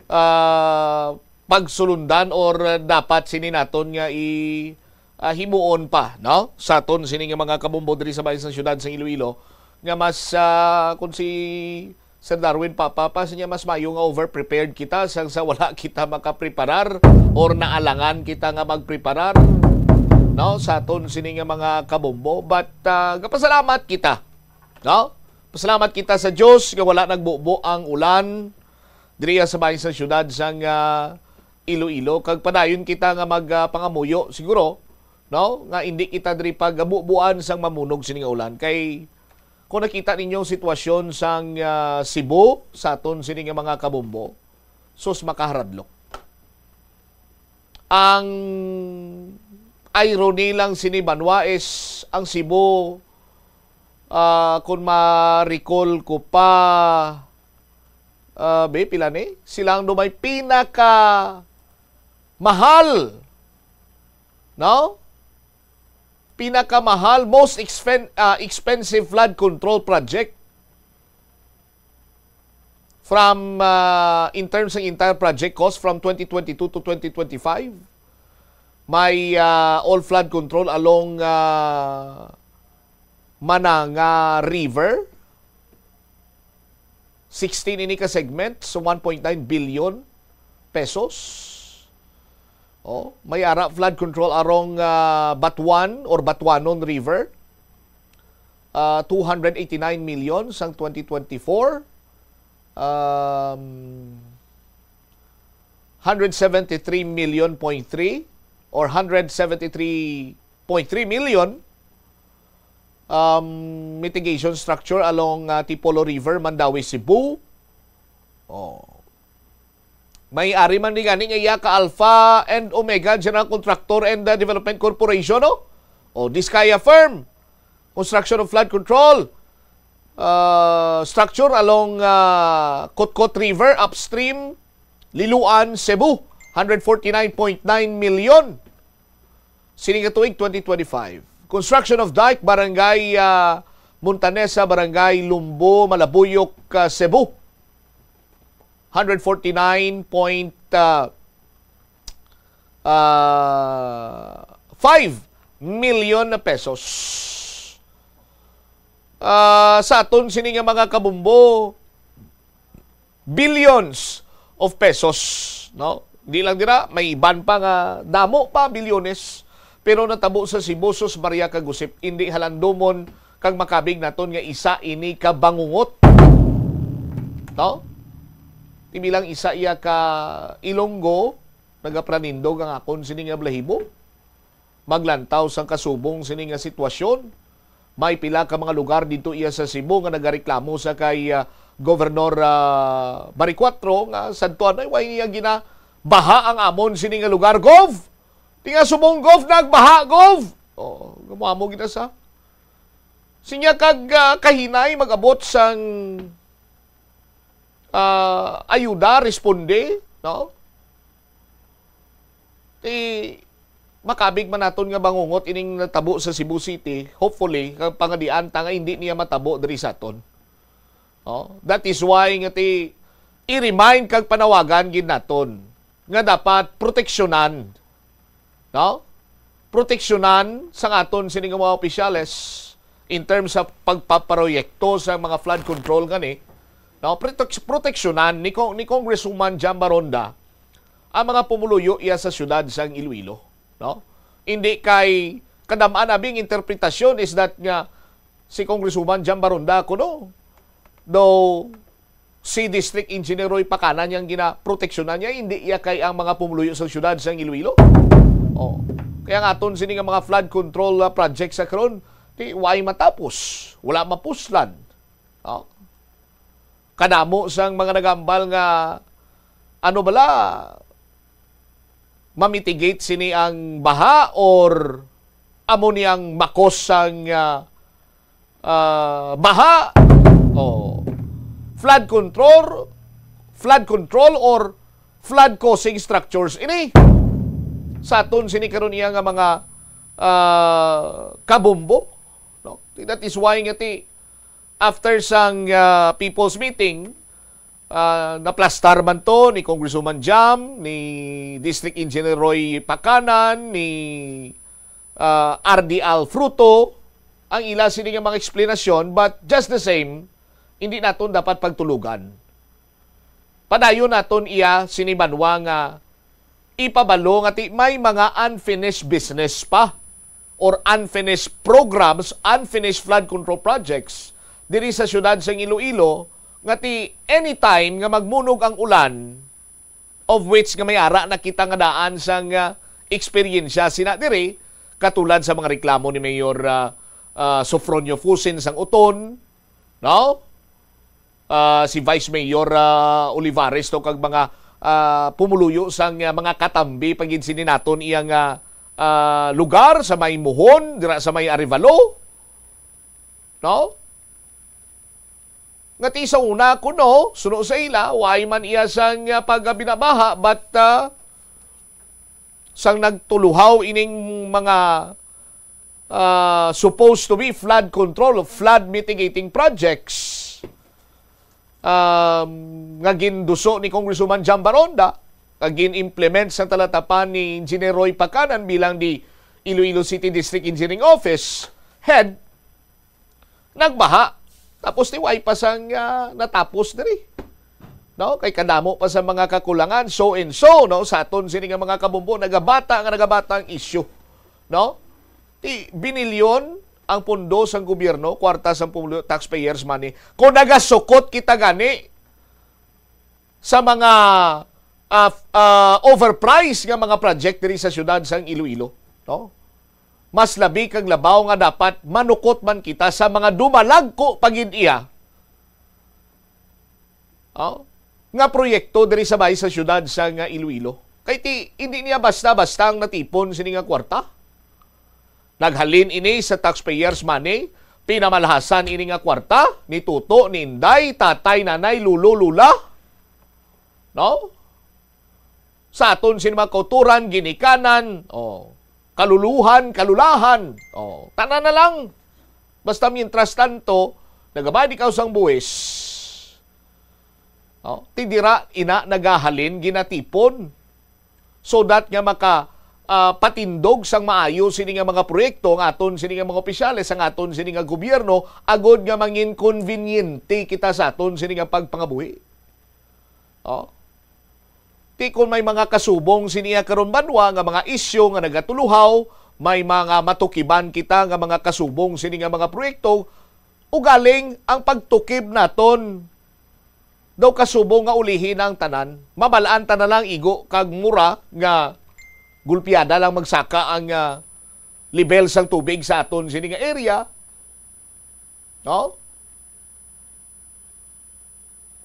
ah, pagsulundan or, ah, dapat sini naton nga i, ah, himuon pa, no? Sa aton sini nga mga kabombo diri sa bahin sang siyudad sang Iloilo nga mas, ah, kung si Sir Darwin Papa pa, siya mas mayo nga overprepared kita sang sa wala kita makapreparar or naalangan kita nga magpreparar, no, sa aton sini nga mga kabombo. But, ah, gapasalamat kita, no? Pasalamat kita sa Dios nga wala nagbubo ang ulan diri sa bahin sa siyudad sang, ah, Iloilo, kag padayon kita nga mag, ah, pangamuyo siguro, no, nga indi kita diri pagabubuan sang mamunog sini nga ulan, kay kung nakita ninyo ang sitwasyon sang, ah, Cebu sa aton sini nga mga kabombo, sus, makaharadlok. Ang irony lang sini, banwa, is ang Cebu, ah, kung ma-recall ko pa, ah, be, pila ni? Sila ang dumay pinaka mahal, no? Pinaka mahal, most expen-, ah, expensive flood control project from, ah, in terms ng entire project cost from twenty twenty-two to twenty twenty-five. May, ah, all flood control along, ah, Mananga River. Sixteen ini ka segment, so one point nine billion pesos. Oh, may ara flood control arong, ah, Batuan or Batuanon River. Ah, two hundred eighty-nine million sang twenty twenty-four. Um, hundred seventy-three million point three or hundred seventy-three point three million, um, mitigation structure along, ah, Tipolo River, Mandaue, Cebu. Oh. May ari man ni gani nga iya ka Alpha and Omega General Contractor and, ah, Development Corporation, no? O, Discaya Firm. Construction of flood control, ah, structure along, ah, Kotkot River upstream, Liloan, Cebu, hundred forty-nine point nine million. Sini nga tuig, twenty twenty-five. Construction of dike, Barangay, ah, Montanesa, Barangay Lumbo, Malabuyok, ah, Cebu. Hundred forty-nine point, ah, ah, five million na pesos. Ah, sa aton sini nga mga kabumbo, billions of pesos, no? Di lang dira, may iban pa nga damo pa, bilyones, pero natabo sa Cebu, sus Maria kag Josep, indi halandomon kag makabig naton nga isa ini ka bangungot. No? Ti bilang isa iya ka Ilonggo, nagapanindog ang akon sini nga balahibo. Maglantaw sang kasubong sini nga sitwasyon. May pila ka mga lugar didto iya sa Cebu nga nagareklamo sa kay, ah, Gobernador, ah, Baricuatro nga sadtuan ay way niya ginabaha ang amon sini nga lugar. Gov! Ti nga subong, Gov, nagbaha, Gov! Oh, gamo-amo gid sa. Sinya kag, ah, kahinay mag-abot sang, ah, ayuda, responde, no? Ti makabig man naton nga bangungot ining natabo sa Cebu City, hopefully, kag pangadian ta nga hindi niya matabo diri sa aton. No? That is why nga ti i-remind kag panawagan gid naton nga dapat proteksyonan, no? proteksyonan sa aton sini nga mga opisyales in terms sa pagpaproyekto sa mga flood control gani, no? Protek-, proteksyonan ni Cong-, ni Congresswoman Jam Baronda ang mga pumuluyo iya sa siyudad sang Iloilo, no? Hindi kay kadam-an abi ang interpretasyon is that nga si Congresswoman Jam Baronda kuno daw si District Engineer Roy Pacanan yang ginaproteksyonan niya, hindi iya kay ang mga pumuluyo sa siyudad sang Iloilo. Oh. Kaya nga aton sini nga mga flood control, ah, project sa karon, di way matapos, wala mapuslan. Oh. Kadamo sang mga nagambal nga ano bala ma-mitigate sini ang baha or amo ni ang makos sang, ah, ah, baha, o flood control, flood control or flood causing structures ini sa aton sini karon iya nga mga, ah, kabombo, no? That is why nga ti after sang, ah, people's meeting, ah, naplastar man to ni Congresswoman Jam, ni District Engineer Roy Pacanan, ni, ah, R D Al Fruto, ang ila sini nga mga eksplanasyon, but just the same, hindi naton dapat pagtulugan. Padayon naton iya sini banwa nga ipabalo nga ti may mga unfinished business pa or unfinished programs, unfinished flood control projects diri sa siyudad sang Iloilo nga ti anytime nga magmunog ang ulan, of which nga may ara na kita nga daan sang, ah, eksperyensya sina diri, katulad sa mga reklamo ni Mayor, ah, ah, Sofronio Fusin sang Oton, no? Ah, si Vice Mayor, ah, Olivares to kag mga, ah, pumuluyo sang, ah, mga katambi pa gid sini naton iyang, ah, ah, lugar sa may Mohon, dira sa may Arevalo. No? Nga ti sa una kuno, suno sa ila, way man iya sang, ah, pagabinabaha, but, ah, sang nagtuluhaw ining mga, ah, supposed to be flood control, flood mitigating projects, um, nga ginduso ni Congresswoman Jam Baronda, nga gin-implement sa talatapan ni Engineer Roy Pacanan bilang the Iloilo City District Engineering Office head, nagbaha. Tapos ti way pa sang, ah, natapos diri. No? Kay kadamo pa sa mga kakulangan, so and so, no? Sa aton sini nga mga kabombo, nagabata nga nagabata ang issue. No? Ti binilyon ang pondo sang gobyerno, kwarta sang pumuluyo, taxpayers' money. Kung nagasukot kita gani sa mga, ah, ah, overpriced nga mga project diri sa siyudad sang Iloilo, no? Mas labi kag labaw nga dapat manukot man kita sa mga dumalagko pa gid iya, oh, nga proyekto diri sa bay sa siyudad sa nga Iloilo. Kay ti, hindi niya basta-basta ang natipon sini nga kwarta. Naghalin ini sa taxpayers' money, pinamalhasan ini nga kwarta ni tuto, ni inday, tatay, nanay, lolo, lola. No? Sa aton sini mga kauturan, ginikanan, oh, kaluluhan, kalulahan, oh, tanan na lang. Basta mientras tanto, nagabayad ikaw sang buwis. Oh, ti dira ina nagahalin, ginatipon. So that nga maka, ah, patindog sang maayo sini nga mga proyekto ang aton sini nga mga opisyales, ang aton sini nga gobyerno, agod nga mangin konbinyente kita sa aton sini nga pagpangabuhi. Oh. Ti kon may mga kasubong siniya karon banwa nga mga isyu nga nagatuluhaw, may mga matukiban kita nga mga kasubong sini nga mga proyekto, ugaling ang pagtukib naton daw kasubong nga ulihi na ang tanan. Mabal-an ta na lang igo kag mura nga gulpiada lang magsaka ang, ah, level sang tubig sa aton sini nga area. No?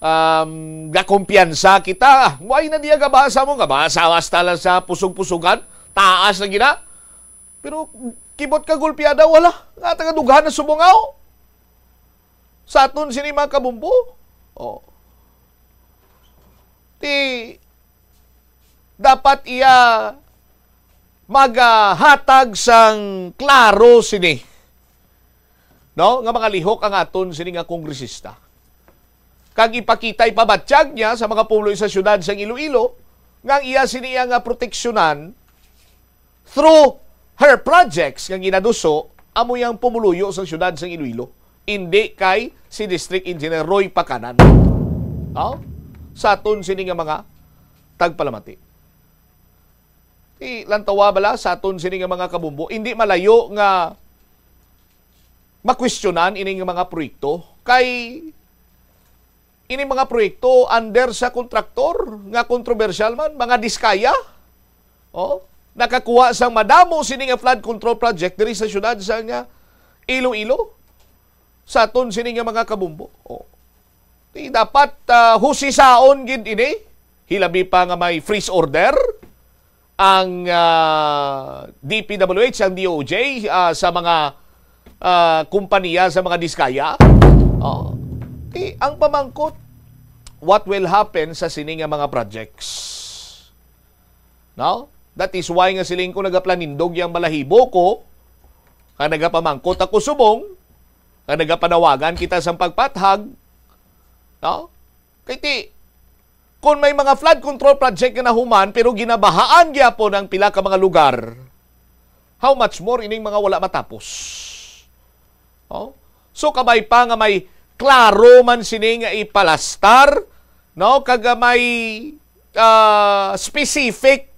Um, gakumpiyansa kita. Why na niya gabasa mo? Gabasa hasta lang sa pusog-pusugan. Taas na gina. Pero kibot ka gulpiada, wala. Nga taga dughan na subungaw. Sa aton sini mga kabumbo. Oh. Ti, dapat iya maghatag sang klaro sini, no, nga mga lihok ang aton sini nga kongresista. Kag ipakita, ipabatyag niya sa mga pumuluyo sa siyudad sang Iloilo nga ang iya sini iya nga proteksyonan through her projects nga ginaduso amo yang pumuluyo sa siyudad sang Iloilo, indi kay si District Engineer Roy Pacanan. Oh? Sa aton sini nga mga tagpalamati. Ti lantawa bala sa aton sini nga mga kabumbo, indi malayo nga makwestiyonan ining mga proyekto kay ini mga proyekto under sa kontraktor nga kontrobersyal man, mga Diskaya. Oh, nakakuha sang madamo sini nga flood control project diri sa siyudad sa nga Iloilo. Sa aton sini nga mga kabumbo. Oh. Di dapat ah, husisaon gid ini. Hilabi pa nga may freeze order ang ah, D P W H, ang D O J ah, sa mga ah, kompanya sa mga Diskaya. Oh. Di, ang pamangkot, what will happen sa sini nga mga projects? No? That is why nga siling ko nagaplanindog yang balahibo ko, nga nagapamangkot ako subong, nga nagapanawagan kita sang pagpathag, no? Kay ti, kung may mga flood control project nga nahuman pero ginabahaan gyapon ang pila ka mga lugar, how much more ining mga wala matapos? Oh? So kabay pa nga may klaro man sini nga ipalastar, no? Kag may ah, specific,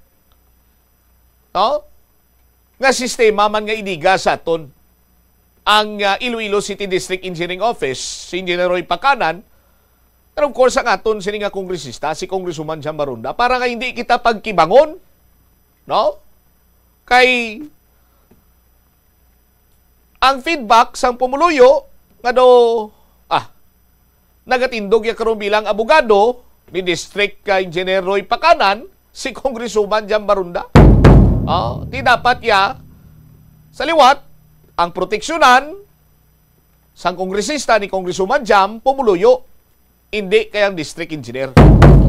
no? Nga sistema man nga idiga sa aton ang ah, Iloilo City District Engineering Office, si Engineer Roy Pacanan, and of course ang aton sini nga kongresista, si Congresswoman Jam Barunda, para nga hindi kita pagkibangon, no? Kay ang feedback sang pumuluyo nga do ah, nagatindog ya karon bilang abogado ni District ah, Engineer Roy Pacanan, si Congresswoman Jam Barunda. Oh, di dapat ya sa liwat ang proteksyonan sang kongresista ni Congresswoman Jam pumuluyo, hindi kay ang district engineer.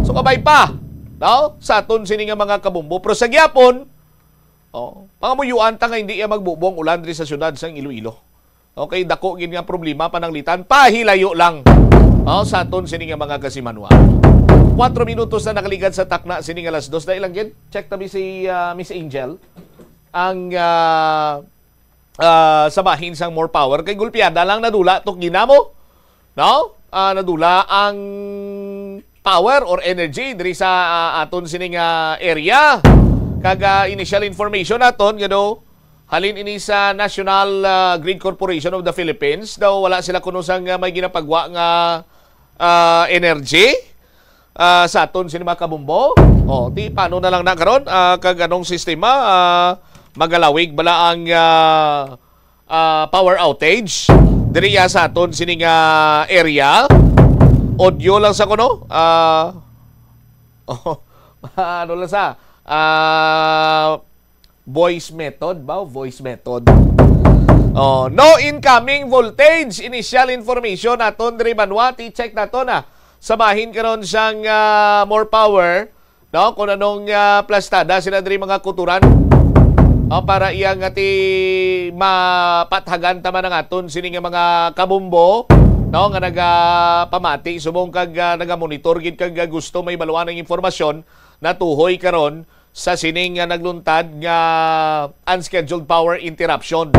So kabay pa, no? Sa aton sini nga mga kabumbo, pero sa gyapon, oh, pangamuyuan ta nga hindi ya magbubo ang ulan diri sa siyudad sang Iloilo. Okay, dako gid nga problema pananglitan, pahilayo lang. Oh, sa aton sini nga mga kasimanwa. Kwatro minutos na nakaligad sa takna sini nga alas dos. Dahil lang gid, check tabi si ah, Miss Angel. Ang ah, ah, sa bahin sang More Power kay gulpiada lang, nadula tok ginamo, no? Ah, nadula ang power or energy diri sa ah, aton sini nga area. Kag ah, initial information naton nga do halin ini sa National ah, Grid Corporation of the Philippines, daw wala sila kuno sang ah, may ginapagwa nga ah, energy ah, sa aton sini mga kabumbo. Oh, ti paano na lang na karon? Ah, kag anong sistema? Ah, magalawig bala ang ah, ah, power outage diri ya sa aton sini nga area? Audio lang sa kuno. Ah, oh, ano lang sa ah, voice method ba? Voice method. Oh, no incoming voltage. Initial information naton diri banwa. Ti check nato na sa bahin karon sang ah, More Power, no? Kung anong ah, plastada sila diri mga kuturan. Oh, para iya nga ti mapathagan ta man ang aton sini nga mga kabumbo, no, nga nagapamati subong kag ah, nagamonitor gid kag ah, gusto may baluan ang impormasyon natuhoy karon sa sining nga nagluntad nga unscheduled power interruption.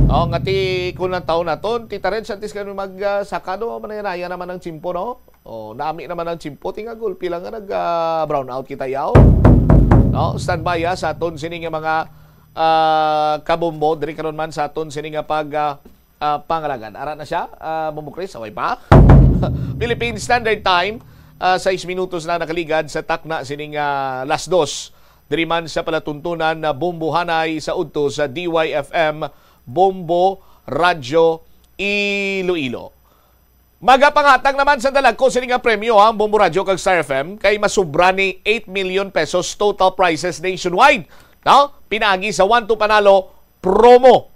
Oh, nga ti kun ang taon naton, ti tared sa antes kami mag ah, sakado, manaya-naya naman ang tsimpo, no? Oh, nami naman ang tsimpo, tingagulpi lang nga nag ah, brown out kita yaw. No, standby ah, sa aton sini nga mga ah, kabumbo diri karon man sa aton sini nga pag ah, ah, pangalagan. Ara na siya, ah, Bumbo Chris, away pa. Philippine Standard Time, ah, sais minutos na nakaligad sa takna sining ah, las dos. Diri man sa palatuntunan na Bombo Hanay sa udto sa D Y F M Bombo Radyo Iloilo. Magapanghatag naman sa dalagko sini nga premyo ang Bombo Radyo kag Star F M kay masubra ni eight million pesos total prizes nationwide. No? Pinaagi sa One to Panalo promo.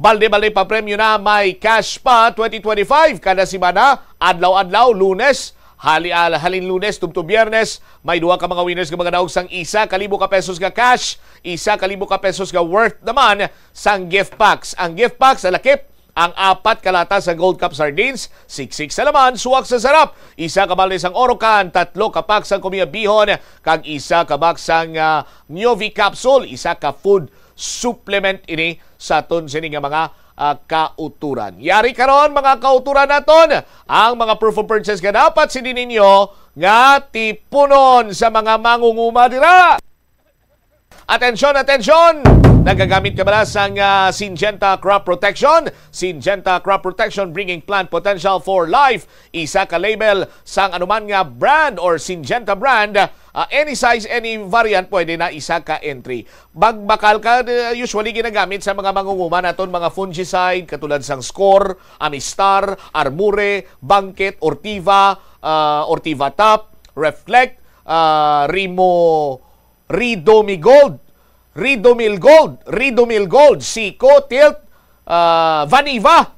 Balde-balde pa premyo na may cash pa twenty twenty-five kada semana, adlaw-adlaw, Lunes, hali, ah, halin Lunes tubtob Biyernes, may duha ka mga winners nga mga daog sang isa ka libo ka pesos nga cash, isa ka libo ka pesos nga worth naman sang gift packs. Ang gift packs, ang lakip, ang apat ka lata sa Gold Cup sardines, siksik sa laman, suwak sa sarap, isa ka balde sang Orocan, tatlo ka pack sang Kumia Bihon, kag isa ka box sang ah, Nyovi capsule, isa ka food supplement ini sa aton sini nga mga, ah, kauturan. Yari karon, mga kauturan naton, ang mga proof of purchase nga dapat sini ninyo nga tipunon sa mga mangunguma dira. Atensyon, atensyon! Nagagamit ka bala sang, ah, Syngenta Crop Protection? Syngenta Crop Protection, bringing plant potential for life. Isa ka label sang anuman nga brand or Syngenta brand, ah, any size, any variant, pwede na isa ka entry. Magbakal ka, uh, usually ginagamit sa mga mangunguma naton, mga fungicide katulad sang Score, Amistar, Armure, Bangkit, Ortiva, ah, Ortiva Top, Reflect, ah, Rimo, Ridomil Gold, Ridomil Gold, Ridomil Gold, Siko, Tilt, ah, Vaniva.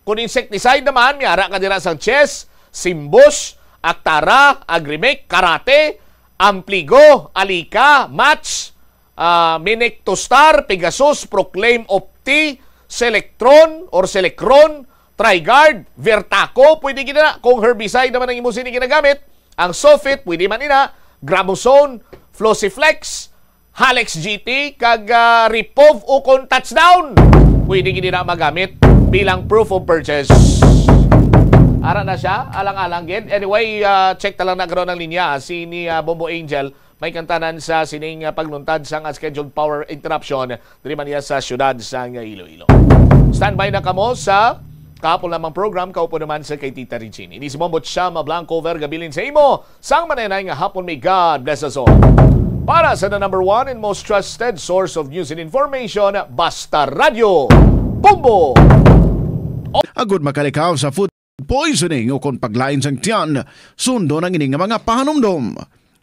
Kung insecticide naman, may ara ka dira sang Chess, Simbus, Actara, Agrimic, Karate, Ampligo, Alika, Match, ah, Minectostar, Pegasus, Proclaim, Opti, Selectron or Selecron, Trigard, Vertaco, pwede gid na. Kung herbicide naman ang imo sini ginagamit, ang Sulfit, pwede man ina, Gramozone, Flosiflex, Halex G T, kag, ah, Repov o kon Touchdown, pwede gid na magamit bilang proof of purchase. Ara na siya, alang-alang gid. Anyway, ah, check ta lang na karon ang linya, ah, si ni, ah, Bombo Angel. May kantanan sa sining, ah, pagluntad sang, ah, scheduled power interruption diri man niya sa siyudad sang, ah, Iloilo. Standby na kamo sa kahapon lamang program, kaupo naman sa kay Tita Regine. Ini si Bombo Chama Blanco Vergabilin sa imo sang manenay nga hapon. May God bless us all. Para sa the number one and most trusted source of news and information, Basta Radio, Bombo! Agod makalikaw sa food poisoning o kon paglain sang tiyan, sundon ang ini nga mga pahanumdom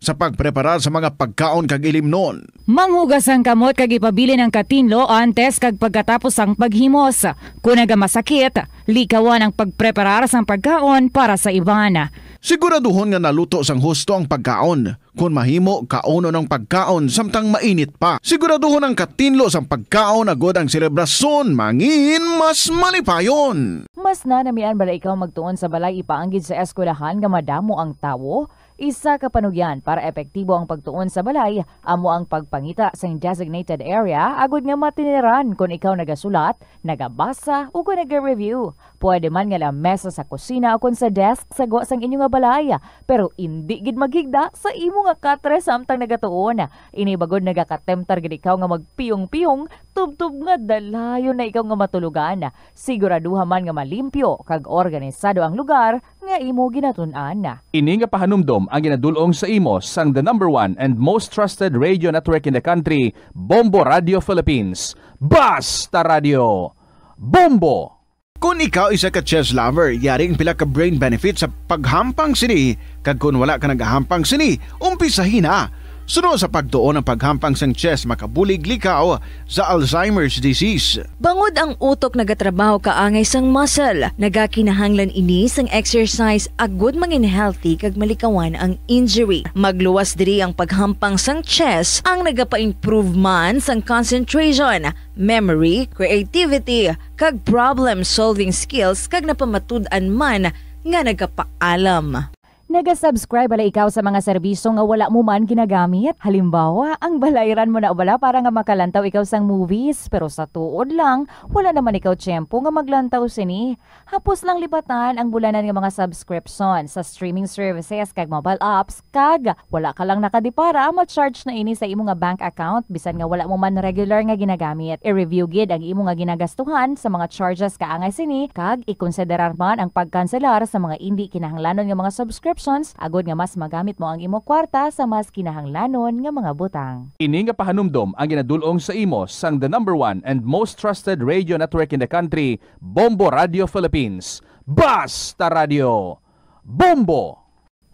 sa pagpreparar sa mga pagkaon kag ilimnon. Manghugas ang kamot kag ipabilin ang katinlo antes kag pagkatapos sang paghimos. Kon nagamasakit, likawan ang pagpreparar sang pagkaon para sa iban. Siguraduhon nga naluto sang husto ang pagkaon. Kon mahimo, kaunon ang pagkaon samtang mainit pa. Siguraduhon ang katinlo sang pagkaon agod ang selebrasyon mangin mas malipayon. Mas nanamian bala ikaw magtuon sa balay ipaanggid sa eskwelahan nga madamo ang tawo? Isa ka panugyan para epektibo ang pagtuon sa balay amo ang pagpangita sing designated area agod nga matiniran kon ikaw nagasulat, nagabasa, o kon naga-review. Pwede man nga lamesa sa kusina o kon sa desk sa gwa sang inyo nga balay, pero indi gid maghigda sa imo nga katre samtang nagatuon. Ini bagod nagakatemptar gid ikaw nga magpiyong-piyong tubtob nga dalayon na ikaw nga matulogan. Siguraduha man nga malimpyo kag organisado ang lugar nga imo ginatun-an. Ini nga pahanumdom ang ginadul-ong sa imo sang the number one and most trusted radio network in the country, Bombo Radio Philippines. Basta Radio! Bombo! Kon ikaw isa ka chess lover, yari ang pila ka brain benefits sa paghampang sini, kag kon wala ka nagahampang sini, umpisahi na. Suno sa pagtuon, ang paghampang sang chess makabulig likaw sa Alzheimer's disease. Bangod ang utok nagatrabaho kaangay sang muscle, nagakinahanglan ini sang exercise agud mangin healthy kag malikawan ang injury. Magluwas diri ang paghampang sang chess, ang nagapa-improve man sang concentration, memory, creativity, kag problem-solving skills kag napamatud-an man nga nagapaalam. Naga-subscribe bala ikaw sa mga serbisyo nga wala mo man ginagamit? Halimbawa, ang balayran mo na bala para nga makalantaw ikaw sang movies, pero sa tuod lang, wala naman ikaw tiyempo nga maglantaw sini. Hapos lang libatan ang bulanan nga mga subscription sa streaming services kag mobile apps, kag wala ka lang nakadipara, ma-charge na ini sa imo nga bank account bisan nga wala mo man regular nga ginagamit. I-review gid ang imo nga ginagastuhan sa mga charges kaangay sini, kag ikonsiderar man ang pagkanselar sa mga indi kinahanglanon nga mga subscriptions agud nga mas magamit mo ang imo kwarta sa mas kinahanglanon nga mga butang. Ini nga pahanumdom ang ginadul-ong sa imo sang the number one and most trusted radio network in the country, Bombo Radio Philippines. Basta Radio! Bombo!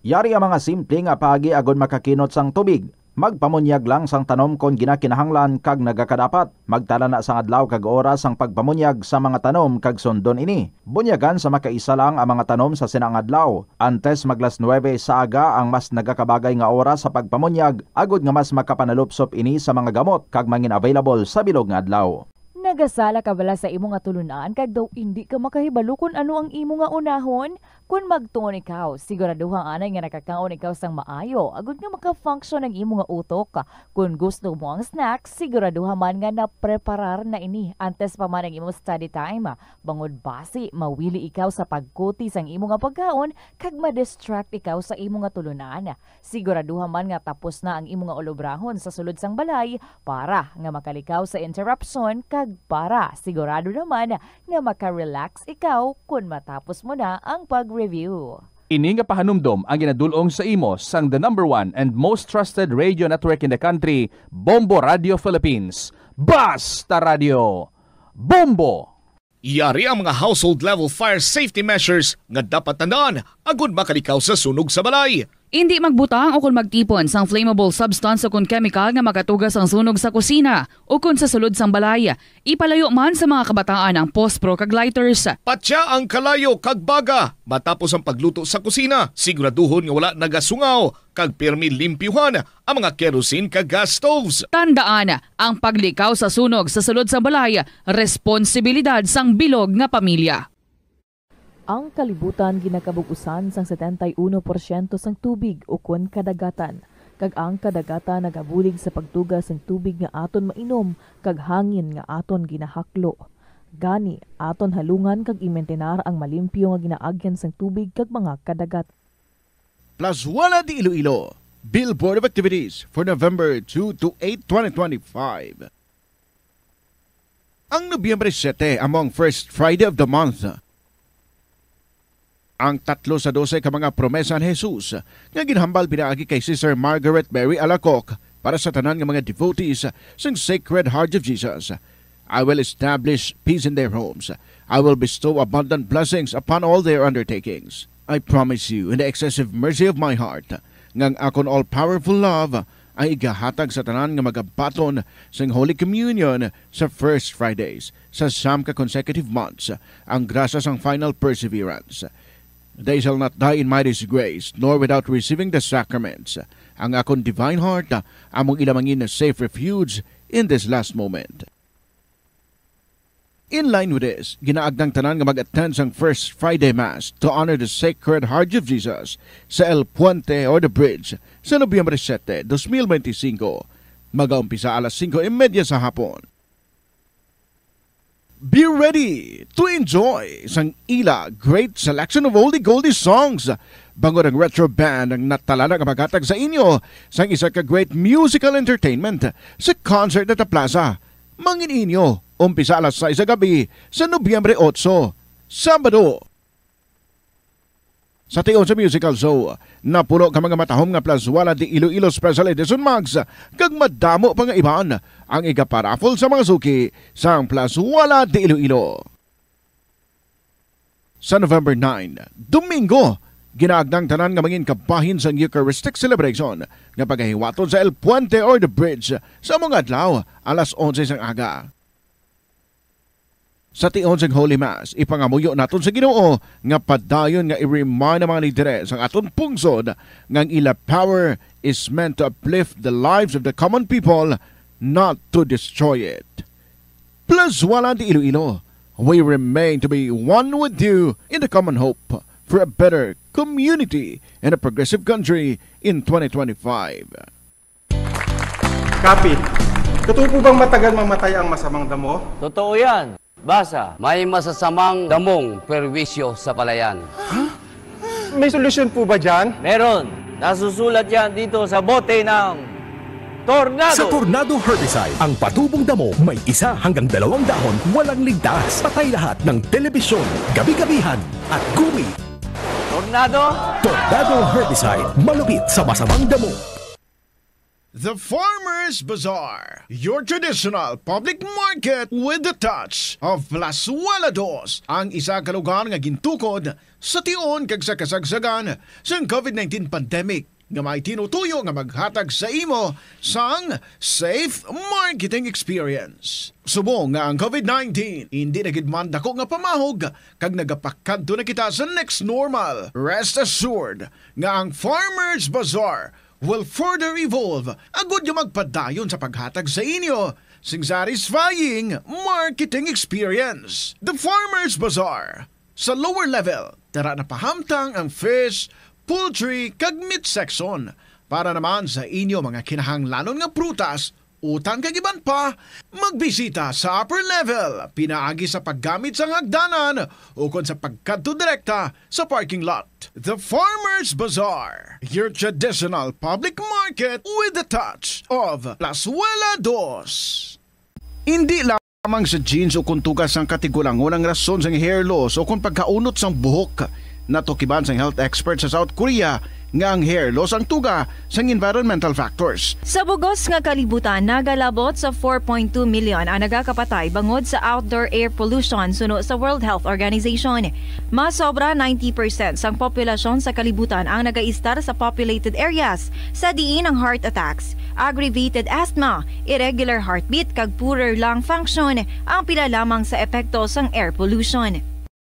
Yari ang mga simple nga paagi agod makakinot sang tubig. Magpamunyag lang sang tanom kon ginakinahanglan kag nagakadapat. Magtala na sang adlaw kag oras sang pagpamunyag sa mga tanom kag sundon ini. Bunyagan sa makaisa lang ang mga tanom sa sina nga adlaw. Antes mag las nuwebe sa aga ang mas nagakabagay nga oras sa pagpamunyag, agod nga mas makapanalupsop ini sa mga gamot kag mangin available sa bilog nga adlaw. Nagasala ka bala sa imo nga tulunan kag daw indi ka makahibalo kon ano ang imo nga unahon? Kon magtuon ikaw, siguraduha anay nga nakakaon ikaw sang maayo agod nga maka-function ang imo nga utok. Kon gusto mo ang snacks, siguraduha man nga napreparar na ini antes pa man ang imo study time, bangod basi mawili ikaw sa pagkuti sang imo nga pagkaon kag ma-distract ikaw sa imo nga tulunan. Siguraduha man nga tapos na ang imo nga ulobrahon sa sulod sang balay para nga makalikaw sa interruption kag para sigurado naman nga maka-relax ikaw kon matapos mo na ang pag-review. Ini nga pahanumdom ang ginadul-ong sa imo sang the number one and most trusted radio network in the country, Bombo Radio Philippines. Basta Radio, Bombo! Yari ang mga household level fire safety measures nga dapat tandaan agud makalikaw sa sunog sa balay. Indi magbutang o kon magtipon sang flammable substance o kon chemical nga makatuga sang sunog sa kusina o kon sa sulod sang balay. Ipalayo man sa mga kabataan ang pospro kag lighters. Patya ang kalayo kag baga matapos ang pagluto sa kusina. Siguraduhon nga wala nagasungaw kag pirmi limpyuhan ang mga kerosene kag gas stoves. Tandaan, ang paglikaw sa sunog sa sulod sang balay, responsibilidad sang bilog nga pamilya. Ang kalibutan ginakabug-usan sang setenta y uno porsyento sang tubig ukon kadagatan, kag ang kadagatan nagabulig sa pagtuga sang tubig nga aton mainom kag hangin nga aton ginahaklo. Gani, aton halungan kag imintenar ang malimpyo nga ginaagyan sang tubig kag mga kadagat. Plazuela de Iloilo, Bill Board of Activities for November two to eight, twenty twenty-five. Ang Nobyembre siete amo ang first Friday of the month. Ang tatlo sa dose ka mga promesa ni Jesus nga ginhambal pinaagi kay Sister Margaret Mary Alacoque para sa tanan nga mga devotees sang Sacred Heart of Jesus. I will establish peace in their homes. I will bestow abundant blessings upon all their undertakings. I promise you in the excessive mercy of my heart nga ang akon all-powerful love ang igahatag sa tanan nga magabaton sang Holy Communion sa First Fridays sa siyam ka consecutive months, ang grasya sang final perseverance. They shall not die in my disgrace, nor without receiving the sacraments. Ang akon divine heart among ila mangin safe refuge in this last moment. In line with this, ginaagnang tanan nga mag-attend sang First Friday Mass to honor the Sacred Heart of Jesus sa El Puente or the Bridge sa Nobyembre siete, dos mil benti singko. Magaumpisa alas singko y media sa hapon. Be ready to enjoy sang ila great selection of oldie goldie songs, bangod ang Retro Band ang natalana nga maghatag sa inyo sang isa ka great musical entertainment sa Concert at the Plaza. Mangin inyo, umpisa alas sais sa gabi sa Nobyembre otso, Sabado. Sa tion sa musical show, napuno ka mga matahom nga Plazuela de Iloilo Special Edition mugs, kag madamo pa nga iban ang igaparaffle sa mga suki sang Plazuela de Iloilo. Sa November nine, Domingo, ginaagnang tanan nga mangin kabahin sang Eucharistic celebration nga pagahiwaton sa El Puente or the Bridge sa amo nga adlaw, alas onse sang aga. Sa tion sang Holy Mass, ipangamuyo naton sa Ginoo nga padayon nga i-remind ang mga lideres sang aton pungsod nga ang ila power is meant to uplift the lives of the common people, not to destroy it. Plazuela de Iloilo, we remain to be one with you in the common hope for a better community and a progressive country in twenty twenty-five. Kapit, totoo po bang matagal mamatay ang masamang damo? Totoo yan. Basa, may masasamang damong perwisyo sa palayan. May solusyon po ba dyan? Meron. Nasusulat yan dito sa bote ng Tornado. Sa Tornado Herbicide, ang patubong damo may isa hanggang dalawang dahon, walang ligtas. Patay lahat ng telebisyon, gabi-gabihan, at gumi. Tornado. Tornado Herbicide, malupit sa masamang damo. The Farmers Bazaar, your traditional public market with the touch of Plazuela Dos, ang isa ka lugar nga gintukod sa tion kag sa kasagsagan sang COVID nineteen pandemic, nga may tinutuyo nga maghatag sa imo sang safe marketing experience. Subong nga ang COVID nineteen indi na gid man dako nga pamahog kag nagapakadto na kita sa next normal, rest assured nga ang Farmers Bazaar will further evolve agud nga magpadayon sa paghatag sa inyo sing satisfying marketing experience. The Farmers Bazaar. Sa lower level, tara na pahamtang ang fish, poultry, kag meat section. Para naman sa inyo mga kinahanglanon nga prutas, utang kag iban pa, magbisita sa upper level, pinaagi sa paggamit sang hagdanan ukon sa pagkadto direkta sa parking lot. The Farmers Bazaar, your traditional public market with the touch of Plazuela Dos. Indi lamang sa genes o kon tuga sang katigulangon ang rason sang hair loss o kon pagkaunot sang buhok. Natukiban sang health expert sa South Korea nga ang hair loss ang tuga sang environmental factors. Sa bugos nga kalibutan, nagalabot sa four point two million ang nagakapatay bangod sa outdoor air pollution, suno sa World Health Organization. Mas sobra ninety percent sang populasyon sa kalibutan ang nagaistar sa populated areas, sa diin ang heart attacks, aggravated asthma, irregular heartbeat, kag poorer lung function ang pila lamang sa epekto sang air pollution.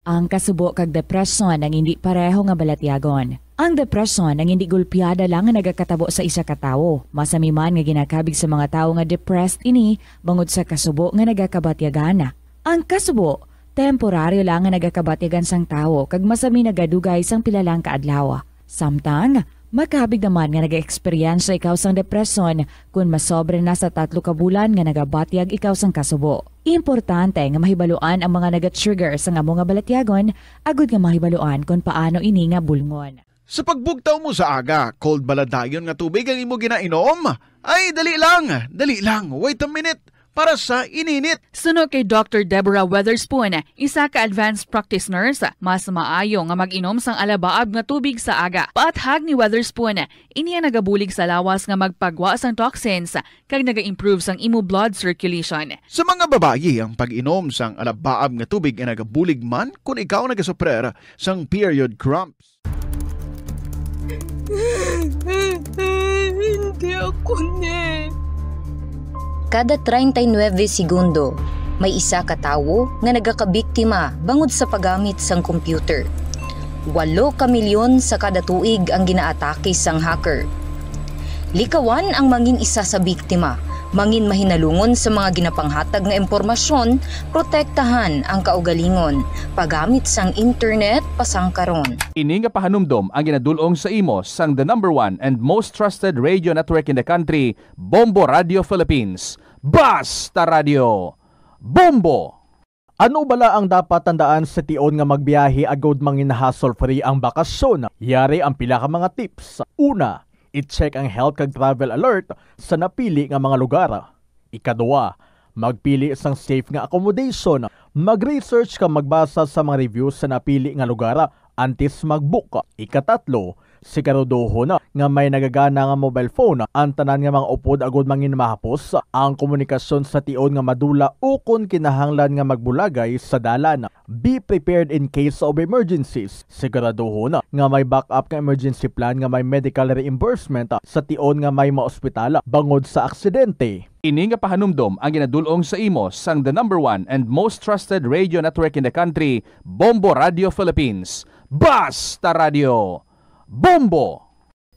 Ang kasubo kag depresyon ang indi pareho nga balatyagon. Ang depresyon ang indi gulpiada lang nga nagakatabo sa isa ka tawo. Masami man nga ginakabig sa mga tawo nga depressed ini bangod sa kasubo nga nagakabatyagan. Ang kasubo, temporaryo lang nga nagakabatyagan sang tawo kag masami nagadugay sang pila lang ka adlaw. Samtang, makabig naman nga nag-eksperyensya ikaw sang depresyon kon masobra na sa tatlo ka bulan nga nagabatyag ikaw sang kasubo. Importante nga mahibaluan ang mga naga-trigger sang amo nga balatyagon agud nga mahibaluan kon paano ini nga bulngon. Sa pagbugtaw mo sa aga, cold bala dayon nga tubig ang imo ginainom? Ay, dali lang, dali lang, wait a minute, para sa ininit. Suno kay Doctor Deborah Weatherspoon, isa ka advanced practice nurse, mas maayo nga mag-inom sang alabaab nga tubig sa aga. Paathag ni Weatherspoon, ini ang nagabulig sa lawas nga magpagwa sang toxins kag naga-improve sang imo blood circulation. Sa mga babayi, ang pag-inom sang alabaab nga tubig ay nagabulig man kon ikaw nagasuprer sang period cramps. Hindi ako ni. Kada treinta y nueve segundo, may isa ka tawo nga nagakabiktima bangod sa paggamit sang computer. Walo ka milyon sa kada tuig ang ginaatake sang hacker. Likawan ang mangin isa sa biktima, mangin mahinalungon sa mga ginapanghatag nga impormasyon, protektahan ang kaugalingon, paggamit sang internet pasangkaron. Ini nga pahanumdom ang ginadul-ong sa imo sang the number one and most trusted radio network in the country, Bombo Radio Philippines. Basta Radio! Bombo! Ano bala ang dapat tandaan sa tion nga magbiyahe agud mangin hassle-free ang bakasyon? Yari ang pila ka mga tips. Una, i-check ang health kag travel alert sa napili nga mga lugar. Ikaduha, magpili sang safe nga accommodation. Mag-research kag magbasa sa mga reviews sa napili nga lugar antes mag-book. Ikatatlo, siguraduhon nga may nagagana nga mobile phone ang tanan nga mga upod agud mangin mahapos ang komunikasyon sa tion nga madula ukon kinahanglan nga magbulagay sa dalan. Be prepared in case of emergencies. Siguraduhon nga may backup nga emergency plan nga may medical reimbursement sa tion nga may maospital bangod sa aksidente. Ini nga pahanumdom ang ginadul-ong sa imo sang the number one and most trusted radio network in the country, Bombo Radio Philippines. Basta Radio! Bombo!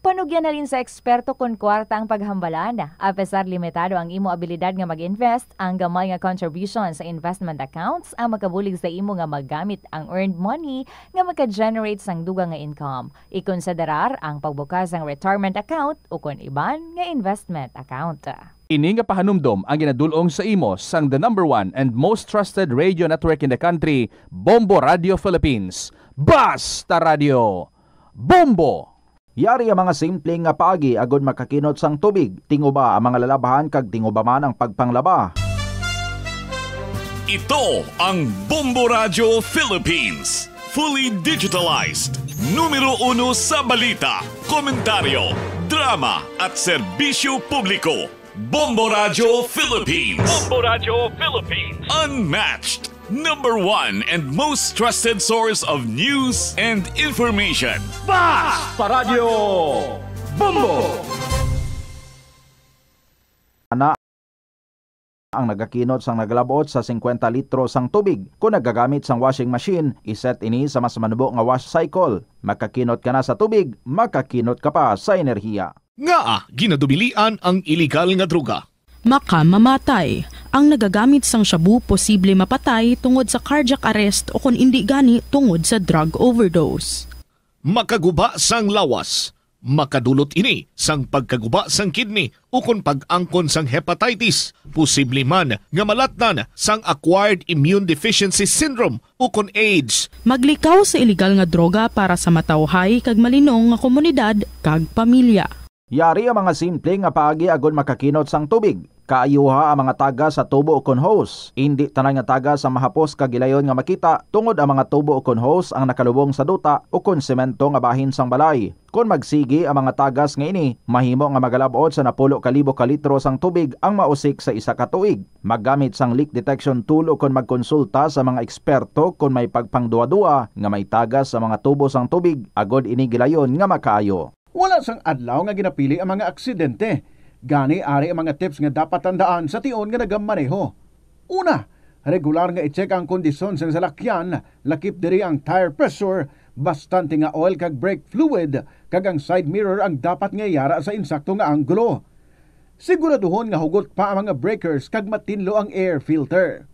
Panugyan halin sa eksperto kon kwarta ang paghambalan. Apesar limitado ang imo abilidad nga mag-invest, ang gamay nga contribution sa investment accounts ang makabulig sa imo nga magamit ang earned money nga maka-generate sang dugang nga income. Ikonsiderar ang pagbukas sang retirement account ukon iban nga investment account. Ini nga pahanumdom ang ginadul-ong sa imo sang the number one and most trusted radio network in the country, Bombo Radio Philippines. Basta Radio! Bombo! Yari ang mga simple nga paagi agud makakinot sang tubig, tinguba ang mga lalabhan kag tinguba man ang pagpanglaba. Ito ang Bombo Radio Philippines. Fully digitalized. Numero uno sa balita, komentaryo, drama, at serbisyo publiko. Bombo Radio Philippines. Bombo Radio Philippines. Unmatched. Number one and most trusted source of news and information. Basta Radio Bombo! Ana ang nagakinot sang nagalabot sa singkwenta litro sang tubig. Kon nagagamit sang washing machine, iset ini sa mas manubo nga wash cycle. Makakinot ka na sa tubig, makakinot ka pa sa enerhiya. Ngaa ginadubilian ang iligal nga droga? Makamamatay. Ang nagagamit sang shabu posible mapatay tungod sa cardiac arrest o kon indi gani tungod sa drug overdose. Makaguba sang lawas. Makadulot ini sang pagkaguba sang kidney ukon pag-angkon sang hepatitis, posible man nga malatnan sang acquired immune deficiency syndrome ukon AIDS. Maglikaw sa iligal nga droga para sa matawhay kag malinong nga komunidad kag pamilya. Yari ang mga simple nga paagi agod makakinot sang tubig. Kaayuha ang mga tagas sa tubo ukon hose. Indi tanan nga tagas ang mahapos kag gilayon nga makita, tungod ang mga tubo ukon hose ang nakalubong sa duta ukon semento nga bahin sang balay. Kon magsigi ang mga tagas nga ini, mahimo nga magalab-ot sa napulo ka libo ka litro sang tubig ang mausik sa isa ka tuig. Maggamit sang leak detection tool ukon magkonsulta sa mga eksperto kon may pagpangduwa-duwa nga may tagas sa mga tubo sang tubig, agod ini gilayon nga makaayo. Wala sang adlaw nga ginapili ang mga aksidente. Gani, ari ang mga tips nga dapat tandaan sa tion nga nagamaneho. Una, regular nga i-check ang kondisyon sang salakyan, lakip diri ang tire pressure, bastante nga oil kag brake fluid, kag ang side mirror ang dapat nga yara sa insakto nga anggulo. Siguraduhon nga hugot pa ang mga breakers kag matinlo ang air filter.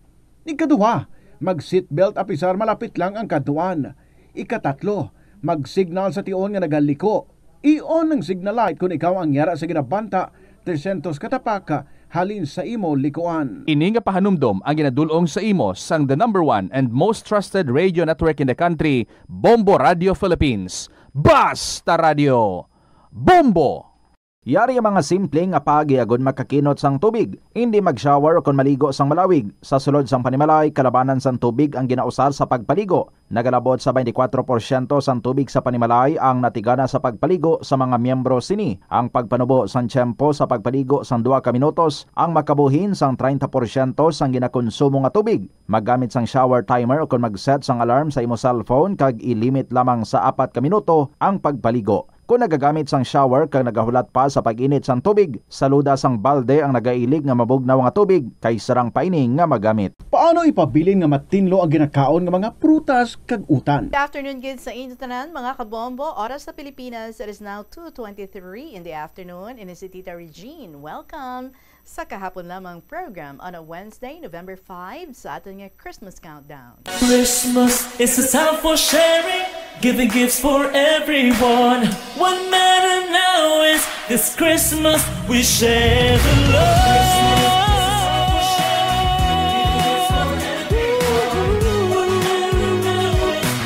Ikaduha, mag-seatbelt apisar malapit lang ang kadtuan. Ikatatlo, mag-signal sa tion nga nagaliko. I-on ang signal light kon ikaw ang yara sa ginabanta tresyentos ka tapak halin sa imo likuan. Ini nga pahanumdom ang ginadul-ong sa imo sang the number one and most trusted radio network in the country, Bombo Radio Philippines. Basta Radio, Bombo! Yari ang mga simple nga paagi agod makakinot sang tubig. Indi mag-shower ukon maligo sang malawig. Sa sulod sang panimalay, kalabanan sang tubig ang ginausar sa pagpaligo. Nagalabot sa twenty-four porsyento sang tubig sa panimalay ang natigana sa pagpaligo sa mga miyembro sini. Ang pagpanubo sang tiyempo sa pagpaligo sang duha ka minutos ang makabuhin sang treinta porsyento sang ginakonsumo nga tubig. Maggamit sang shower timer ukon mag-set sang alarm sa imo cellphone kag i-limit lamang sa apat ka minuto ang pagpaligo. Kon nagagamit sang shower kag nagahulat pa sa pag-init sang tubig, saluda sang balde ang nagailig nga mabugnaw nga tubig kay sarang pa ini nga magamit. Paano ipabilin nga matinlo ang ginakaon nga mga prutas kag utan? Good afternoon gid sa inyo tanan, mga kabombo. Oras sa Pilipinas, it is now two twenty-three in the afternoon. Ini si Tita Regine. Welcome sa kahapon lamang program on a Wednesday, November five, sa aton nga Christmas countdown. Christmas is a time for sharing, giving gifts for everyone. What matter now is this Christmas we share the love.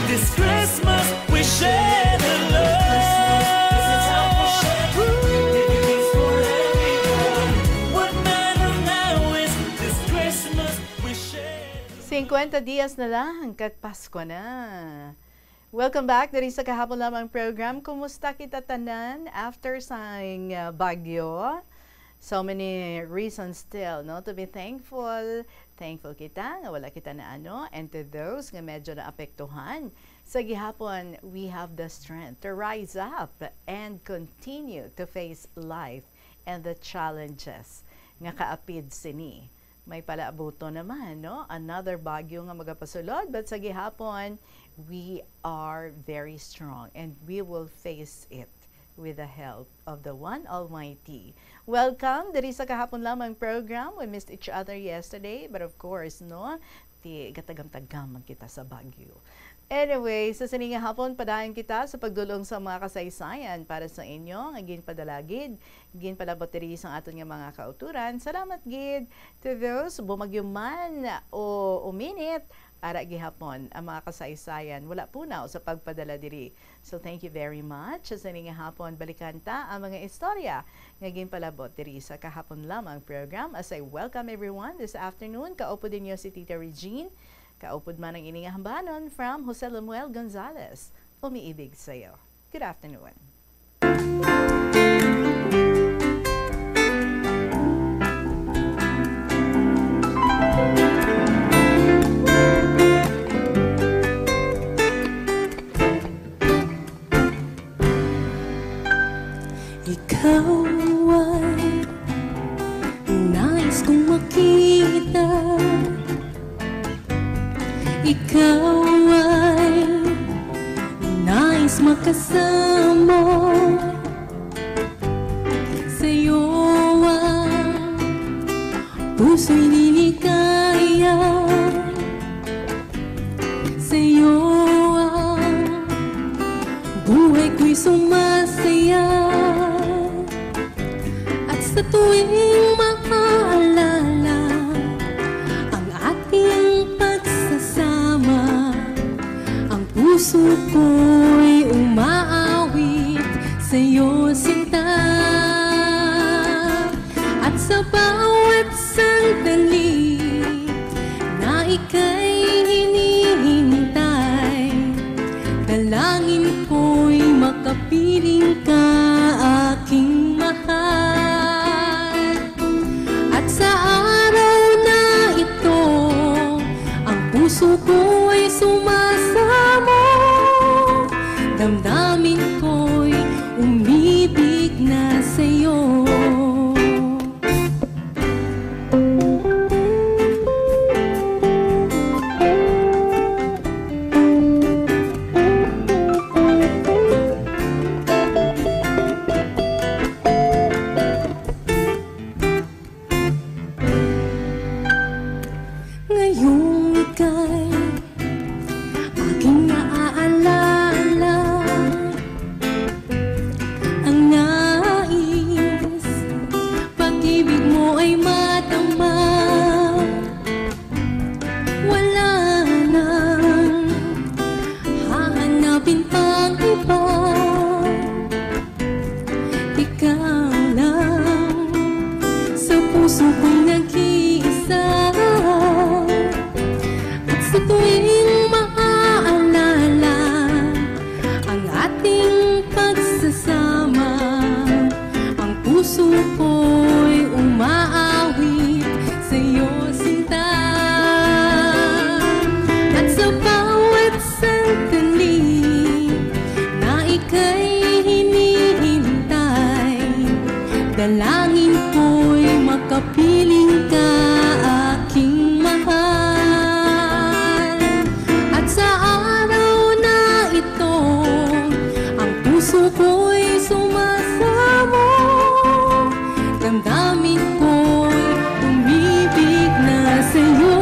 This Christmas we share the love. What matter now is this Christmas we share the love. Singkwenta dias na lang kag Pasko na. Welcome back diri sa kahapon lamang program. Kumusta kita tanan after sang, uh, bagyo? So many reasons still, no, to be thankful. Thankful kita nga wala kita na ano, and to those nga medyo naapektuhan, sa gihapon, we have the strength to rise up and continue to face life and the challenges nga kaapid sini. May palaabuton naman, no? Another bagyo nga magapasulod, but sa gihapon, we are very strong and we will face it with the help of the one Almighty. Welcome diri sa kahapon lamang program. We missed each other yesterday, but of course, no, ti gatagam-tagam man kita sa Baguio. Anyway, sa sini nga hapon, padayon kita sa pagdulong sa mga kasaysayan para sa inyo nga ginpadala gid, ginpalabot diri sa aton nga mga kauturan. Salamat gid to those, bumagyo man o uminit, ara gihapon ang mga kasaysayan. Wala punaw sa pagpadala diri. So, thank you very much. Sa sini nga hapon, balikan ta ang mga istorya nga ginpalabot diri sa kahapon lamang program. As I welcome everyone this afternoon, kaupod ninyo si Tita Regine. Kaupod man ang ini nga hambanon from Jose Lemuel Gonzalez. Umiibig sa'yo. Good afternoon. Ikaw ay nais kong makita. Ikaw ay nais makasama. Sa'yo ang Puso'y liligaya, sa'yo ang buhay ko'y sumasaya. At sa tuwing maaalala ang ating pagsasama, ang puso ko'y umaawit sa'yo, sinta. At sa bawat sandali na ika'y hinihintay, dalangin ko'y makapiling ka, aking mahal. At sa araw na ito, ang puso ko'y sumasamo, damdamin ko'y umibig na sa'yo. Ngayong ika'y aking naaalala, ang nais, pag-ibig mo ay madama. Wala nang hahanapin pang iba. Ikaw lang sa puso ko'y nag-iisa. At sa tuwing maaalala ang ating pagsasama, ang puso ko'y umaawit sa'yo, sinta. At sa bawat sandali na ika'y hinihintay, dalangin ko'y makapiling ka, aking mahal. At sa araw na ito, ang puso ko'y sumasamo, damdamin ko'y umibig na sa'yo.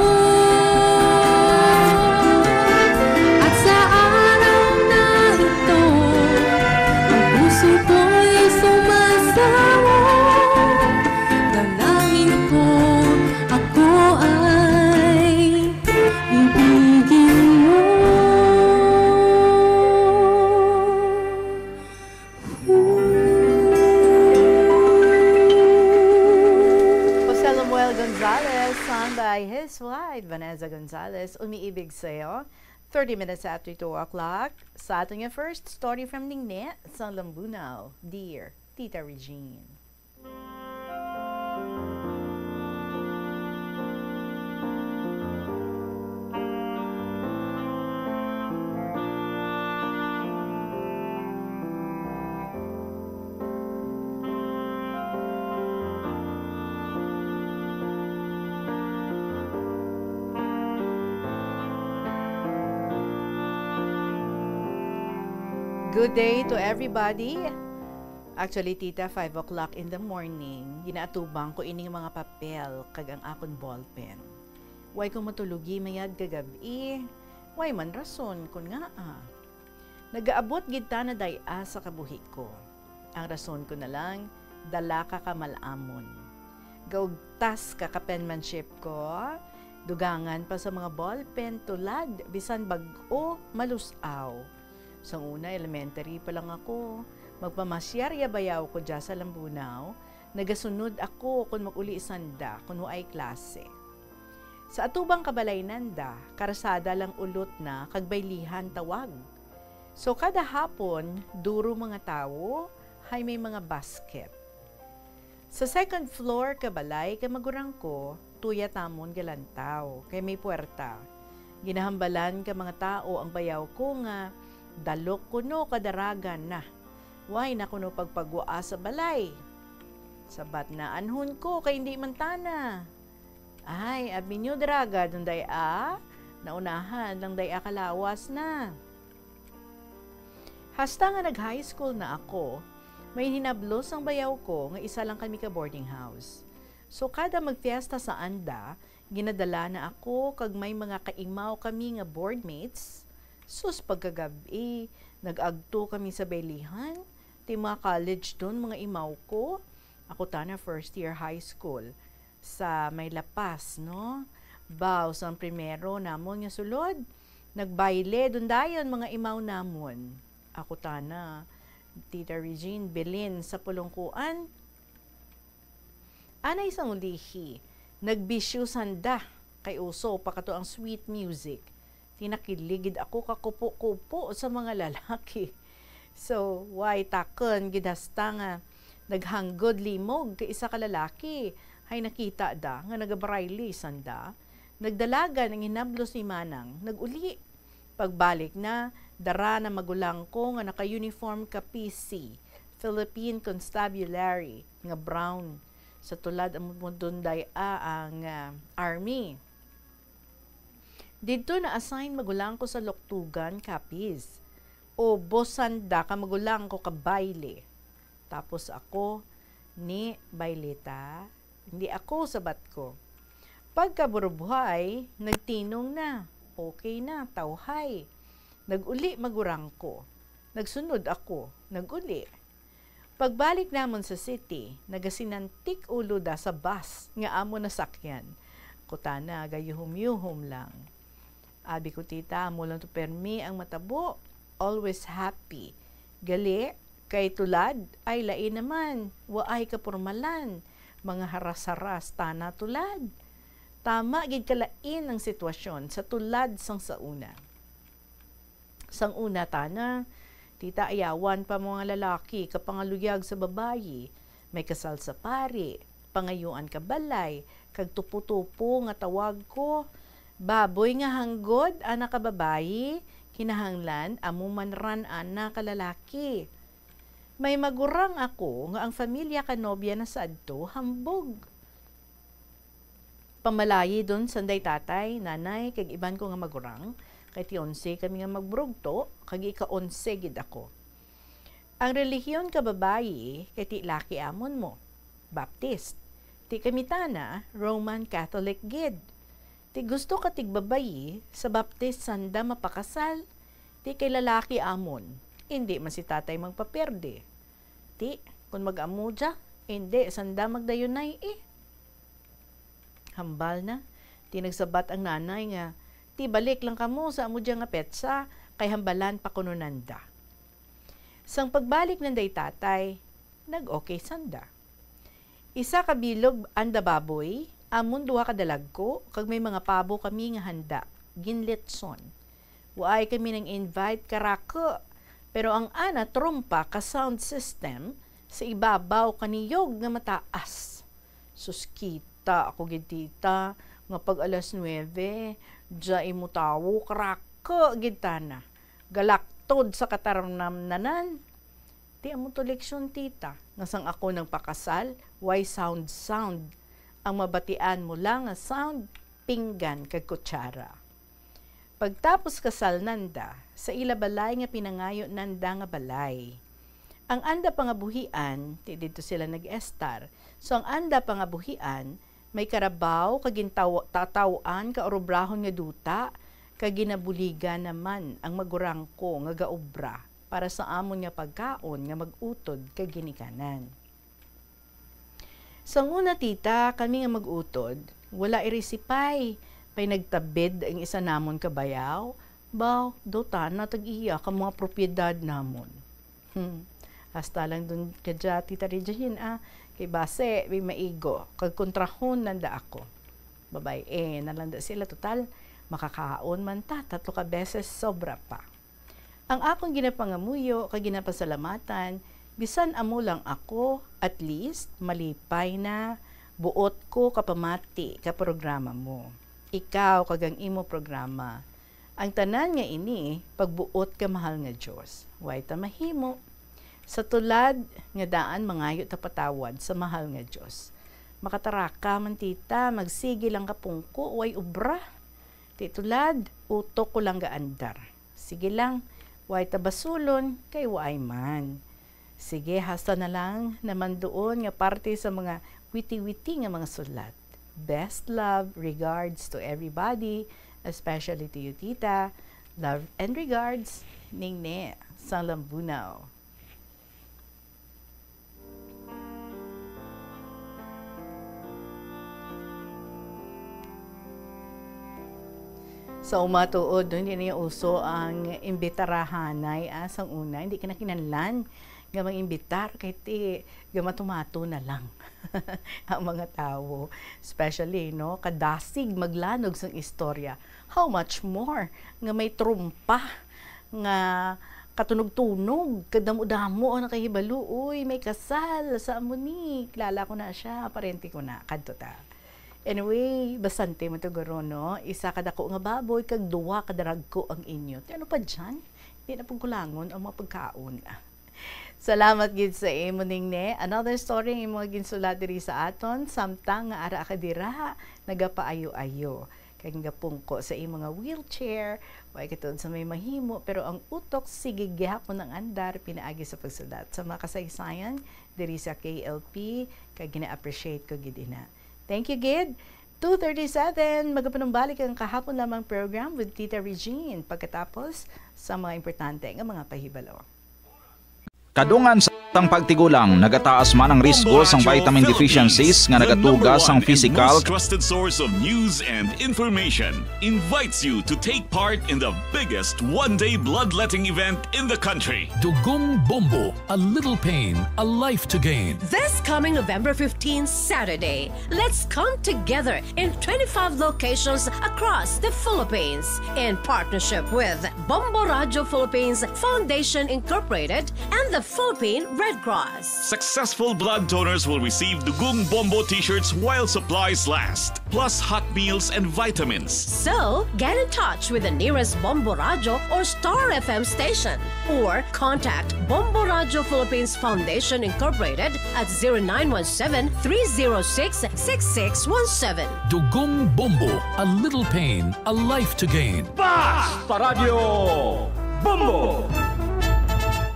At sa araw na ito, ang puso ko'y sumasamo, dalangin ko, ako ay ibigin mo. Jose Lemuel Gonzalez, sung by his wife, Vanessa Gonzalez, Umiibig Sa'yo. Thirty minutes after two o'clock, sa aton nga first story from Ningni sang Lambunao, Dear Tita Regine. Good day to everybody. Actually, tita, five o'clock in the morning, ginaatubang ko ining mga papel kag ang akon ballpen. Way ko matulogi mayad kagab-i, way man rason kon ngaa. Nagaabot gid ta na day-a sa kabuhi ko. Ang rason ko na lang, dala ka ka mal-amon. Gaugtas ka ka penmanship ko, dugangan pa sa mga ballpen, tulad, bisan bag-o, malus-aw. Sang una, elementary pa lang ako, magpamasyar ya bayaw ko dya sa Lambunao, nagasunod ako kon mag-uli sanda kon waay klase. Sa atubang ka balay nanda, karsada lang ulot na kag baylihan tawag. So, kada hapon, duro mga tawo, hay may mga basket. Sa second floor ka balay ka magurang ko, tuya tamon galantaw, kay may puwerta. Ginahambalan ka mga tawo ang bayaw ko nga dalok kuno ka daragan na. Way na kuno pagpagwaa sa balay. Sabat na anhon ko kay indi man tana. Ay, abi niyo daraga dun day-a, naunahan lang day-a kalawas na. Hasta nga nag-high school na ako, may hinablos ang bayaw ko nga isa lang kami ka boarding house. So, kada magfiesta sa anda, ginadala na ako kag may mga kaimaw kami nga boardmates. Sus, pagkagab-i, nag-agto kami sa baylihan. Ti mga college don mga imaw ko. Ako tana first year high school sa may La Paz, no? Baw sang primero namon nga sulod, nagbayle don dayon mga imaw namon. Ako tana, Tita Regine, bilin sa pulungkuan. Anay sang ulihi, nagbisyo sanda kay uso pa kato ang sweet music. Tinakiligid ako ka kupo-kupo sa mga lalaki. So, way takon gid hasta nga naghanggod limog kay isa ka lalaki, hay nakita da nga nagabarayli sanda. Nagdalagan ang hinablos ni Manang, nag-uli. Pagbalik na, dara na magulang ko nga naka-uniform ka P C, Philippine Constabulary, nga brown. Sa tulad ang mudunday a ang ah, army. Didto na-assign magulang ko sa Loktugan, Capiz. O bosan da ka magulang ko ka bayle. Tapos ako, ni baylita, hindi ako sabat ko. Pagkaburubhay, nagtinong na. Okay na, tawhay. Nag-uli magurang ko. Nagsunod ako, nag-uli. Pagbalik namon sa city, nagasinantik ulo da sa bus nga amo nasakyan. Kutana, gayuhom-yuhom lang. Abi ko, tita, amo lang to permi ang matabo. Always happy. Gali, kay tulad, ay lain naman. Waay kapormalan. Mga haras-haras, tana tulad. Tama gid kalain ang sitwasyon sa tulad sang sa una. Sang una tana, tita, ayawan pa mga lalaki kapangaluyag sa babayi. May kasal sa pari, pangayuan ka balay, kag tupo-tupo nga tawag ko. Baboy nga hanggod, ana ka babayi, kinahanglan amo man ran ana ka lalaki. May magurang ako nga ang familia ka nobya na sadto hambog. Pamalayi don sanday tatay, nanay, kag iban ko nga magurang, kay ti onse kami nga magburugto, kag ika-onse gid ako. Ang relihiyon ka babayi kay ti laki amon mo, Baptist. Ti kami tana, Roman Catholic gid. Ti gusto ka tigbabayi sa Baptist sanda mapakasal, ti kay lalaki amon, indi man si tatay magpaperde. Ti, kun mag-amo dya, indi sanda magdayunay, eh. Hambal na, ti nagsabat ang nanay nga, ti balik lang kamo sa amo dya nga petsa, kay hambalan pa kuno nanda. Sang pagbalik nanday tatay, nag-okay sanda. Isa ka bilog anda baboy, amon duha ka dalagko, kag may mga pabo kami nga handa, ginlitson. Waay kami nang invite ka rako, pero ang ana trompa ka sound system sa ibabaw ka niyog nga mataas. Sus, kita ako gid, tita, nga pag alas nuebe, dya imo tawo, karako gid tana. Galaktod sa katarnamnanan. Ti amo to leksyon, tita, nga sang ako nagpakasal, way sound-sound. Ang mabatian mo lang nga sound, pinggan kag kutsara. Pagtapos kasal nanda, sa ila balay nga pinangayo nanda nga balay. Ang anda pangabuhian, ti didto sila nag-estar. So ang anda pangabuhian, may karabaw kag gintaw-, tataw-an ka urubrahon nga duta, kag ginabuligan naman ang magurang ko nga gaobra para sa amon nga pagkaon nga mag-utod kag ginikanan. Sang una, tita, kami nga mag-utod, wala irisipay, pay nagtabid ang isa namon ka bayaw, baw, daw tana tag-iya ka mga propiedad namon. Hmm. Hasta lang dun kadya, Tita Regine, ah, kay base, may maigo, kag kontrahon nanda ako. Babay, eh, nalanda sila, total, makakaon man ta, tatlo ka beses, sobra pa. Ang akon ginapangamuyo kag ginapasalamatan, bisan amo lang ako, at least, malipay na, buot ko kapamati ka programa mo. Ikaw kag ang imo programa. Ang tanan nga ini, pagbuot ka mahal nga Dios. Way ta mahimo. Sa tulad nga daan mangayo ta patawad sa mahal nga Dios. Makataraka man, tita, magsigi lang ka pungko, way obra. Ti tulad, utok ko lang gaandar. Sige lang, way ta basulon, kay waay man. Sige, hasta na lang naman doon nga parte sa mga witi-witi nga mga sulat. Best love, regards to everybody, especially to you, Tita. Love and regards, Ningne, sa Lambunao. Sa umatuod, hindi niya uso ang imbitarahanay, ah, sang una. Hindi ka na kinahanglan nga mangimbitar kay ti gamatumato na lang ang mga tawo. Especially, no, kadasig maglanog sang istorya. How much more nga may trumpa nga katunog-tunog, kadamo-damo ang nakahibalo. Uy, may kasal sa amo ni. Kilala ko na siya, parente ko na. Kadto ta. Anyway, bastante man to guro, no? Isa ka dako nga baboy, kag duwa ka daragko ang inyo. Ti ano pa dyan? Di na pagkulangon ang mga pagkaon. Salamat gid sa imo, Ningne. Another story ang imo nga ginsulat diri sa aton, samtang nga ara ka dira, nagapaayo-ayo. Kag nagapungko sa imo nga wheelchair, way katuod sa may mahimo, pero ang utok sige gihapon ang andar pinaagi sa pagsulat. Sa mga kasaysayan diri sa K L P, kag gina-appreciate ko gid ina. Thank you gid. Two thirty-seven, magapanumbalik ang kahapon lamang program with Tita Regine. Pagkatapos sa mga importante nga mga pahibalo. Kadungan sa tang pagtigulang, nagataas man ang risgo sang vitamin deficiencies nga nagatuga sang physical. Most trusted source of news and information invites you to take part in the biggest one-day bloodletting event in the country. Dugong Bombo, a little pain, a life to gain. This coming November fifteen, Saturday, let's come together in twenty-five locations across the Philippines in partnership with Bombo Radio Philippines Foundation Incorporated and the Philippine Red Cross. Successful blood donors will receive Dugong Bombo t-shirts while supplies last, plus hot meals and vitamins. So, get in touch with the nearest Bombo Radio or Star F M station, or contact Bombo Radio Philippines Foundation Incorporated at zero nine one seven, three zero six, six six one seven. Dugong Bombo, a little pain, a life to gain. Basta Radyo Bombo!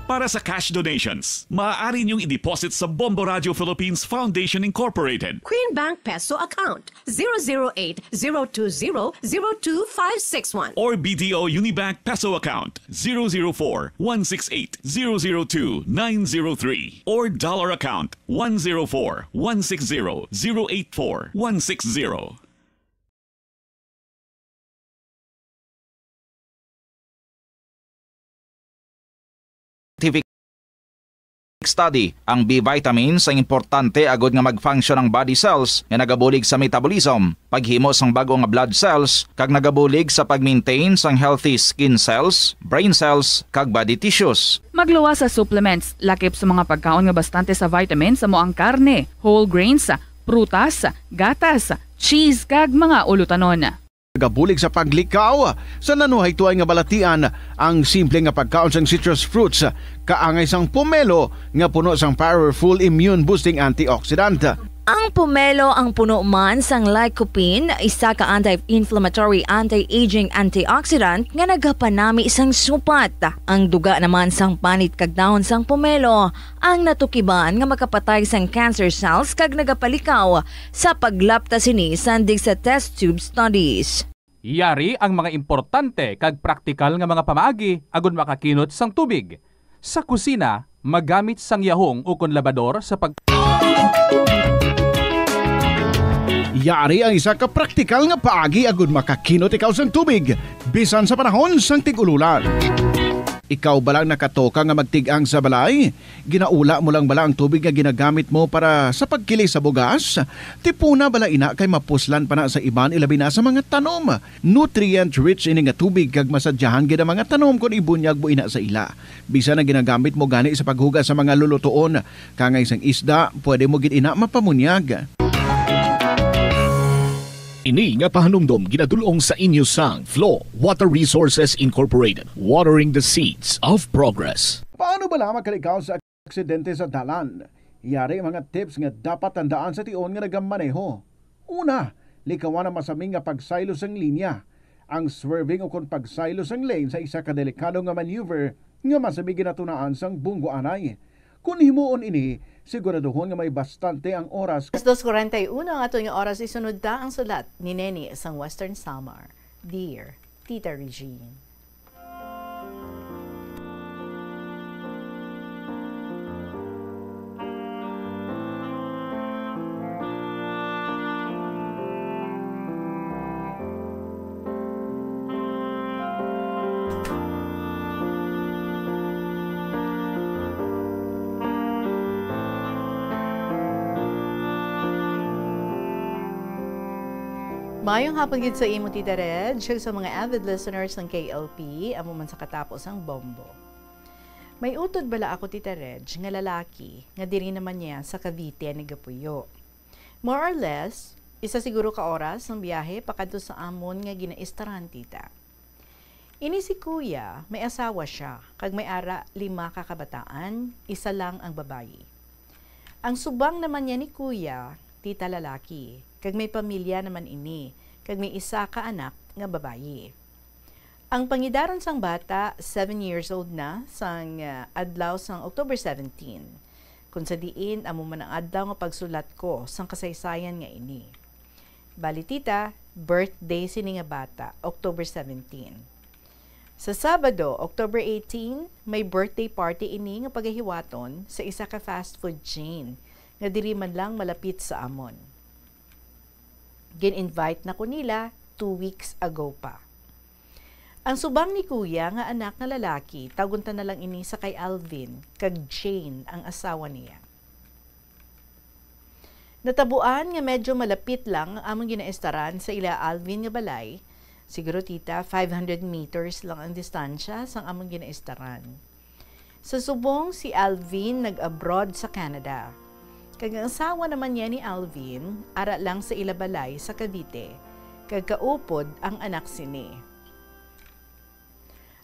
Para sa cash donations, maaari niyong i-deposit sa Bombo Radio Philippines Foundation Incorporated, Queen Bank Peso account zero zero eight zero two zero zero two five six one, or B D O Unibank Peso account zero zero four one six eight zero zero two nine zero three, or dollar account one zero four one six zero zero eight four one six zero. Scientific study, ang B vitamins ang importante agud nga mag-function ang body cells nga nagabulig sa metabolism, paghimo sang bag-o nga blood cells, kag nagabulig sa pag-maintain sang healthy skin cells, brain cells, kag body tissues. Magluwas sa supplements, lakip sa mga pagkaon nga bastante sa vitamins amo ang karne, whole grains, prutas, gatas, cheese, kag mga ulutanon. Nagabulig sa paglikaw sa nanuhaytoay nga balatian ang simple nga pagkaon sang citrus fruits, kaangay sang pomelo nga puno sang powerful immune-boosting antioxidant. Ang pomelo ang puno man sang lycopene, isa ka anti-inflammatory, anti-aging antioxidant nga nagapanami sang supat. Ang duga naman sang panit kag dahon sang pomelo ang natukiban nga makapatay sang cancer cells kag nagapalikaw sa paglapta sini sandig sa test tube studies. Yari ang mga importante kag praktikal nga mga pamaagi agud makakinot sang tubig. Sa kusina, magamit sang yahong ukon labador sa pag- Yari ang isa ka praktikal nga paagi agud makakinot ikaw sang tubig, bisan sa panahon sang tig-ululan. Ikaw bala nakatoka nga magtig-ang sa balay? Ginaula mo lang bala ang tubig nga ginagamit mo para sa pagkili sa bugas? Tipuna bala ina kay mapuslan pa na sa iban, ilabi na sa mga tanom. Nutrient-rich ini nga tubig kag masadyahan gid ang mga tanom kon ibunyag mo ina sa ila. Bisan ang ginagamit mo gani sa paghugas sa mga lulutoon, kaangay sang isda, pwede mo gid ina mapamunyag. Ini nga pahanumdom ginadul-ong sa inyo sang Flow Water Resources Incorporated, watering the seeds of progress. Paano bala makalikaw sa aksidente sa dalan? Yari ang mga tips nga dapat tandaan sa tion nga nagamaneho. Una, likawan ang masami nga pagsaylo sang linya. Ang swerving ukon pagsaylo sang lane sa isa ka delikado nga maneuver nga masami ginatunaan sang bunggoanay. Kon himuon ini, siguraduhon nga may bastante ang oras. Alas dos kuwarenta y uno ang aton nga oras. Isunod ta ang sulat ni Neni sang Western Samar. Dear Tita Regine. Mayong hapon gid sa imo, Tita Reg, kag sa mga avid listeners ng K L P, amo man sa katapos ang bombo. May utod bala ako, Tita Reg, nga lalaki nga diri naman niya sa Cavite nagapuyo. More or less, isa siguro ka oras ang biyahe pakadto sa amon nga ginaistaran, Tita. Ini si Kuya, may asawa siya, kag may ara lima ka kabataan, isa lang ang babayi. Ang subang naman niya ni Kuya, Tita, lalaki, kag may pamilya naman ini, kag may isa ka anak nga babayi. Ang pangidaron sang bata, seven years old na, sang, ah, adlaw sang October seventeen, kun sa diin amo man ang adlaw nga pagsulat ko sang kasaysayan nga ini. Bali, Tita, birthday sini nga bata, October seventeen. Sa Sabado, October eighteen, may birthday party ini nga pagahiwaton sa isa ka fast food chain nga diri man lang malapit sa amon. Gin-invite na ko nila two weeks ago pa. Ang subang ni Kuya nga anak nga lalaki, tawgon ta na lang ini sa kay Alvin, kag Jane ang asawa niya. Natabuan nga medyo malapit lang ang amon ginaistaran sa ila Alvin nga balay. Siguro, Tita, five hundred meters lang ang distansya sang amon ginaistaran. Sa subong, si Alvin nag-abroad sa Canada. Kag ang asawa naman niya ni Alvin, ara lang sa ila balay sa Cavite, kag kaupod ang anak sini.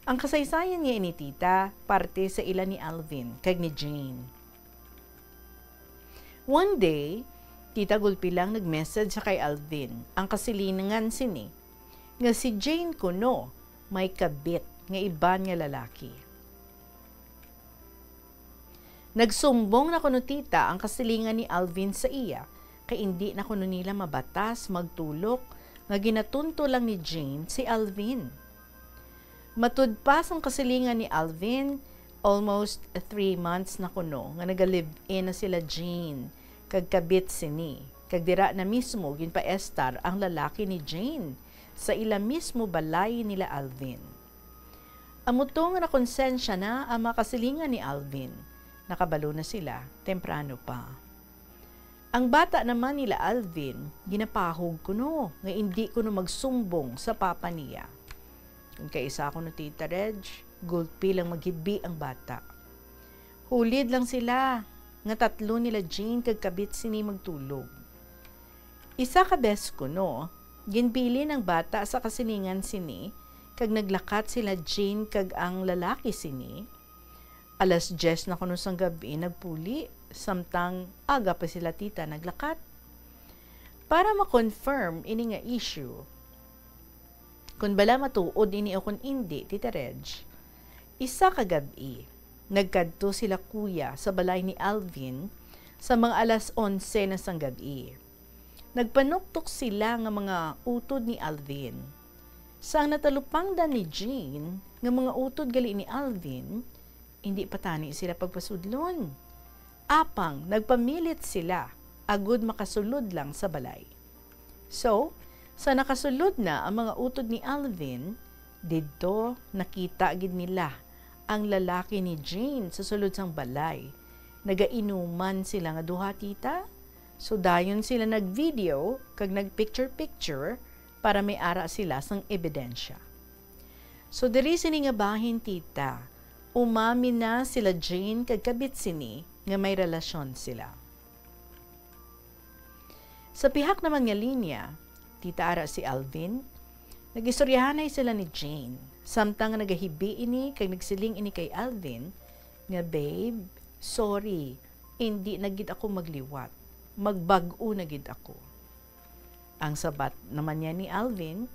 Ang kasaysayan niya ini, Tita, parte sa ila ni Alvin kag ni Jane. One day, Tita, gulpi lang nag-message sa kay Alvin ang kasilingan sini nga si Jane kuno may kabit nga iban nga lalaki. Nagsumbong na kuno, Tita, ang kasilingan ni Alvin sa iya, kay indi na kuno nila mabatas magtulok nga ginatunto lang ni Jane si Alvin. Matud pa sang kasilingan ni Alvin, almost three months na kuno nga naga-live-in na sila Jane kag kabit sini, kag dira na mismo ginpaestar ang lalaki ni Jane sa ila mismo balay nila Alvin. Amo to nga nakonsensya na ang mga kasilingan ni Alvin. Nakabalo na sila temprano pa. Ang bata naman nila Alvin, ginapahog kuno nga indi kuno magsumbong sa papa niya. Kung kaisa kuno, Tita Reg, gulpi lang maghibi ang bata. Hulid lang sila nga tatlo nila Jane kag kabit sini magtulog. Isa ka bes kuno, ginbilin ang bata sa kasilingan sini, kag naglakat sila Jane kag ang lalaki sini. Alas diyes na kuno sang gab-i nagpuli, samtang aga pa sila, Tita, naglakat. Para ma-confirm ini nga issue, kon bala matuod ini o kon indi, Tita Reg, isa ka gab-i, nagkadto sila Kuya sa balay ni Alvin sa mga alas onse na sang gab-i. Nagpanuktok sila nga mga utod ni Alvin. Sang natalupangdan ni Jane nga mga utod gali ni Alvin, indi pa tani sila pagpasudlon. Apang nagpamilit sila agud makasulod lang sa balay. So, sa nakasulod na ang mga utod ni Alvin, didto nakita gid nila ang lalaki ni Jane sa sulod sang balay. Nagainuman sila nga duha, Tita. So, dayon sila nag-video kag nag-picture-picture para may ara sila sang ebidensya. So, diri sini nga bahin, Tita, umamin na sila Jane kag kabit sini nga may relasyon sila. Sa pihak naman nga linya, Tita, ara si Alvin, nag-istoryahanay sila ni Jane. Samtang nagahibi ini kag nagsiling ini kay Alvin nga, "Babe, sorry, indi na gid ako magliwat. Magbag-o na gid ako." Ang sabat naman niya ni Alvin,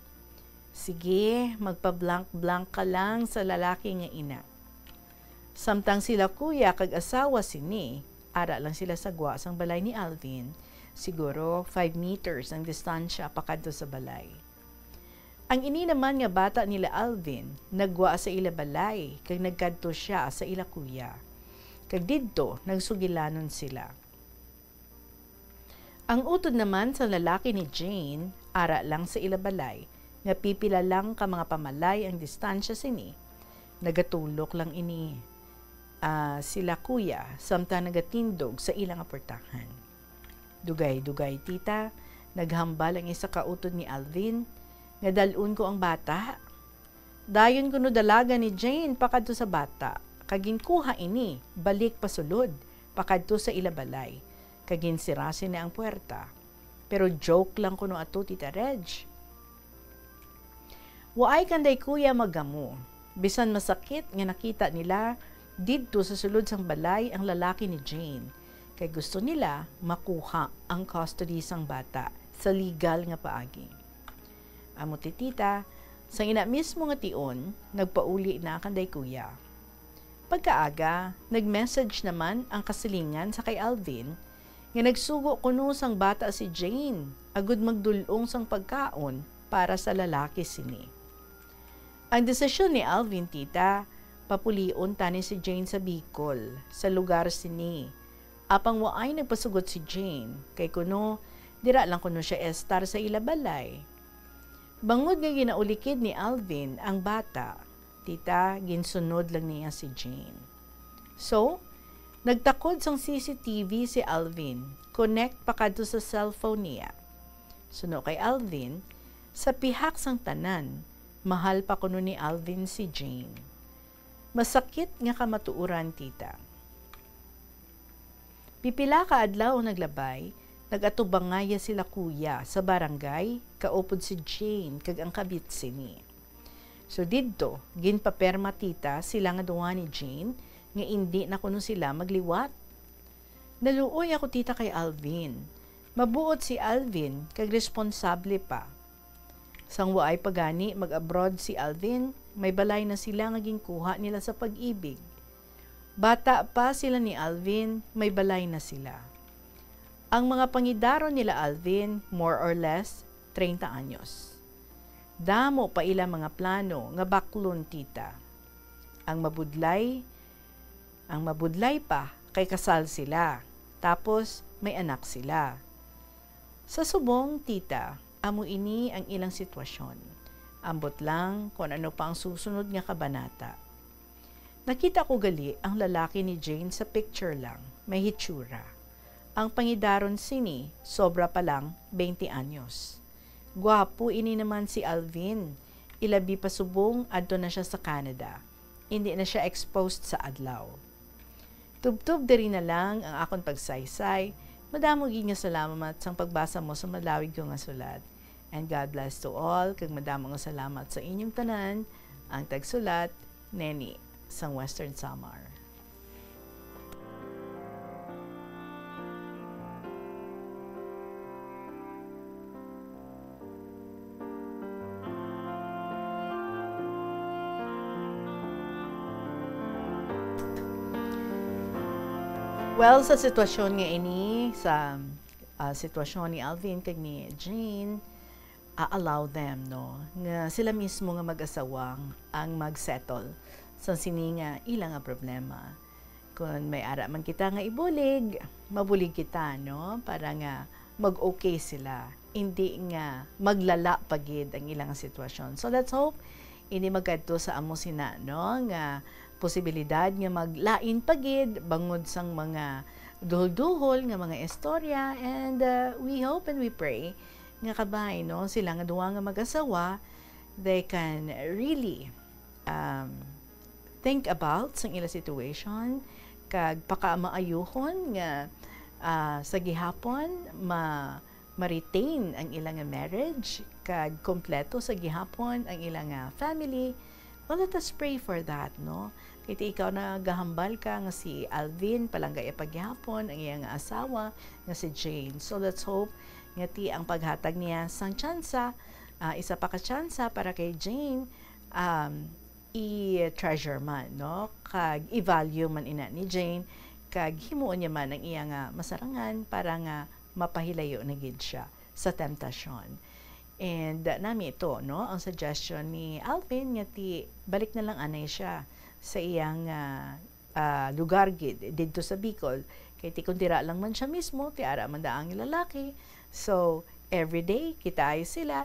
"Sige, magpa-blank-blank ka lang sa lalaki nga ina." Samtang sila kuya kag asawa sini, ara lang sila sa gwa sang balay ni Alvin, siguro five meters ang distansya pakadto sa balay. Ang ini naman nga bata nila Alvin, naggwa sa ila balay kag nagkadto sia sa ila kuya. Kag didto, nagsugilanon sila. Ang utod naman sa lalaki ni Jane, ara lang sa ila balay, nga pipila lang ka mga pamalay ang distansya sini, nagatulok lang ini, ah, sila kuya, samtang nagatindog sa ila nga portahan. Dugay-dugay, tita, naghambal ang isa ka utod ni Alvin nga dal-on ko ang bata. Dayon kuno dalagan ni Jane pakadto sa bata, kag ginkuha ini balik pasulod pakadto sa ila balay, kag ginsira sini ang puwerta. Pero joke lang kuno ato, Tita Reg. Waay kanday kuya magamo, bisan masakit nga nakita nila didto sa sulod sang balay ang lalaki ni Jane, kay gusto nila makuha ang custody sang bata sa legal nga paagi. Amo ti, tita, sang ina mismo nga tion, nagpauli na kanday kuya. Pagkaaga, nag-message naman ang kasilingan sa kay Alvin nga nagsugo kuno sang bata si Jane agud magdul-ong sang pagkaon para sa lalaki sini. Ang desisyon ni Alvin, tita, papulion tani si Jane sa Bicol, sa lugar sini. Apang waay nagpasugot si Jane, kay kuno, dira lang kuno siya estar sa ila balay. Bangod nga ginaulikid ni Alvin ang bata, tita, ginsunod lang niya si Jane. So, nagtakod sang C C T V si Alvin, connect pakadto sa cellphone niya. Suno kay Alvin, sa pihak sang tanan, mahal pa kuno ni Alvin si Jane. Masakit nga kamatuoran, tita. Pipila ka adlaw ang naglabay, nag-atubangaya sila kuya sa barangay, kaupod si Jane kag ang kabit sini. So didto, ginpaperma, tita, sila nga duha ni Jane nga indi na kuno sila magliwat. Naluoy ako, tita, kay Alvin. Mabuot si Alvin kag responsable pa. Sang waay pa gani mag-abroad si Alvin, may balay na sila nga ginkuha nila sa pag-ibig. Bata pa sila ni Alvin, may balay na sila. Ang mga pangidaron nila Alvin, more or less, treinta anyos. Damo pa ila mga plano nga baklon, tita. Ang mabudlay, ang mabudlay pa kay kasal sila, tapos may anak sila. Sa subong, tita, amo ini ang ilang sitwasyon. Ambot lang kon ano pa ang susunod nga kabanata. Nakita ko gali ang lalaki ni Jane sa picture lang, may hitsura. Ang pangidaron sini, sobra pa lang twenty anyos. Gwapo ini naman si Alvin, ilabi pa subong adto na siya sa Canada. Indi na siya exposed sa adlaw. Tubtob diri na lang ang akon pagsaysay. Madamo gid nga salamat sang pagbasa mo sa malawig ko nga sulat. And God bless to all, kag madamo nga salamat sa inyong tanan, ang tagsulat, Neni, sang Western Samar. Well, sa sitwasyon nga ini, sa, ah, sitwasyon ni Alvin kag ni Jean, a-allow them, no, nga sila mismo nga mag-asawa ang mag-settle sa sini nga ila nga problema. Kung may ara man kita nga ibulig, mabulig kita, no, para nga mag-okay sila. Hindi nga maglala pa gid ang ilang sitwasyon. So let's hope hindi magkadto sa amo sina, no, nga posibilidad nga maglain pa gid bangod sang mga duhol-duhol nga mga istorya. And, uh, we hope and we pray nga kabay, no, sila nga duha nga mag-asawa, they can really, um, think about sang ila situation, kag pakamaayuhon nga, ah, sa gihapon ma-, ma-retain ang ila nga marriage, kag kompleto sa gihapon ang ila nga family. Well, let us pray for that, no? Kay ti ikaw nagahambal ka nga si Alvin, palangga iya pa gihapon ang iya nga asawa nga si Jane. So, let's hope nga ti ang paghatag niya sang tsansa, ah, isa pa ka tsansa para kay Jane, um, i-treasure man, no? Kag i-value man ina ni Jane, kag himuon niya man ang iya nga masarangan para nga mapahilayo na gid siya sa temptasyon. And, uh, nami ito, no? Ang suggestion ni Alvin nga ti balik na lang anay siya sa iyang, ah, ah, lugar gid didto sa Bicol. Kay ti kung dira lang man siya mismo, ti ara man da ang lalaki. So, everyday, kita ay sila,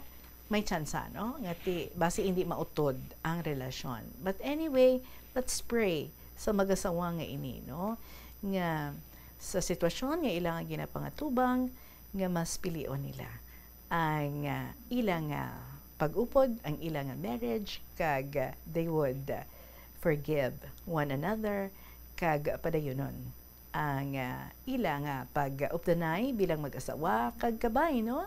may tsansa, no? Nga ti, basi hindi mautod ang relasyon. But anyway, let's pray sa mag-asawa nga ini, no? Nga sa sitwasyon nga ila nga ginapangatubang, nga mas pilion nila ang, ah, ila nga pag-upod, ang ila nga marriage, kag, ah, they would, ah, forgive one another, kag padayunon ang, ah, ila nga pag-updanay bilang mag-asawa, kag kabay, no?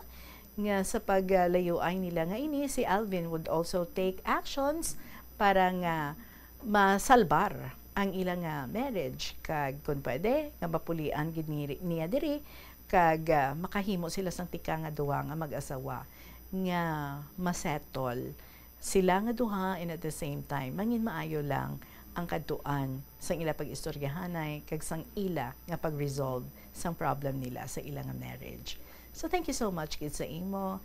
Nga sa paglayuay nila nga ini, si Alvin would also take actions para nga masalbar ang ila nga marriage, kag kun pwede, nga mapulian gid ni-, niya diri, kag, ah, makahimo sila sang tika nga duha nga mag-asawa nga masettle sila nga duha, and at the same time, mangin maayo lang ang kadtuan sang ila pag-istoryahanay kag sang ila nga pag-resolve sang problem nila sa ila nga marriage. So, thank you so much gid sa imo,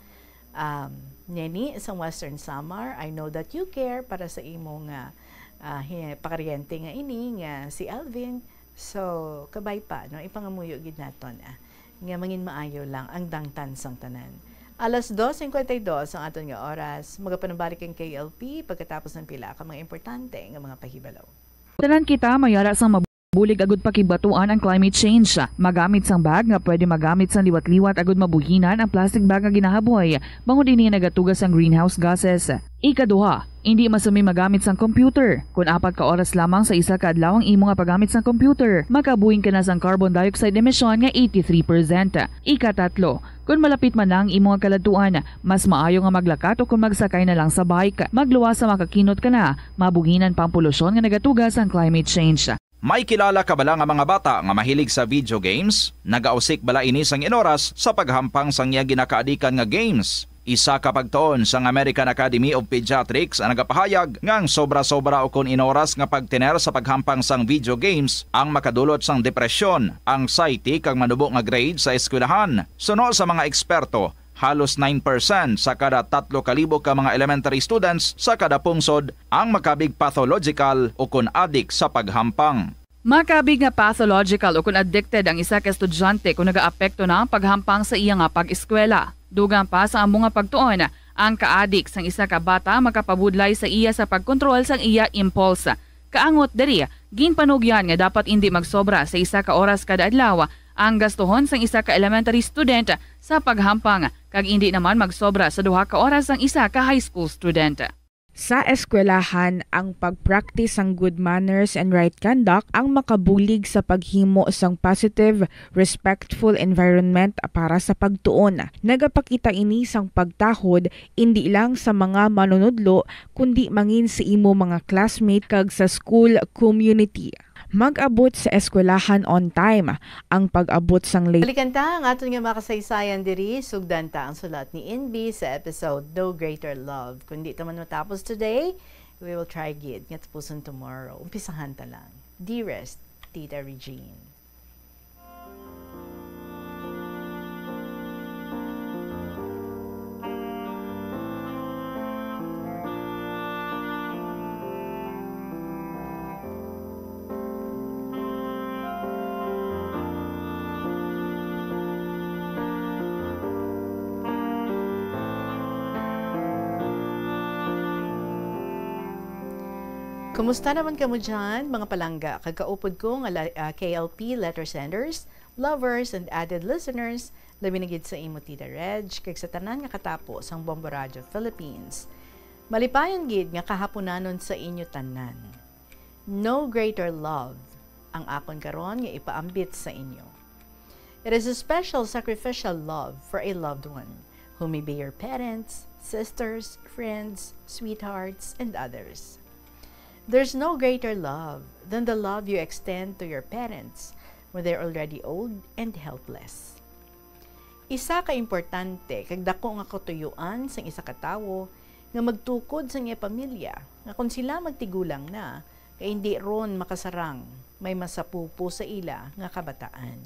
um, Neni, sa Western Samar. I know that you care para sa imo nga, ah, hi-, pakaryente nga ini, nga si Alvin. So, kabay pa, no? Ipangamuyo gid naton, ah, nga mangin maayo lang ang dangtan sang tanan. Alas dos cincuenta y dos ang aton nga oras. Magapanambalik ang K L P pagkatapos ng pila ka mga importante nga mga pahibalo. Tanan kita mayara sang mabulig agud pakigbatuan ang climate change. Magamit sang bag nga pwede magamit sang liwat-liwat agud mabuhinan ang plastic bag nga ginahaboy, bangod ini nagatuga sang greenhouse gases. Ikaduha, indi masumi magamit sang computer. Kon apat ka oras lamang sa isa ka adlaw ang imo nga paggamit sang computer, makabuhin ka na sang carbon dioxide emission nga eighty-three percent. Ikatatlo, kon malapit man na ang imo nga kaladtuan, mas maayo nga maglakat o kon magsakay na lang sa bike. Magluwas sa makakinot ka na, mabuhinan pa ang polusyon nga nagatuga sang climate change. May kilala ka bala nga mga bata nga mahilig sa video games? Nagausik bala ini sang inoras sa paghampang sang iya ginakaadikan nga games? Isa ka pagtuon sang American Academy of Pediatrics ang nagapahayag nga ang sobra-sobra ukon inoras nga pagtener sa paghampang sang video games ang makadulot sang depresyon, anxiety, kag manubo nga grade sa eskwelahan. Suno sa mga eksperto, halos nine percent sa kada tatlo ka libo ka mga elementary students sa kada pungsod ang makabig pathological ukon adik sa paghampang. Makabig nga pathological ukon addicted ang isa ka estudyante kon nagaapekto na ang paghampang sa iya nga pag-eskwela. Dugang pa sa amo nga pagtuon, ang kaadik sang isa ka bata makapabudlay sa iya sa pagkontrol sang iya impulse. Kaangot diri, ginpanugyan nga dapat indi magsobra sa isa ka oras kada adlaw ang gastuhon sang isa ka elementary student sa paghampang, kag indi naman magsobra sa duha ka oras ang isa ka high school student. Sa eskwelahan, ang pag-practice sang good manners and right conduct ang makabulig sa paghimo sang positive, respectful environment para sa pagtuon. Nagapakita ini sang pagtahod indi lang sa mga manunudlo, kundi mangin sa imo mga classmate kag sa school community. Mag-abot sa eskwelahan on time. Ang pag-abot sang late. Balikan ta ang aton nga mga kasaysayan diri. Sugdan ta ang sulat ni N B sa episode No Greater Love. Kung di ta man matapos today, we will try gid nga tapuson tomorrow. Umpisahan ta lang. Dearest Tita Regine. Kumusta naman kamo dyan, mga palangga? Kag kaupod ko nga la-, ah, K L P letter senders, lovers, and avid listeners, labi na gid sa imo, Tita Reg, kag sa tanan nga katapo sang Bombo Radio Philippines. Malipayon gid nga kahaponanon sa inyo tanan. No greater love ang akon karon nga ipaambit sa inyo. It is a special sacrificial love for a loved one, who may be your parents, sisters, friends, sweethearts, and others. There's no greater love than the love you extend to your parents when they're already old and helpless. Isa ka importante kag dako nga katuyuan sang isa ka tawo nga magtukod sang iya pamilya, nga kon sila magtigulang na, kay indi ron makasarang may masapupo sa ila nga kabataan.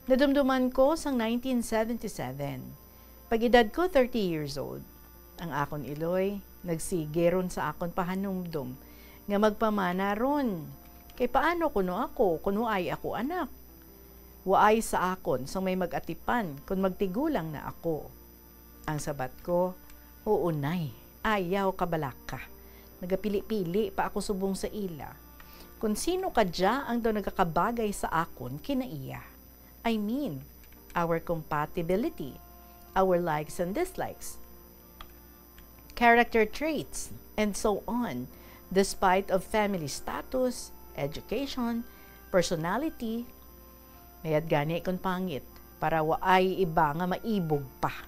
Nadumduman ko sang nineteen seventy-seven. Pag-edad ko thirty years old, ang akon iloy nagsigi ron sa akon pahanumdom nga magpamana ron. Kay paano kuno ako, kun waay ako anak? Waay sa akon sang may mag-atipan kon magtigulang na ako. Ang sabat ko, "Huonay, ayaw kabalaka. Nagapili-pili pa ako subong sa ila. Kon sino kadya ang daw nagakabagay sa akon kinaiya. I mean, our compatibility, our likes and dislikes, character traits, and so on, despite of family status, education, personality." Mayad gani kon pangit, para waay iba nga maibog pa.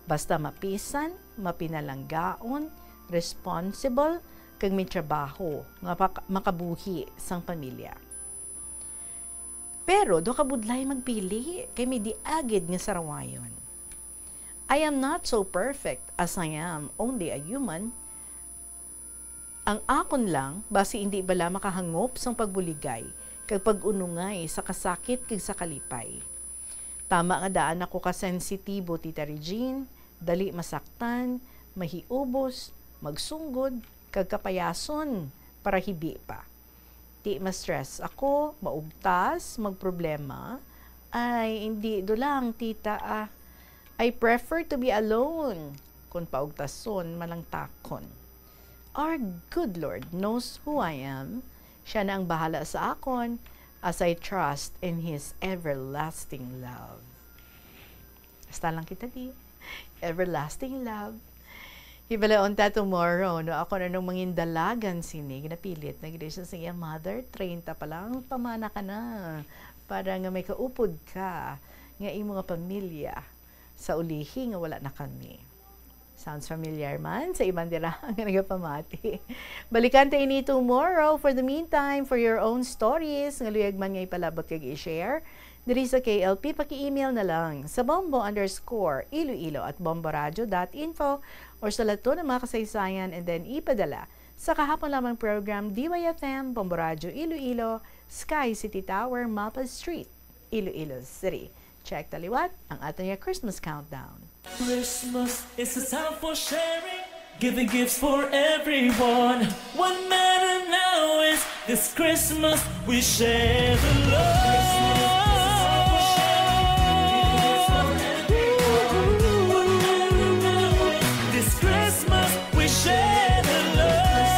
Basta mapisan, mapinalanggaon, responsible, kag may trabaho nga pak-, makabuhi sang pamilya. Pero daw kabudlay magpili, kay may diagid nga sarawayon. I am not so perfect as I am only a human. Ang akon lang, basi indi bala makahangop sang pagbuligay kag pag-unungay sa kasakit kag sa kalipay. Tama nga daan ako ka sensitibo, Tita Regine, dali masaktan, mahiubos, magsunggod, kag kapayason para hibi pa. Ti ma-stress ako, maugtas, magproblema. Ay, indi do lang, tita, ah. I prefer to be alone. Kon paugtason, malangtakon. Our good Lord knows who I am. Siya na ang bahala sa akon as I trust in His everlasting love. Hasta lang kita di. Everlasting love. Hibalaon ta tomorrow, no? Ako na nung mangindalagan sini, ginapilit na gid siya sa iya mother, treinta pa lang, pamana ka na. Para nga may kaupod ka, nga imo nga pamilya, sa ulihi nga wala na kami. Sounds familiar man sa iban dira nga nagapamati. Balikan ta ini tomorrow. For the meantime, for your own stories, nga luyag man nga ipalabot kag i-share, diri sa K L P, paki-email na lang sa bombo underscore iloilo at bomboradio dot info or sa lato ng mga kasaysayan, and then ipadala sa kahapon lamang program, D Y F M, Bombo Radyo Iloilo, Sky City Tower, Mapa Street, Iloilo City. Check ta liwat ang aton nga Christmas countdown. Christmas is a time for sharing, giving gifts for everyone. What matter now is this Christmas we share the love. This Christmas we share the love.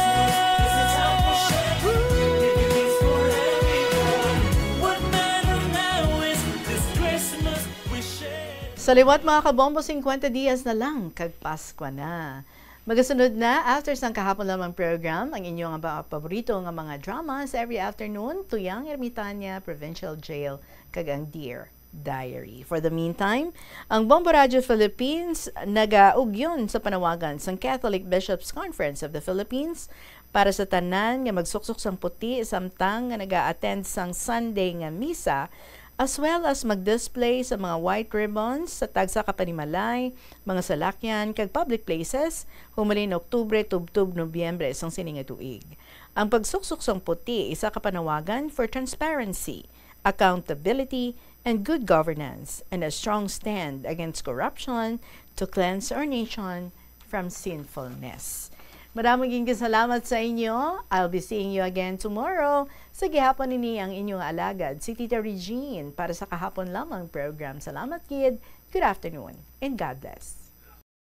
What matter now is this Christmas we share. Sa liwat, mga kabombo, singkwenta dias na lang kag Paskwa na. Magasunod na, after sang kahapon lamang program, ang inyo nga mga paborito nga mga dramas every afternoon, Tuyang Ermitaña, Provincial Jail, kag ang Dear Diary. For the meantime, ang Bombo Radio Philippines nagaugyon sa panawagan sang Catholic Bishops' Conference of the Philippines para sa tanan nga magsuksok sang puti samtang nga naga-attend sang Sunday nga misa, as well as mag-display sa mga white ribbons sa tagsa ka panimalay, mga salakyan, kag public places, humulin Oktubre tubtob Nobyembre sang sini nga tuig. Ang pagsuksok sang puti isa ka panawagan for transparency, accountability, and good governance, and a strong stand against corruption to cleanse our nation from sinfulness. Madamo gid nga salamat sa inyo. I'll be seeing you again tomorrow. Sa gihapon, ini ang inyong alagad, si Tita Regine, para sa kahapon lamang program. Salamat gid. Good afternoon and God bless.